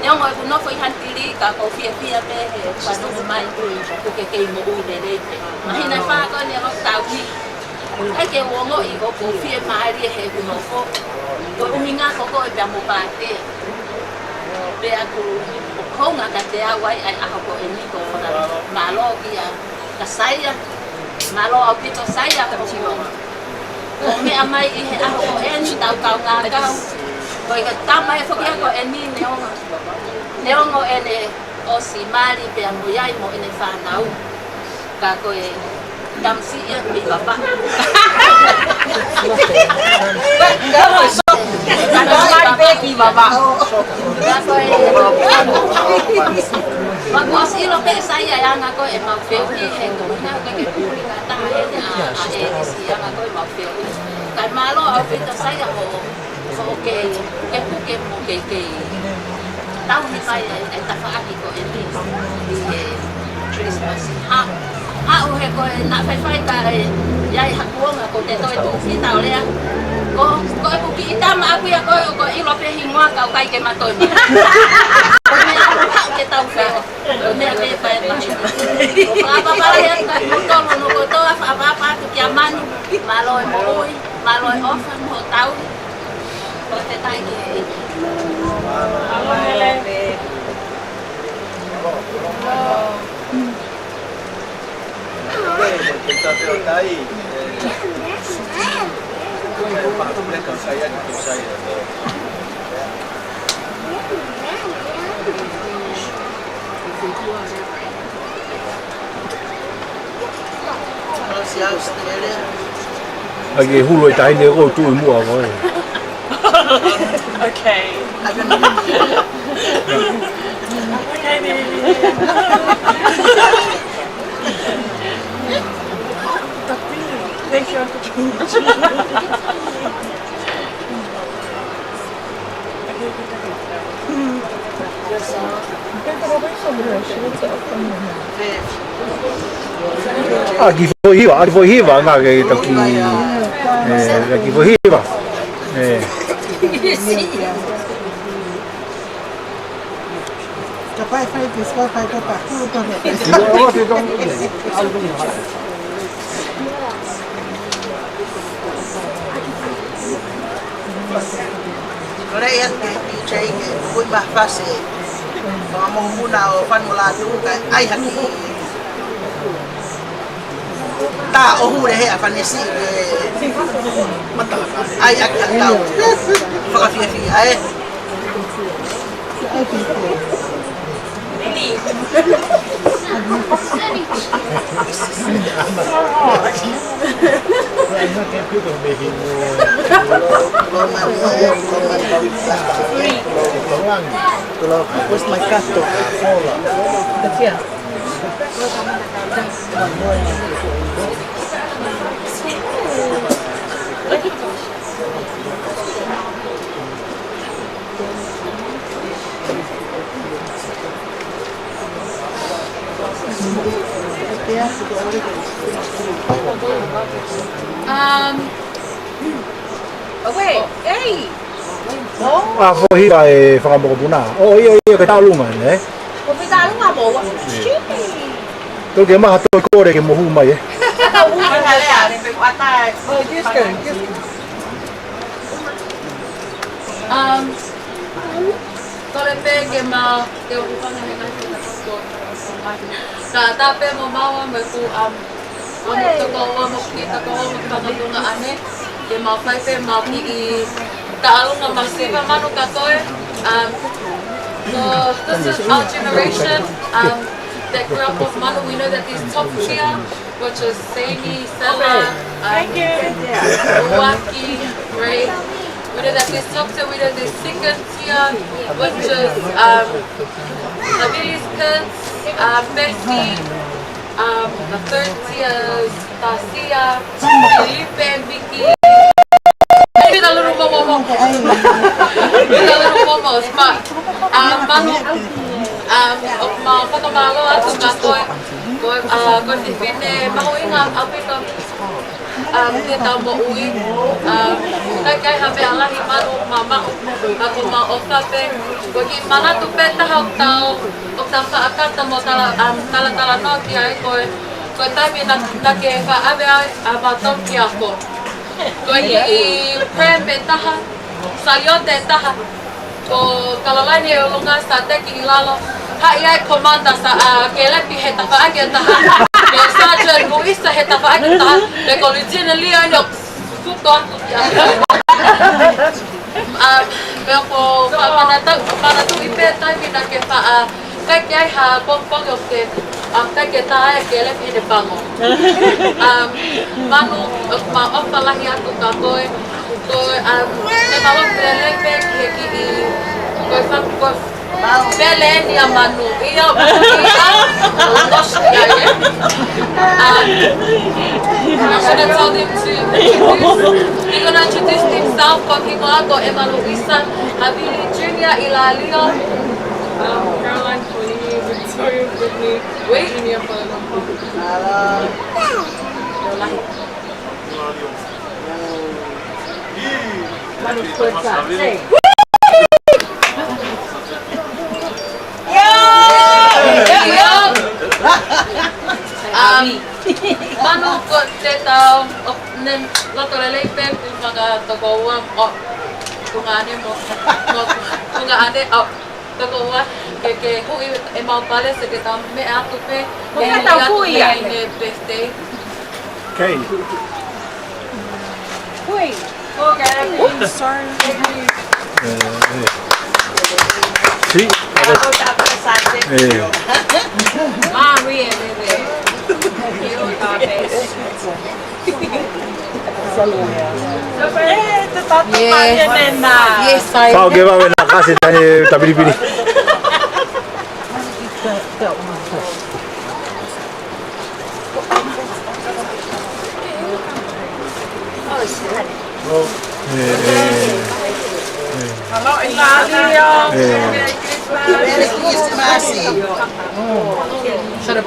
Neongo ʻeku nofo ʻi Hantili ka ʻoku ou fiefia pē he fanongo mai ʻoku ke kei moʻui lelei pē. Māhina ʻe fā ko eni ʻo e lockdown ni. ʻIkai ke u ongoʻi ʻoku ou fiemālie heʻeku nofo. Ko e ʻuhinga ko koe pea mo Pātea. Pea ʻoku hounga kiate au ai ʻa e ʻaho ko eni ko e fakamālō kia Saia. Mālō ʻaupito Saia ko e ʻuhinga. Ko e meʻa mai ʻi he ʻaho ko eni tau kaungā kau. Ko e ka tama e foki ko eni neongo. Neongo ʻene ʻosi mali pea mo ʻi ai mo ʻene fānau. Ka ko e tamasiʻi ia mei Vavaʻu. Ka ko e mali pē ki Vavaʻu. Ka ko e. Pea kuo ʻosi ʻilo pē ʻe Saia e anga ko ē ʻemau feohi he ko e ʻuhinga ko e ke puli ka taha ʻe ʻa, ʻa e ʻi he anga ko ē ʻemau feohi. Kae mālō ʻaupito Saia hoʻo, hoʻo kei, ke puke mo kei kei. Tauhi mai e, e tafaʻaki ko eni ʻi he Christmas. Ha, haʻu he ko e naʻa faifai ka e, ʻi ai ha kuonga ko te toe tuʻu kita ʻo lea. Ko, ko ʻeku kiʻi tama ʻaku ia ko ē, ko e ʻilo pē hingoa ka ʻoku ʻikai ke ma toe mai. Ko e meʻa ʻaku haʻu ke tau feo. Ko e meʻa pē pae mai. Fakapapala ia ka kimoutolu hono kotoa, fakapapala atu kia Manu. Mālō e moʻui, mālō e ʻofa mo e tauhi. Fakafetaʻi ki he ʻEiki. Mālō e. ʻAi ke hulu e taʻahine ʻoku tuʻu ʻi muʻa ko ē. Okay. Okay, baby. Thank you, Uncle George. Yes, sir. Babe, but I went somewhere. She went to open your mouth. Babe. ʻAki foʻi hiva, ʻaki foʻi hiva, ngā ke taki, ē, ʻaki foʻi hiva. Ē. Kapau ʻe fai ke sua fai ko ka kulu ko he. Kole ia ke D J ke kui mafasi. Ko a mo muna o fanu la tu ka ai haki. Ta o hure he a fanesi ke ai haki a tau. Fakafiafia, ē. Where's my gato? That's here. Um, oh, wait, hey. ʻA, foʻi hiva e fakamokopuna. ʻO, ʻio, ʻio, ke tālunga, ē? Ko ke tālunga mo ua. Ē. Shit. Tau ke maha toi kore ke mohu mai, ē? Ka tau hū mai ka lea, ʻe pe kuata. Oh, just go, just go. Um, kole pē ke mau, ke u hūfanga he ngaahi kata koto. Ka tape mo maua mo e ku, um, ʻa mo toko ua mo ki toko ua mo ki fanga tunga ane. Ke mau fai pē mau kiʻi tālunga masiva manu ka toe. Um, so this is our generation, um, that grew up with manu. We know that there's top tier, which is Seini, Sela, um, Uaki, right? We know that there's top tier, we know there's second tier, which is, um, Havili's kids, um, Bessie, um, the third tier is Tasia, Felipe, Vicky. With a little more, more, more. With a little more, more. But, um, manu, um, ʻoku mau fakamālō atu kia koe, ko, uh, ko e fefine mahuʻinga ʻaupito, um, ke tau moʻui, um, ʻikai ke ʻi ai ha meʻa lahi manu mamaʻo, ka ko mau ʻofa pē, ko e kiʻi manatu pē taha ʻoku tau, ʻoku tau faʻa kata mo tala, um, talatalanoa ki ai ko e, ko e taimi naʻa, naʻa ke faʻa ʻave ai ʻa mautolu ki ako. Ko e kiʻi pram ʻe taha, saliote ʻe taha, ko Kalolaine ʻi ʻolunga, Sateki ʻi lalo, haʻi ai Commander Sa, ʻa, Kelepi he tafaʻaki ʻe taha, ko Sergeant Luisa he tafaʻaki ʻe taha, pea ko Lieutenant Leo ʻene ʻoku fuko atu ki ai. Um, pea ko e faʻa manatu, manatuʻi pē taimi naʻa ke faʻa, ʻikai ke ʻi ai ha pongipongi ʻoku ke, um, ʻikai ke tā ai ʻa Kelepi heʻene pango. Um, manu, ʻoku mau ʻofa lahi atu kia koe, ko e, um, ke mālō pē lelei pē ki he kiʻi, ko e fa-, ko e pele eni ʻa manu. ʻIo, manu ia, ʻo losi ia, ē. Um, I'm gonna tell them to introduce, they're gonna introduce themselves. Ko e hingoa ko ʻEma Luisa, Havili Junior ʻi Lalio. Um, Caroline Colini, Victoria Brittany, Wait. Junior Colin. Hello. Manu, ko e tā. Hey. Yo! Yo! Um, manu ko te tau, ʻo, ne, loto lelei pē, ko e fanga toko ua, ʻo, ko e ngaahi mo, mo, ko e ngaahi, ʻo, toko ua, ke, ke huʻi ʻemau pale, se ke tau meʻa atu pē, ko e ke tau huʻi atu pē ʻi he birthday. Okay. Hui. Okay, sorry. Eh, eh. Sí. Eh. Ah, oui, eh, oui, oui. Yes. Yes, I Fau ke vave na kasi tane tapiripiri. Eh, eh, eh. Hello, Eladio. Eh. Merry Christmas. Merry Christmas. Shut up.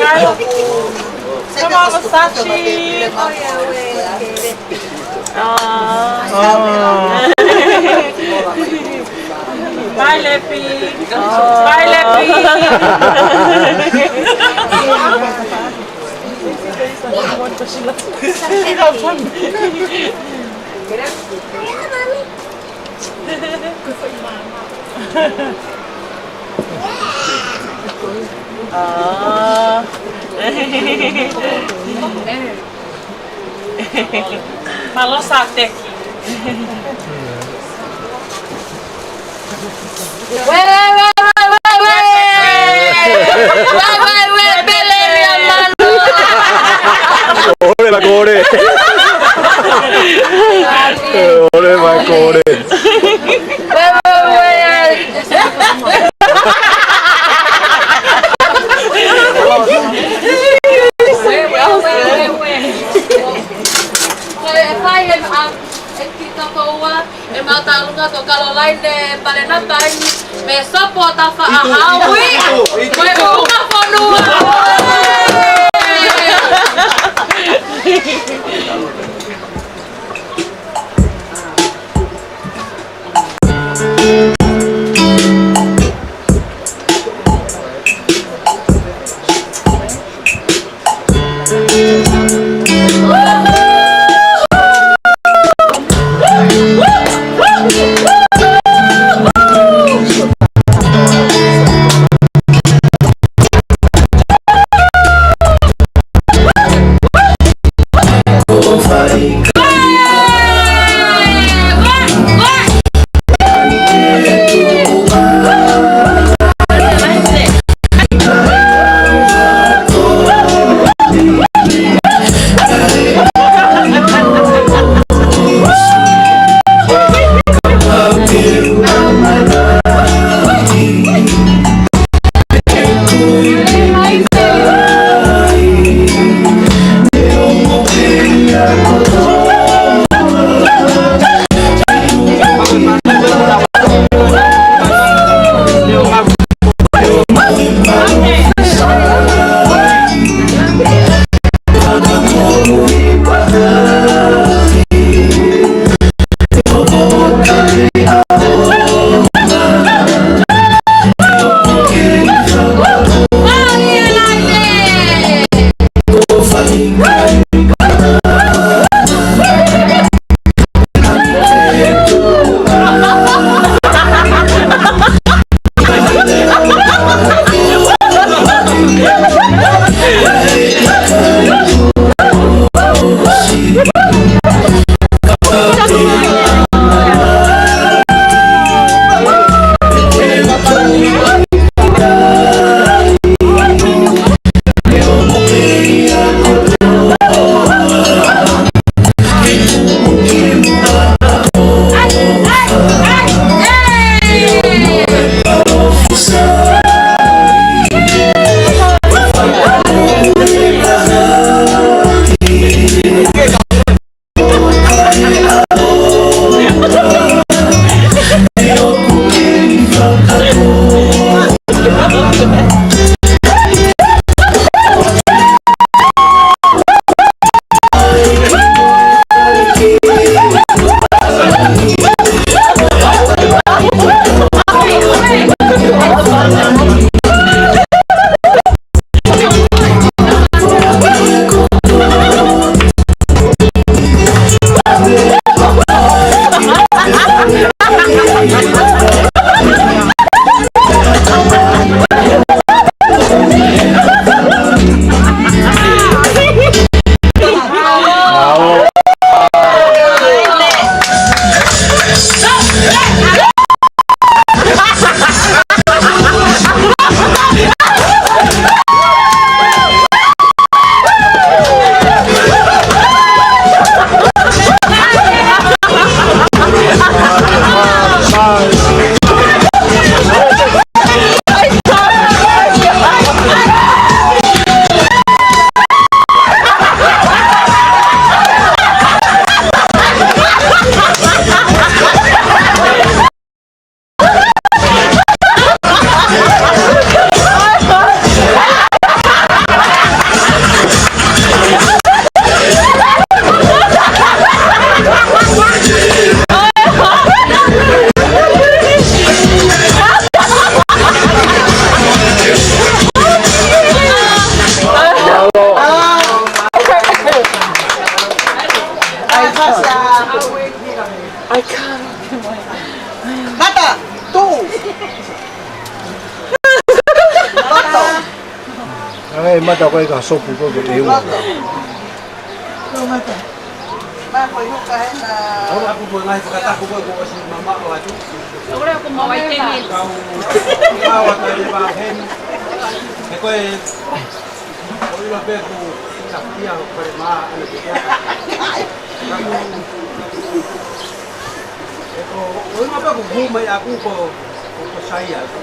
Come on, Musashi. Oh. Bye, Lepi. Bye, Lepi. She loves him. Mālō Sateki. Wē, wē, wē, wē, wē, wē. Wē, wē, wē, pele ni a mano. ʻOle mai ko ʻOle. ʻOle mai ko ʻOle. Wē, wē, wē. Wē, wē, wē, wē, wē. Ko e fai e, um, e ki toko ua, e mau tālunga ko Caroline Palenata ai, mei Sopo Tafaʻahau, ko e ʻumafonua. Pata ko e ka sopu ko ko e ua. Mā ko e huka hena. Ora aku mo e ngaahi fakatapu ko ko ʻosi mamaʻo atu. Ora aku mo e temi. Kau, kau atu e vā heni. He ko e, ʻo ʻilo pē ku takia ʻo kare mā ʻana ke kia. Kaku, e ko, ʻo ʻilo pē ku hū mai aku ko, ko, ko Saia. Ko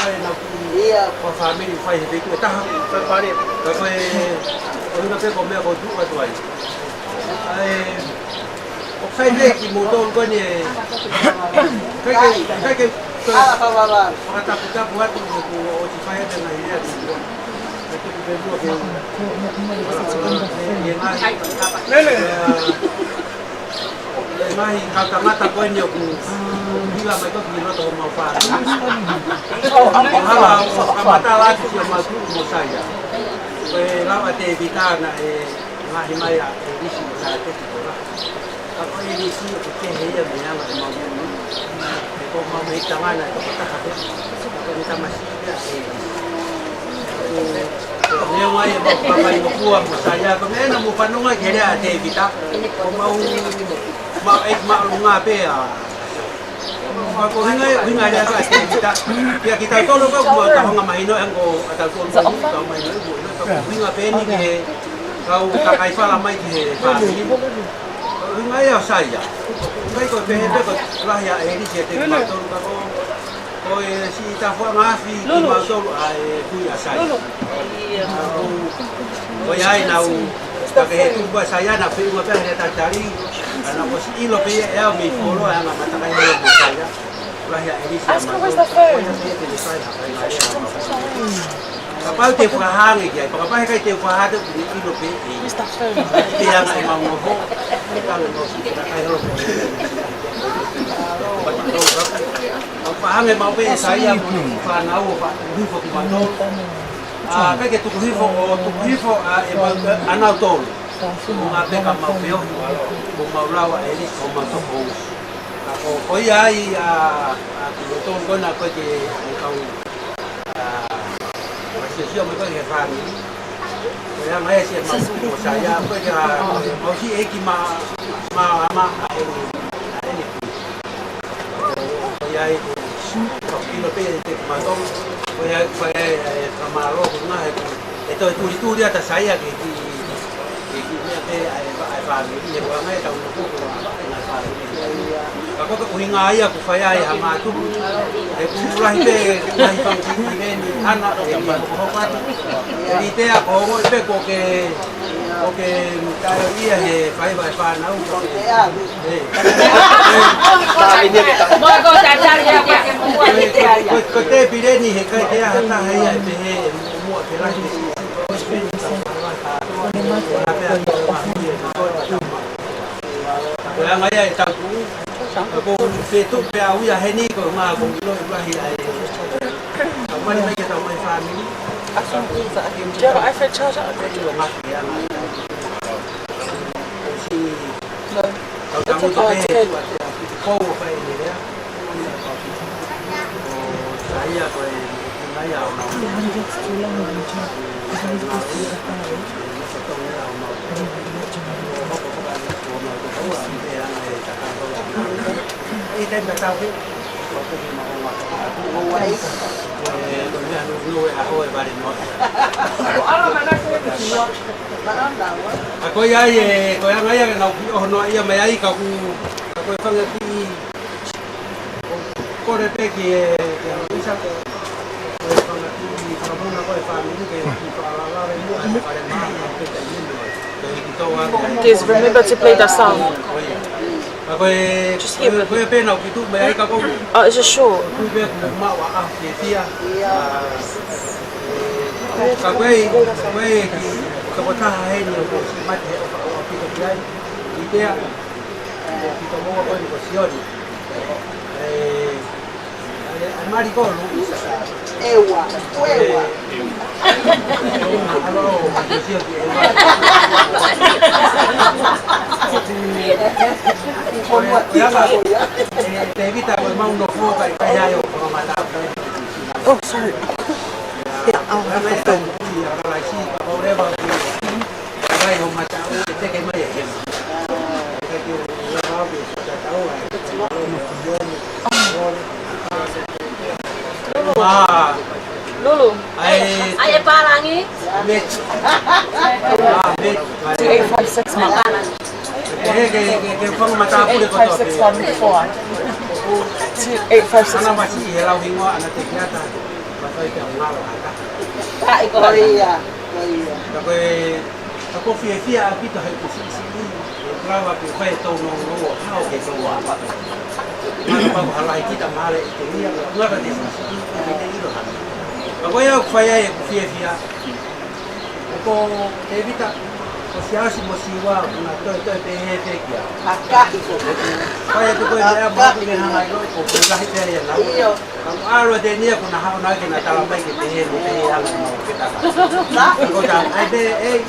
Saia na ku, ko fāmili fai he veku e taha. Ka ko e, ʻo ʻilo pē ko meʻa ko tuʻu atu ai. ʻAi, ʻoku sai pē kimoutolu ko eni ē. Kai ke, kai ke, fakataputapu atu he kuo ʻosi fai atu e ngaahi lea ki muʻa. Kai ke pē muʻa ke, ʻe ngaahi, ʻe ngaahi kau tangata ko eni ʻoku hila mai ko ki loto homau fānau. ʻO hala ʻo kamata atu siʻomau tuʻu mo Saia. Ko e lava Tēvita naʻe ngaohi mai ʻa ʻElisi mo Sāteki ko la. Ka ko ʻElisi ʻoku kehe ia mei he anga ʻemau moʻui. He ko homau mei tangana e tokotaha pē. Ka ko ʻene tamasiʻi pē ʻa ʻElisi. Ko e meʻa mai ʻemau kakai mo kua mo Saia. Ko e meʻa naʻa mou fanongo ki he lea ʻa Tēvita. Ko homau, mau ʻeiki māʻolunga pē ʻa Ka ko e ʻuhinga, ʻuhinga lea ko ē ʻa Tēvita. Pea kitautolu ko ē ʻoku mau tafonga mahino, ʻa e ongo ʻatautolu ko ē ʻoku tau mahino, ʻoku ʻuhinga pē eni ki he kau kakai fala mai ki he fāmili. Ko e ʻuhinga ia ʻo Saia. ʻIkai ko e pehē pē ko e lahi ʻa ʻElisi ʻiate kimautolu ka ko, ko e siʻi tafoʻanga afi kimautolu ʻa e kui ʻa Saia. Ko ia ai naʻa ku, ka ko e tuʻu ʻa Saia naʻe feʻunga pē he tatali, ʻa naʻa ku ʻosi ʻilo pē ia ʻe au mei fuoloa e anga matakai mo Saia. Lahi ʻa ʻElisi ʻa mātou. Kapau te u fakahā ange ki ai, kapau heʻikai te u fakahā te u ʻilo pē ʻe. Te anga ʻemau nofo. Kalo mau si, kakai holo. Au fakahā ange maʻu pē ʻe Saia mo e fānau ʻo faʻa tuku hifo kimautolu. ʻA, ʻikai ke tuku hifo, ʻo tuku hifo, ʻa, ʻemau, ʻa, ʻanautolu. Ko e ʻuhinga pē ka mau feohi, ko mau lau ʻa ʻElisi ko mau toko. Ka ko, ko ia ai, ʻa, ʻa, ko e tonu ko ena ko e ke, ʻa e kau, ʻa, ʻa siosio mai ko e ke fāmili. Ko e anga ia siʻemau tuʻu mo Saia, ko e ke, ʻa, mau siʻi ʻeiki mā, mā, mā, ʻa, ʻeni, ʻa, ʻeni. Ko ia ai, ko, ko ʻilo pē ʻe te kimautolu, ko ia ai, ko ia ai, ʻe, ka mālō, ko e ʻuhinga he, ʻe toe tulituli ʻa Saia ke, ke, ke, ke meʻa pē ʻa e, ʻa e fāmili, he ko e anga ia ʻetau nofo ko e anga ʻa e fāmili. Ka ko e ʻuhinga ia ʻoku fai ai ha mātuku, he ʻoku lahi pē, lahi fanga kiʻi leni, ʻana, ʻe, ʻe, ko, ko, ko, ʻe, ʻi te a ko, ko, pē ko ke, ko ke, tae ia he faiva e fānau, ko, ʻe, ʻe, ʻe, Mo e ko tatali ia ke mua ʻe te ai. Ko, ko, ko te pileni he kai te aha taha ia ʻe pehē, mo, mo, te lahi, ko e anga ia ʻetau tuʻu, ko e fetuʻu pē au ia heni ko e ʻuhinga ko e ʻilo ʻi lahi ai. Ka mali mai ke tau mai fāmili. Do you have an iPhone charger? Ko e ʻilo ngā ke anga. Ko si No. Kau tangutu pē he tuʻa te a piti kou o fai ni lea. Ko Saia ko e ngai au mau. Ei, kai ka tau pē. Ko e mea nunu e a o e vale noa. ʻA ko ia ai e, ko e anga ia ke nau ki ʻoho noa ia mai ai ka ku, ka ko e fanga kiʻi, ko, kole pē ki he, ki he isa ko, ko e fanga kiʻi, fanga muna ko e fāmili ke, ki fakalala e mua, e fale mā, ka pē ka inu, ke hiki tau ake ai. Please remember to play the song. Ko ia. Ka ko e, Just give it. Ko e pē nau ki tuʻu mai ai ka ko. Oh, it's a short. Tuʻu pē ku mau a, a, ke tia. Ah, ka ko e, ko e ki, tokotaha heni ʻoku mate he ʻofa ʻo pito ki ai. ʻI tea, ʻo pito mo ko ni ko Sioni. Eh, ʻAi, ʻai mali ko Luisa. ʻEua, ko ʻEua. Eh, alo, alo, ʻo Sioni ʻEua. Ko Luisa, ko ia. Eh, Tevita, ko e mau nofo, kai, kai ai ʻo, ko mata. Oh, sorry. Yeah, I'll have to film. Ia, ʻa, ʻa, ʻa, Teke mai e hema. Ka ke ua au ke fakatatau ai. Mālō, mālō. Mā. Lulu. Ai. Ai, e pālangi. Met. Ah, met. Two eight five six one. Ē, ke, ke, ke fanga matāpule kotoa pē. Two eight five six one four. Two eight five six one. Ana masi, he lau hingoa, ana te kiata. Mafai ke ngalo ata. Ai, ko ia, ko ia. Ka ko e, ka ko e fiefia ʻaupito hai ko e siʻisiʻi. E lava ke fai e tau nounou, hao ke tau apa. Mana pau halai kita male i te ia, ngaka te siʻisiʻi, ʻe te ilo hana. Ka ko ia ʻoku fai ai ʻeku fiefia. Ko Tēvita, ko Siaosi mo Siua, na toe toe pehē pē kia. Akahi ko. Fai atu ko e meʻa maʻu ke hanga ʻilo, ko e lahi pē ia nau. ʻIo. Ka ko ʻAlo te nia ko na hao na ke na tala mai ke pehē mo pehē ʻalu mo ke taka. Ko ta, ai pē, ei.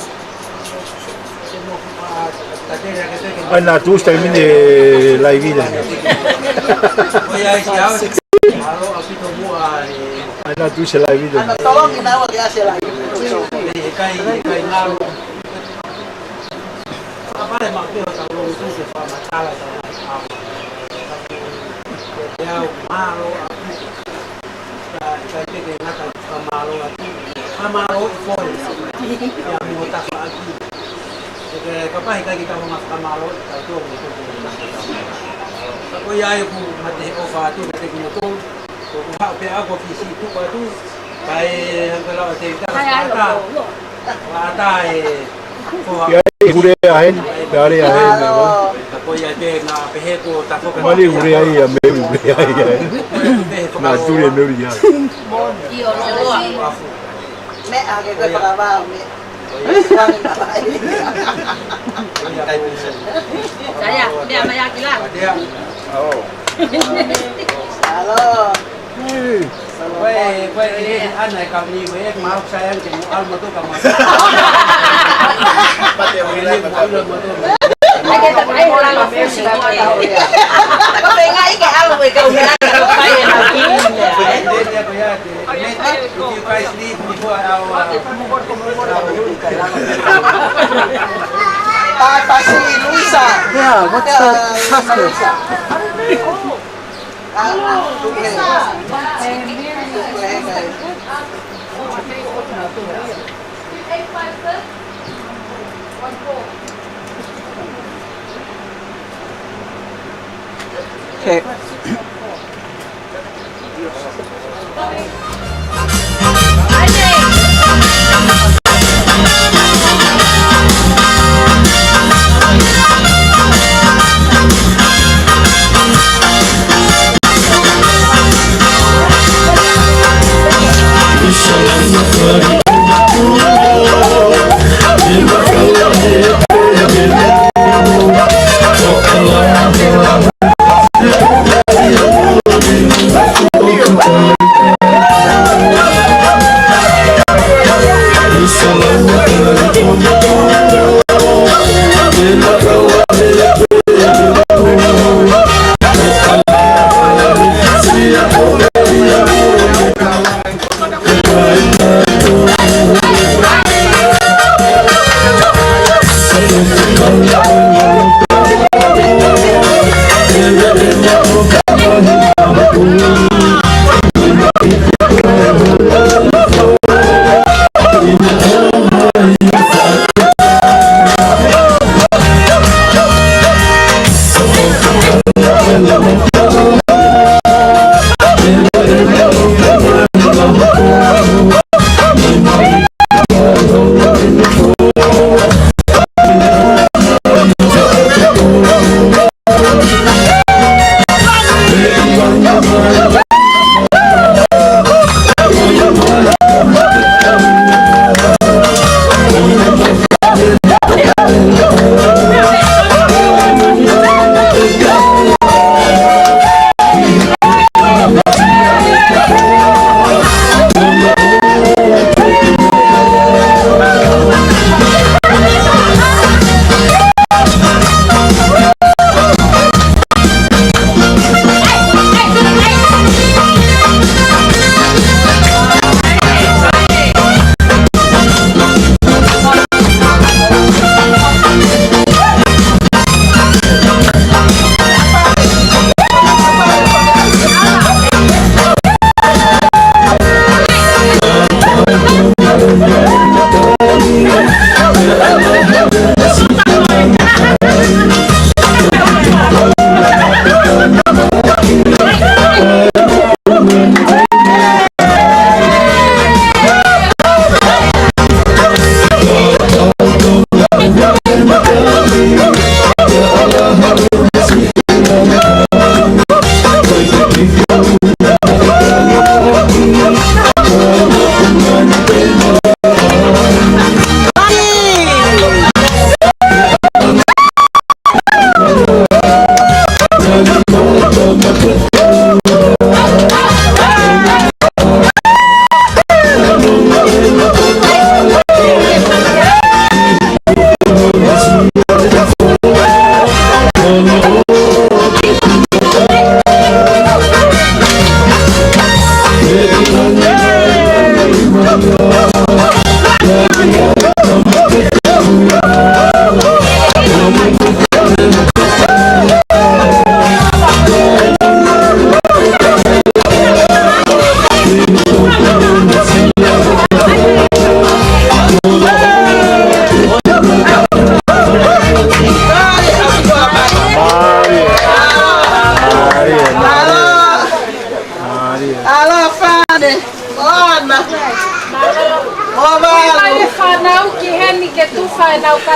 Ai, na tuʻusi taimi ni e live ʻi he. Ko ia ai Siaosi. Ai, na tuʻusi e live ʻi he. Ana tolongi na ua ke ʻasi e live. Ē, ʻikai, ʻikai ngalo. Kapale ma peo ta ulo utu se fa matala ta na. Te au mālō ʻaupito. Ka, ka te ke ngata fakamālō atu. Fakamālō i koe. Ia mo tafaʻaki. Ke kapau ʻikai ke tau hanga fakamālō, ka tō mo tō. Ka ko ia ai ʻoku mate ʻofa atu, ka te kino tō. Ko ʻoku haʻu pē au ko Fisi tuku atu. Kai hanga lau te i tau. Kai ai lo. Ata e. Ia, ʻi hure a he, pea ʻare a he, me o. Mali hure ai, ia me hure ai, ia. Na turi e me uri ai. Meʻa ke koe fakavao, me. Saya, meʻa mai ʻaki la. Alo. Ko e, ko e, ʻi he ʻana e kau ni, ko e, mau sayang ke mo ʻalu mo toka mo. Pate o ila mo ila mo toka. Ai ke ta mai ʻalu mo fusi mo ia. Ko e ngai ke ʻalu e kau ni, ko e fai e na ki. Ko e, ko e, ko e, if you guys leave before our, uh, Pasi Luisa. Yeah, what's the password? Okay.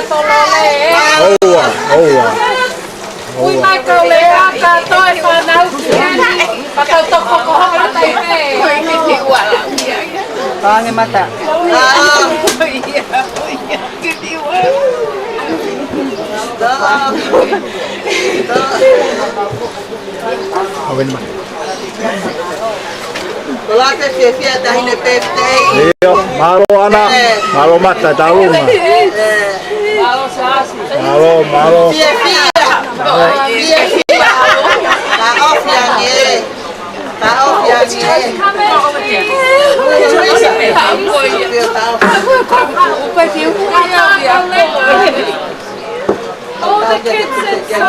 Tolole, ē. ʻOua, ʻoua. Ui mai kau lea kātoa e fānau ki heni. Pea tau toki hokohoko atu pē. Pange mata. ʻOku ʻi ai e fiefia taʻahine birthday. ʻIo, mālō ʻAna, mālō Mata, tau uma. Mālō, mālō. Fiefia, fiefia. Ka ofi ange. Ka ofi ange. All the kids inside.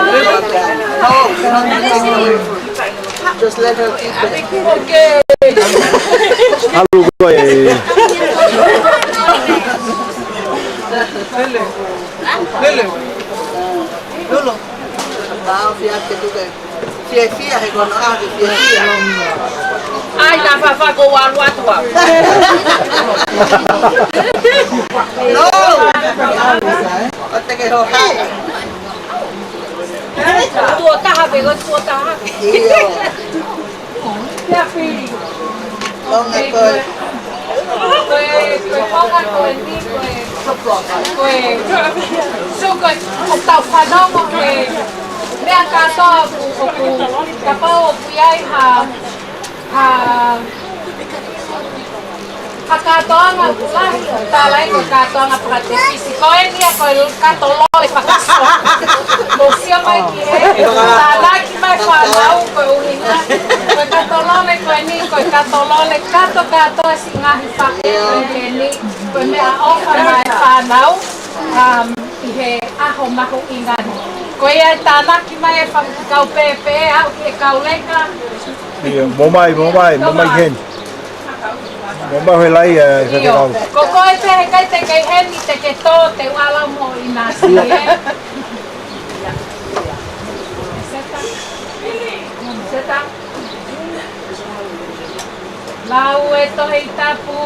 No, no, no, no. Just let her keep it. Okay. Halu koe. Lele. Lele. Lolo. Fiefia he kono a ke fiefia. ʻAi, na fafa ko walu atu a. No. ʻO te ke hoha. Tuʻo taha pe ko tuʻo taha. ʻIo. Pea pili. Konga koe. Ko e, ko e konga ko eni, ko e, ko e, so ko e, ʻoku tau fanongo he meʻa kātoa ʻoku, ʻoku, kapau ʻoku ʻi ai ha, ha, ha kātoanga ʻoku lahi, ʻoku tala ai ko e kātoanga fakatefisi. Ko eni ia ko e kato lole fakasō. Mou sio mai ki he, tānaki mai fānau ko e ʻuhinga. Ko e kato lole ko eni, ko e kato lole, kato kātoa siʻi ngaahi faʻē ko eni. Ko e meʻaʻofa maʻa e fānau, um, ʻi he ʻaho mahuʻinga ni. Ko ia e tānaki mai e fanga kau pēpē, aʻu ki he kau leka. ʻIo, mou mai, mou mai, mou mai ki heni. Mou mai he laʻi, ē, ʻio. Ko koe pē he ʻikai te ke ʻi heni te ke tō, te u ʻalu mo ʻinasi, ē. Seta. Seta. Lau e Tohi Tapu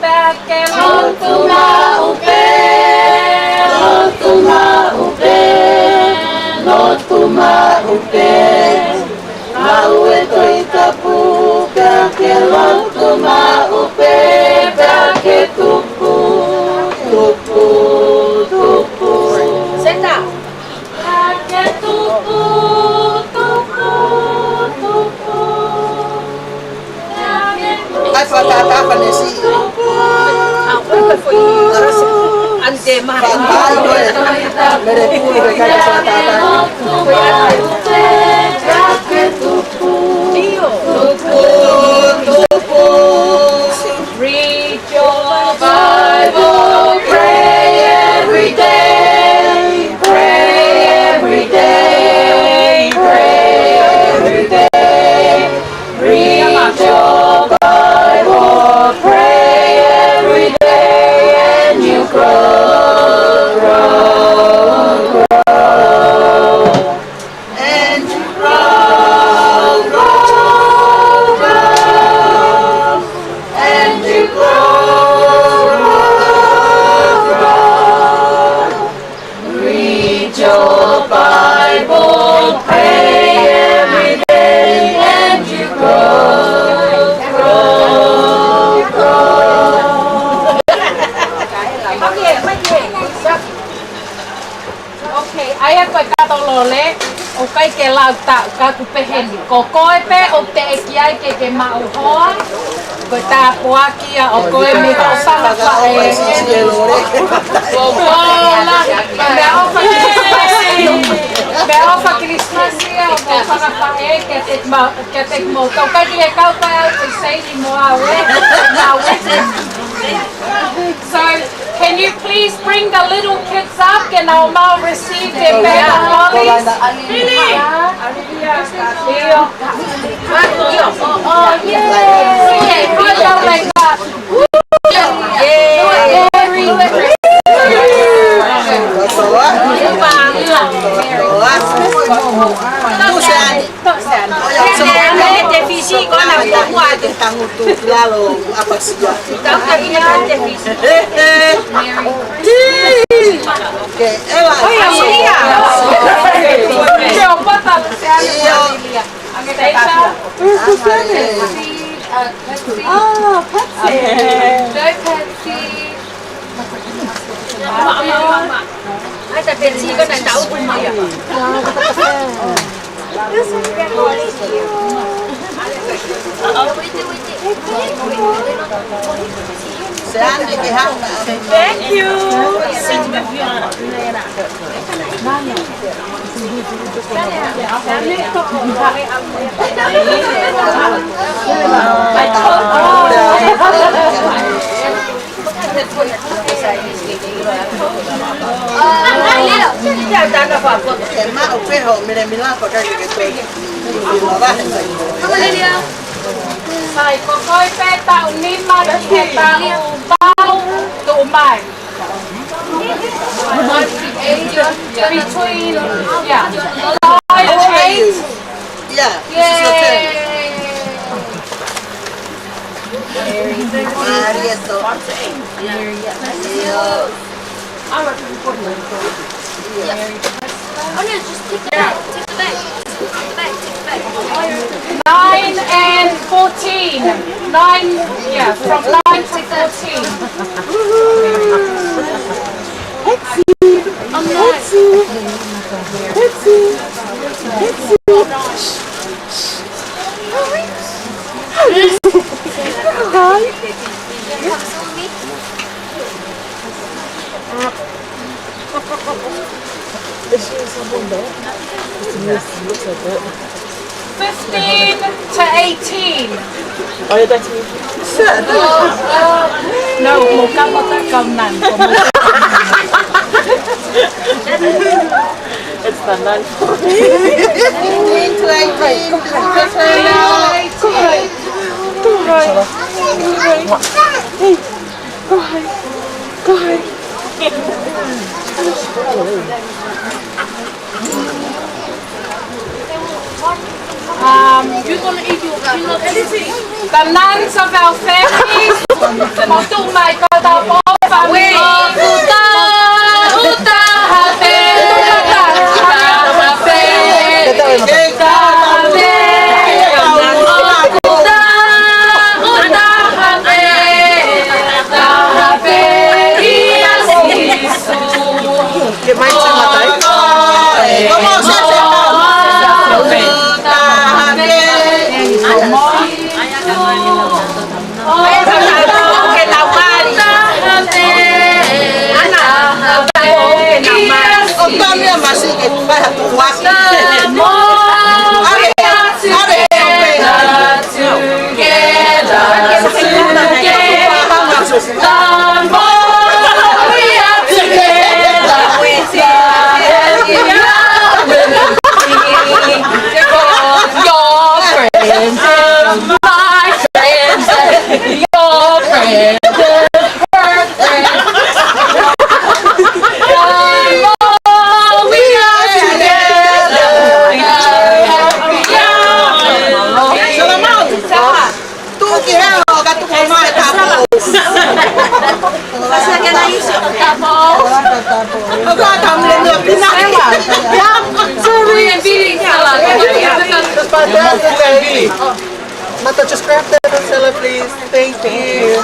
pea ke lotu maʻu pē, lotu maʻu pē, lotu maʻu pē. Lau e Tohi Tapu pea ke lotu maʻu pē, pea ke tupu, tupu, tupu. Seta. Pea ke tupu, tupu, tupu. Pea ke tupu, tupu, tupu. Ante ma. Pea ke tupu. Read your Bible, pray every day, pray every day, pray every day. Read your Bible, pray every day, and you grow, grow, grow. And you grow, grow, grow, and you grow, grow, grow. Read your Bible, pray every day, and you grow, grow, grow. Ok, ʻa ia ko e kato lole, ʻoku ʻikai ke lau taʻu, ka ʻoku pehē ni. Ko koe pē ʻoku teʻeki ai ke ke maʻu hoa, ko e tāpuaki ia ʻo koe mei hoʻo fanga faʻē. Ko koe la, meʻaʻofa Kilisimasi, meʻaʻofa Kilisimasi ia ʻo hoʻo fanga faʻē, kiate mau, kiate kimoutolu. ʻOku ʻikai ke kau pē au ʻi he seini mo au ē, mo au ē. So, can you please bring the little kids up and I'll now receive their bag of lollies? ʻIo. Oh, yay. Put it up like that. Yay. Merry Christmas. Siko na kua kua te tangutu ki lalo ʻapasia. Tau ka ina te fisi. He, he. Mary. Ke, ela. Oi, Maria. Ke o pata se ane ia. Anga te tasia. Where's the salmon? Pepsi, uh, Pepsi. Ah, Pepsi. Okay. Joe Pepsi. Ai, ta Pepsi ko na tau tu mai. Thank you. Ke maʻu pē hoʻo milemila ko ka ke ke toe. Sai, ko koe pē taʻu nima ki he taʻu valu tuʻu mai. Between, yeah, five and eight. Yeah, this is your turn. Yay. Maria, so. Yeah. Maria. Oh, no, just take the bag. Take the bag. Take the bag. Take the bag. Nine and fourteen. Nine, yeah, from nine to fourteen. Pepsi. Pepsi. Pepsi. Pepsi. Hi. Hi. Fifteen to eighteen. Oh, yeah, that's me. No, mo kama ta kam nan. It's the nun. Fifteen to eighteen. Go ahead. Go ahead. Go ahead. Hey. Go ahead. Go ahead. Um, you're gonna eat your peanut anything. The nuns of our families. Mo tu mai ko ta po family. Uta, uta, hape. Uta, hape. Uta, hape. Together, together, the more we are together, the happier we'll be. Your friends and my friends and your friends and her friends. The more we are together, the happier we'll be. Tuki hea, ka tuku mai ka po. Kasi ka na isi ka po. Ka ka mle mle pina. Yeah, sorry. Mata, just grab that umbrella, please. Thank you.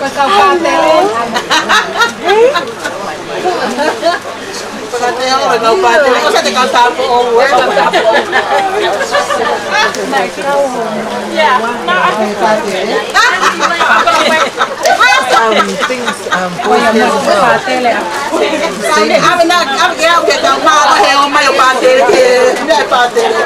Ko e kau pātele. Ko e kau pātele, ko e kau tāupoʻou, ē. Yeah. Um, things, um, boys as well. Ame, ame na, ame ke au ke tau mā, he o mai o pātele ke, ne pātele.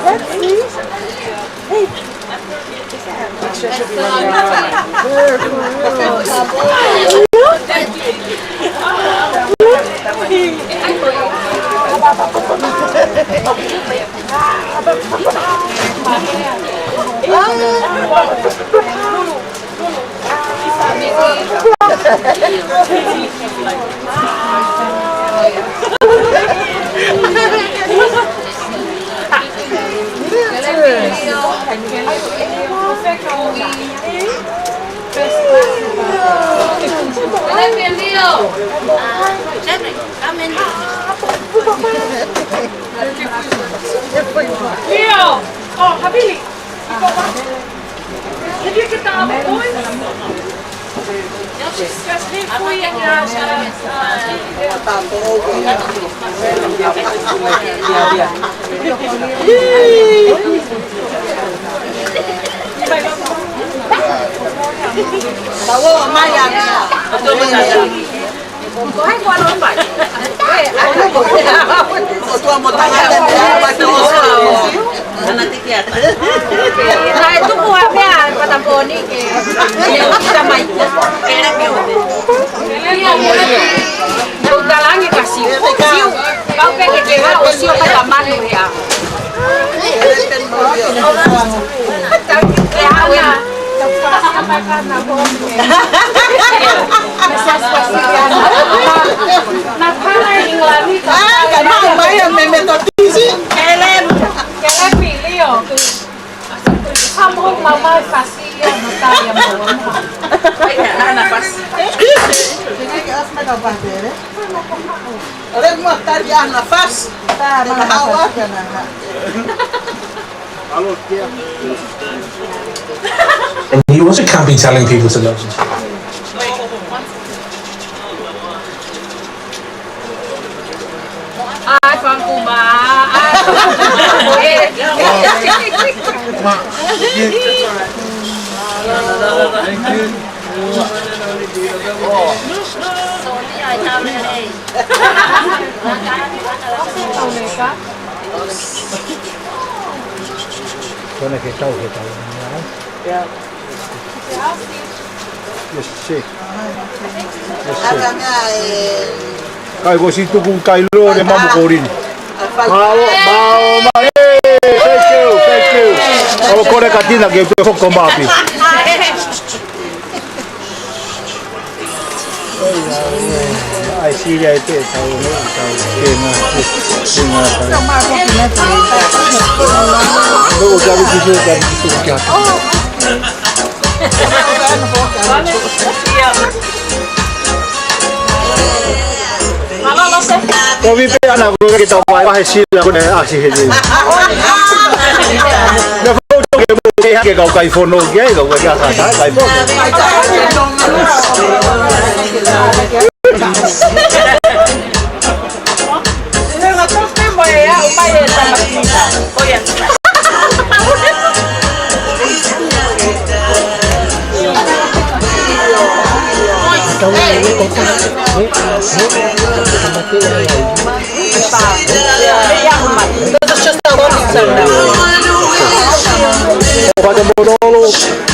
Let's see. Hey. Leo! Oh, Havili! You go back. Did you get the other boys? Just leave for you and, uh, Naʻe tuku ha meʻa ʻa Pataponi ke, ke ʻita mai. Tau talangi ka Siu. Siu, kau pē ke ke vā ʻo Siu ka ka manu ia. Ke hau ia. Natala Inglani. Ah, ka maʻu mai ia me me totisi. Kelem, kelem pilio. Kamu mama fasi ia, no tā ia mau. Ai, ana fasi. Ole mo tali ana fasi. Ana fasi. And he also can't be telling people to love them. Ai, Fanguma. Ai, Fanguma. Thank you. Kona ke tau, ke tau. Yeah. Yes, chef. Yes, chef. Kai ko si tuku kai lo le mamu korini. Mao, mao, ma, eh, thank you, thank you. Au kore ka tina ke pe foko mapi. Ai, siri ai pē, tau, tau, tēnā, tēnā, tau. Lo, tau ki se, tau ki se, kia. Ko vi pe ana ko ke tau mai, vahe sila ko ne asi he ni. Na fo to ke mo ke ha ke kau kai fono ke, kau kai ha kai fono. Fakamoʻoni.